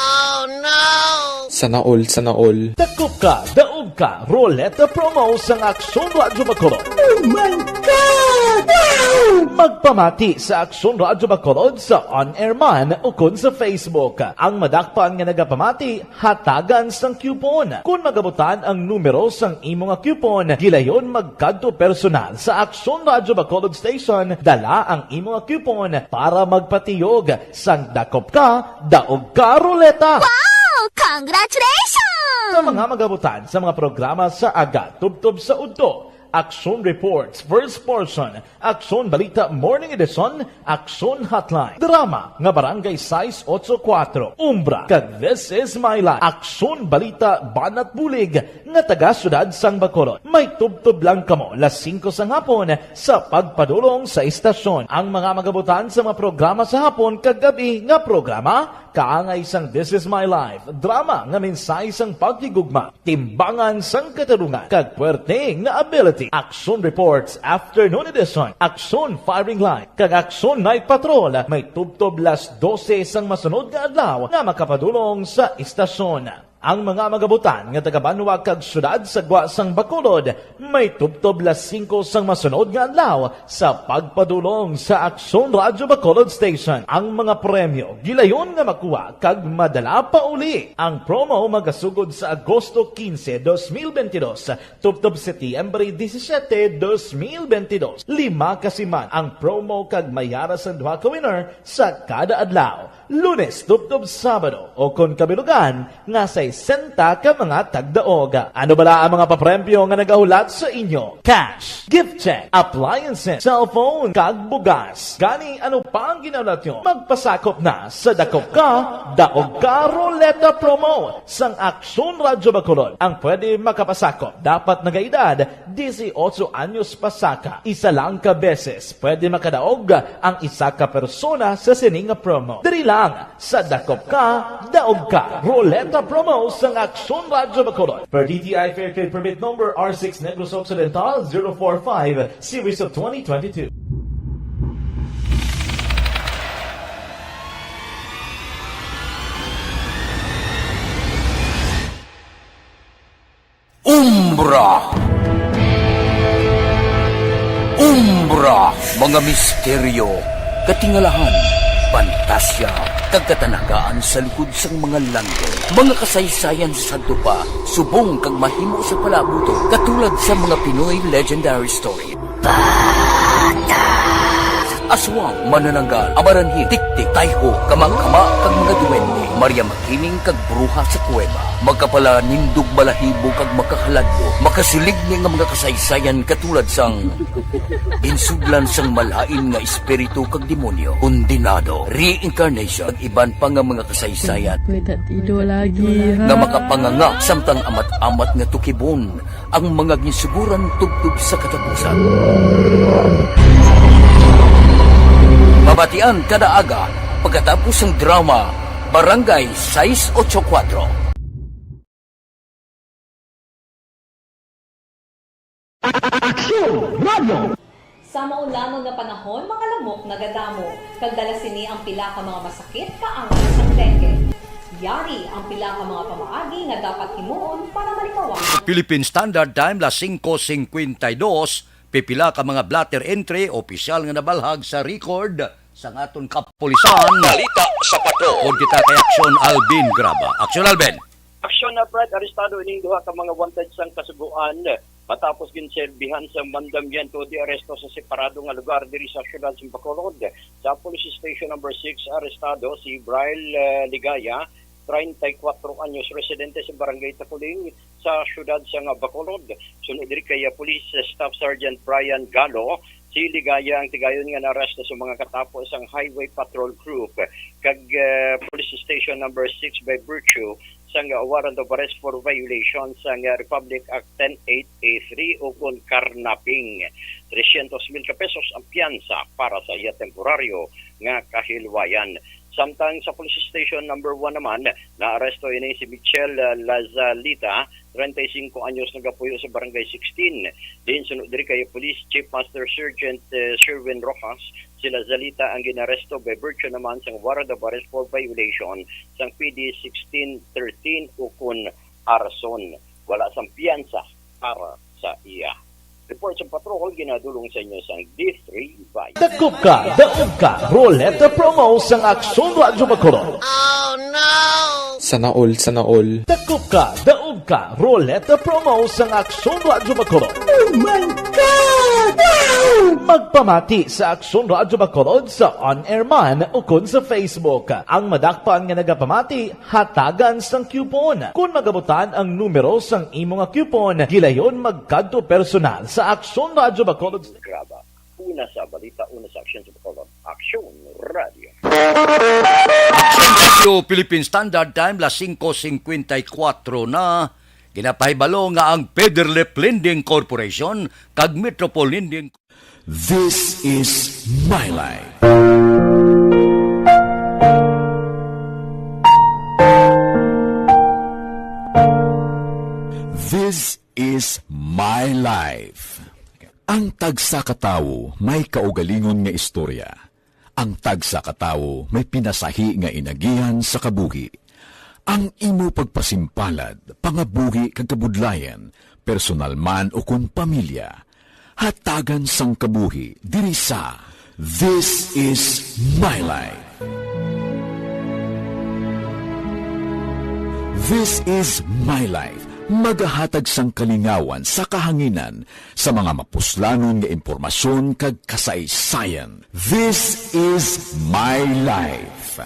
Sana all, sana all. Dakop Ka, Daog Ka, Roleta Promo sang Aksyon Radyo Bacolod. Oh my God! Wow! Magpamati sa Aksyon Radyo Bacolod sa on-air man ukon sa Facebook. Ang madakpan nga nagapamati, hatagan sang coupon. Kon magabutan ang numero sang imo nga coupon, gilayon magkadto personal sa Aksyon Radyo Bacolod Station, dala ang imo nga coupon para magpatiyog sang Dakop Ka, Daog Ka Roleta. Wow! Congratulations! Sa mga magabutan sa mga programa sa aga tubtob sa udto, Aksyon Reports, First Portion, Aksyon Balita Morning Edition, Aksyon Hotline, drama nga Barangay sais otso kuwatro, Umbra, kag This Is My Life, Aksyon Balita Banat Bulig, nga taga Siyudad sang Bacolod. May tubtob lang kamo las singko sang hapon sa pagpadulong sa istasyon. Ang mga magabutan sa mga programa sa hapon kag gab-i nga programa, kaangay sang This Is My Life, drama nga mensahe sang paghigugma, timbangan sang katarungan, kag puwerte nga ability. Aksyon Reports, Afternoon Edition, Aksyon Firing Line, kag Aksyon Night Patrol, may tubtob las dose sang masunod nga adlaw nga makapadulong sa istasyon. Ang mga magabutan nga taga-banwa kag siyudad sa gwa sang Bacolod may tubtob las singko sang masunod nga adlaw sa pagpadulong sa Aksyon Radyo Bacolod Station. Ang mga premyo gilayon nga makuha kag madala pa uli. Ang promo magasugod sa Agosto quince, dos mil veintidós, tubtob Setyembre disisiete, dos mil veintidós. Lima ka siman ang promo kag may ara sang duha ka winner sa kada adlaw, Lunes tubtob Sabado, o kon kabilugan nga sesenta ka mga tagdaog. Ano bala ang mga papremyo nga nagahulat sa inyo? Cash, gift check, appliances, cellphone, kag bugas. Gani, ano pa ang ginahulat nyo? Magpasakop na sa Dakop Ka, Daog Ka Roleta Promo sang Aksyon Radyo Bacolod. Ang pwede makapasakop dapat nagaedad disiotso anyos pasaka. Isa lang ka beses pwede makadaog ang isa ka persona sa sini nga promo. Diri lang sa Dakop Ka, Daog Ka Roleta Promo sang Aksyon Radyo Bacolod. Per D T I Fair Trade Permit Number R six Negros Occidental zero four five, Series of twenty twenty-two. Umbra. Umbra, mga misteryo, katingalahan, pantasya, kag katanagaan sa likod sang mga langit. Mga kasaysayan sa sadto pa, subong kag mahimo sa palaabuton, katulad sa mga Pinoy legendary story. Aswang, manananggal, amaranhit, tiktik, tayho, kamangkama, kag mga duwende, Maria Makiling, kag bruha sa kuweba. Makapalanindog balahibo kag makahaladlok, makasiligni nga mga kasaysayan katulad sang ginsudlan sang malain nga espiritu kag demonyo, kondenado, reincarnation, kag iban pa nga mga kasaysayan Wait, that ido lagi, nga ha? makapanganga samtang amat-amat nga tukibon ang mga ginsuguran tubtob sa katapusan. Mabatian kada aga pagkatapos sang drama Barangay sais otso kuwatro. Aksyon Radio. Sa maulamon nga panahon, mga lamok nagadamo, kag dala sini ang pila ka mga masakit kaangay sang dengue. Yari ang pila ka mga pamaagi nga dapat himuon para malikawan. Philippine Standard Time, las singko singkwenta y dos, pipila ka mga blotter entry opisyal nga nabalhag sa record sang aton kapulisan. Balita sa Patrol. Kon kita kay Aksyon Alvin Graba. Aksyon na, Brad, arestado ining duha ka mga wanted sang Kasugoan matapos ginserbihan sa mandamiento de arresto sa separado nga lugar diri sa siyudad sa Bacolod. Sa Police Station Number Six, arestado si Brian, eh, Ligaya, treinta y cuatro anyos, residente sa Barangay Takuling sa siyudad sa nga Bacolod. Suno diri kay, ah, Police Staff Sergeant Brian Galo, si Ligaya ang tigayon nga naaresto sa mga katapo sang Highway Patrol Group kag, ah, Police Station Number Six by virtue sang warrant of arrest for violation sang, ah, Republic Act ten eight A three ukon carnapping. Trescientos mil ka pesos ang piyansa para sa iya temporaryo nga kahilwayan. Samtang sa Police Station Number One naman, naaresto ini si Michelle, ah, Lazalita, treinta y cinco anyos, nagapuyo sa Barangay sixteen. Diin suno diri kay Police Chief Master Sergeant, eh, Sherwin Rojas, si Lazalita ang ginaresto by virtue naman sang warrant of arrest for violation sang P D sixteen thirteen ukon arson. Wala sang piyansa para sa iya. Report sa Patrol ginadulong sa inyo sang D three Vice. Dakop Ka, Daog Ka Roleta Promo sang Aksyon Radyo Bacolod. Sana all, sana all. Dakop Ka, Daog Ka Roleta Promo sang Aksyon Radyo Bacolod. Oh my God! Wow! Magpamati sa Aksyon Radyo Bacolod sa on-air man ukon sa Facebook. Ang madakpan nga nagapamati, hatagan sang coupon. Kon magabutan ang numero sang imo nga coupon, gilayon magkadto personal sa Aksyon Radyo Bacolod. Graba. Una sa balita, una sa aksyon sa Bacolod. Aksyon Radio. Aksyon Radio Philippine Standard Time, las singko singkwenta y kuwatro na. Ginapahibalo nga ang Federlip Lending Corporation kag Metropol Lending This is my life. This is my life. Ang tagsa ka tawo may kaugalingon nga istorya. Ang tagsa ka tawo may pinasahi nga inagihan sa kabuhi. Ang imo pagpasimpalad, pangabuhi kag kabudlayan, personal man ukon pamilya, hatagan sang kabuhi diri sa This Is My Life. This Is My Life magahatag sang kalingawan sa kahanginan sa mga mapuslanon nga impormasyon kag kasaysayan. This Is My Life.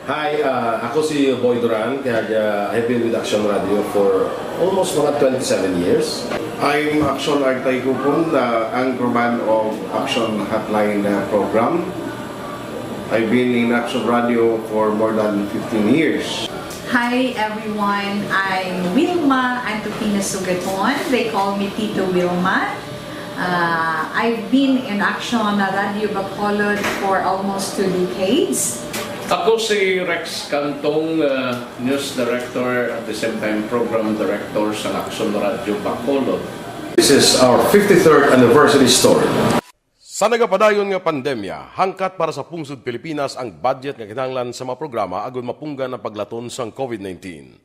Hi, ah, ako si Boy Duran, kag, ah, I've been with Action Radio for almost mga twenty-seven years. I'm Action Artay Kupon, the anchorman of Action Hotline, uh, program. I've been in Action Radio for more than fifteen years. Hi everyone, I'm Wilma Antupina Sugaton. They call me Tito Wilma. Uh, I've been in Action Radio Bacolod for almost two decades. Ako si Rex Cantong, uh, news director, at the same time program director sa Action Radio Bacolod. This is our fifty-third anniversary story. Sa nagapadayon nga pandemya, hangkat para sa pungsod Pilipinas ang budget nga kinahanglan sa mga programa agud mapunggan ang paglaton sang covid nineteen.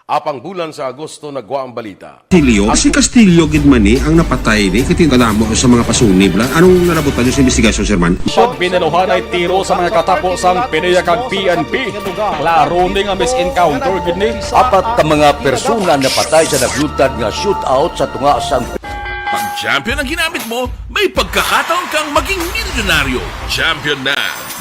Apang bulan sa Agosto nagwa ang balita. Castillo? Si Castillo gid man ni ang napatay ni, kay kadamo sa mga pasunib lang. Anong nalabutan niyo sa investigasyon, Sir Man? Siyam binaluhanay tiro sa mga katapo sang PDEA kag P N P. Klaro ni nga mis-encounter gid ni. Apat ka mga persona napatay sa naglutad nga shootout sa tunga sang Pag champion ang ginamit mo, may pagkakataon kang maging milyonaryo. Champion na!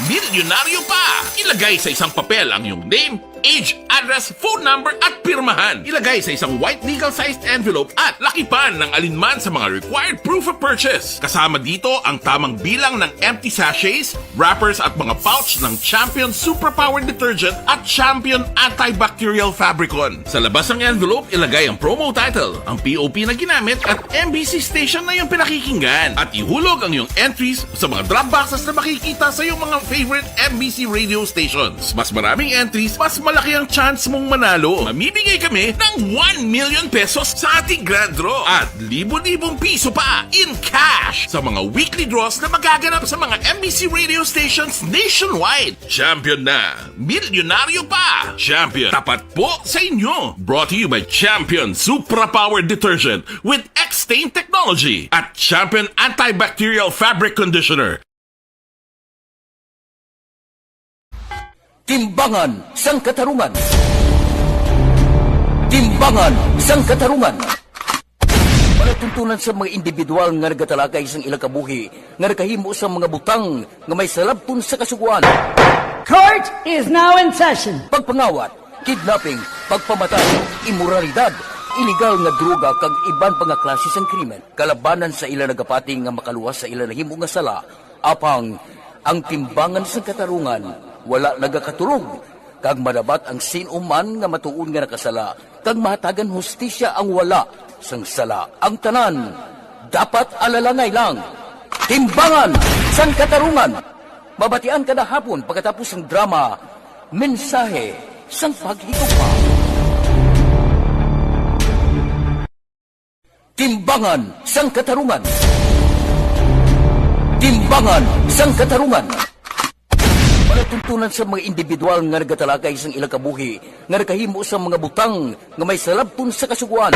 Milyonaryo pa! Ilagay sa isang papel ang iyong name, age, address, phone number, at pirmahan. Ilagay sa isang white legal-sized envelope at lakipan ng alinman sa mga required proof of purchase. Kasama dito ang tamang bilang ng empty sachets, wrappers, at mga pouch ng Champion Superpower Detergent at Champion Antibacterial Fabricon. Sa labas ng envelope, ilagay ang promo title, ang P O P na ginamit, at M B C station na iyong pinakikinggan. At ihulog ang iyong entries sa mga drop boxes na makikita sa iyong mga favorite M B C radio stations. Mas maraming entries, mas malaki ang chance mong manalo. Mamimigay kami ng one million pesos sa ating grand draw at libo-libong piso pa in cash sa mga weekly draws na magaganap sa mga M B C radio stations nationwide. Champion na! Milyonaryo pa! Champion, tapat po sa inyo! Brought to you by Champion Supra Power Detergent with X-Stain Technology at Champion Antibacterial Fabric Conditioner. Timbangan sang Katarungan. Timbangan sang Katarungan. Palatuntunan sa mga individual nga nagatalakay sang ilang kabuhi nga nakahimo sa mga butang nga may salabton sa Kasugoan. Court is now in session. Pagpangawat, kidnapping, pagpamatay, imoralidad, iligal nga droga kag iban pa nga klase sang krimen kalabanan sa ila nagapati nga makaluwas sa ila nahimo nga sala. Apang ang timbangan sang katarungan wala nagakatulog, kag madabat ang sin-o man nga matuod nga nakasala, kag mahatagan hustisya ang wala sang sala. Ang tanan dapat alalangay lang. Timbangan sang Katarungan, mabatian kada hapon pagkatapos sang drama, Mensahe sang Paghigugma. Timbangan sang Katarungan. Timbangan sang Katarungan. Palatuntunan sa mga individual nga nagatalakay sang ilang kabuhi nga nakahimo sa mga butang nga may salabton sa Kasugoan.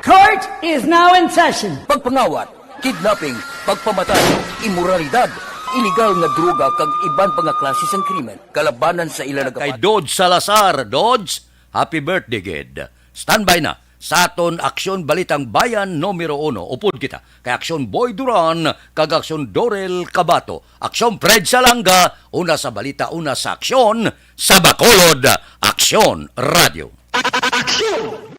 Court is now in session. Pagpangawat, kidnapping, pagpamatay, imoralidad, iligal nga droga kag iban pa nga klase sang krimen kalabanan sa ila nagapati. Kay Dodge Salazar. Dodge, happy birthday gid. Standby na. sa aton Aksyon Balitang Bayan numero uno. Upod kita kay Aksyon Boy Duran kag Aksyon Dorel Kabato. Aksyon Fred Salanga, una sa balita, una sa aksyon, sa Bacolod, Aksyon Radio. Aksyon!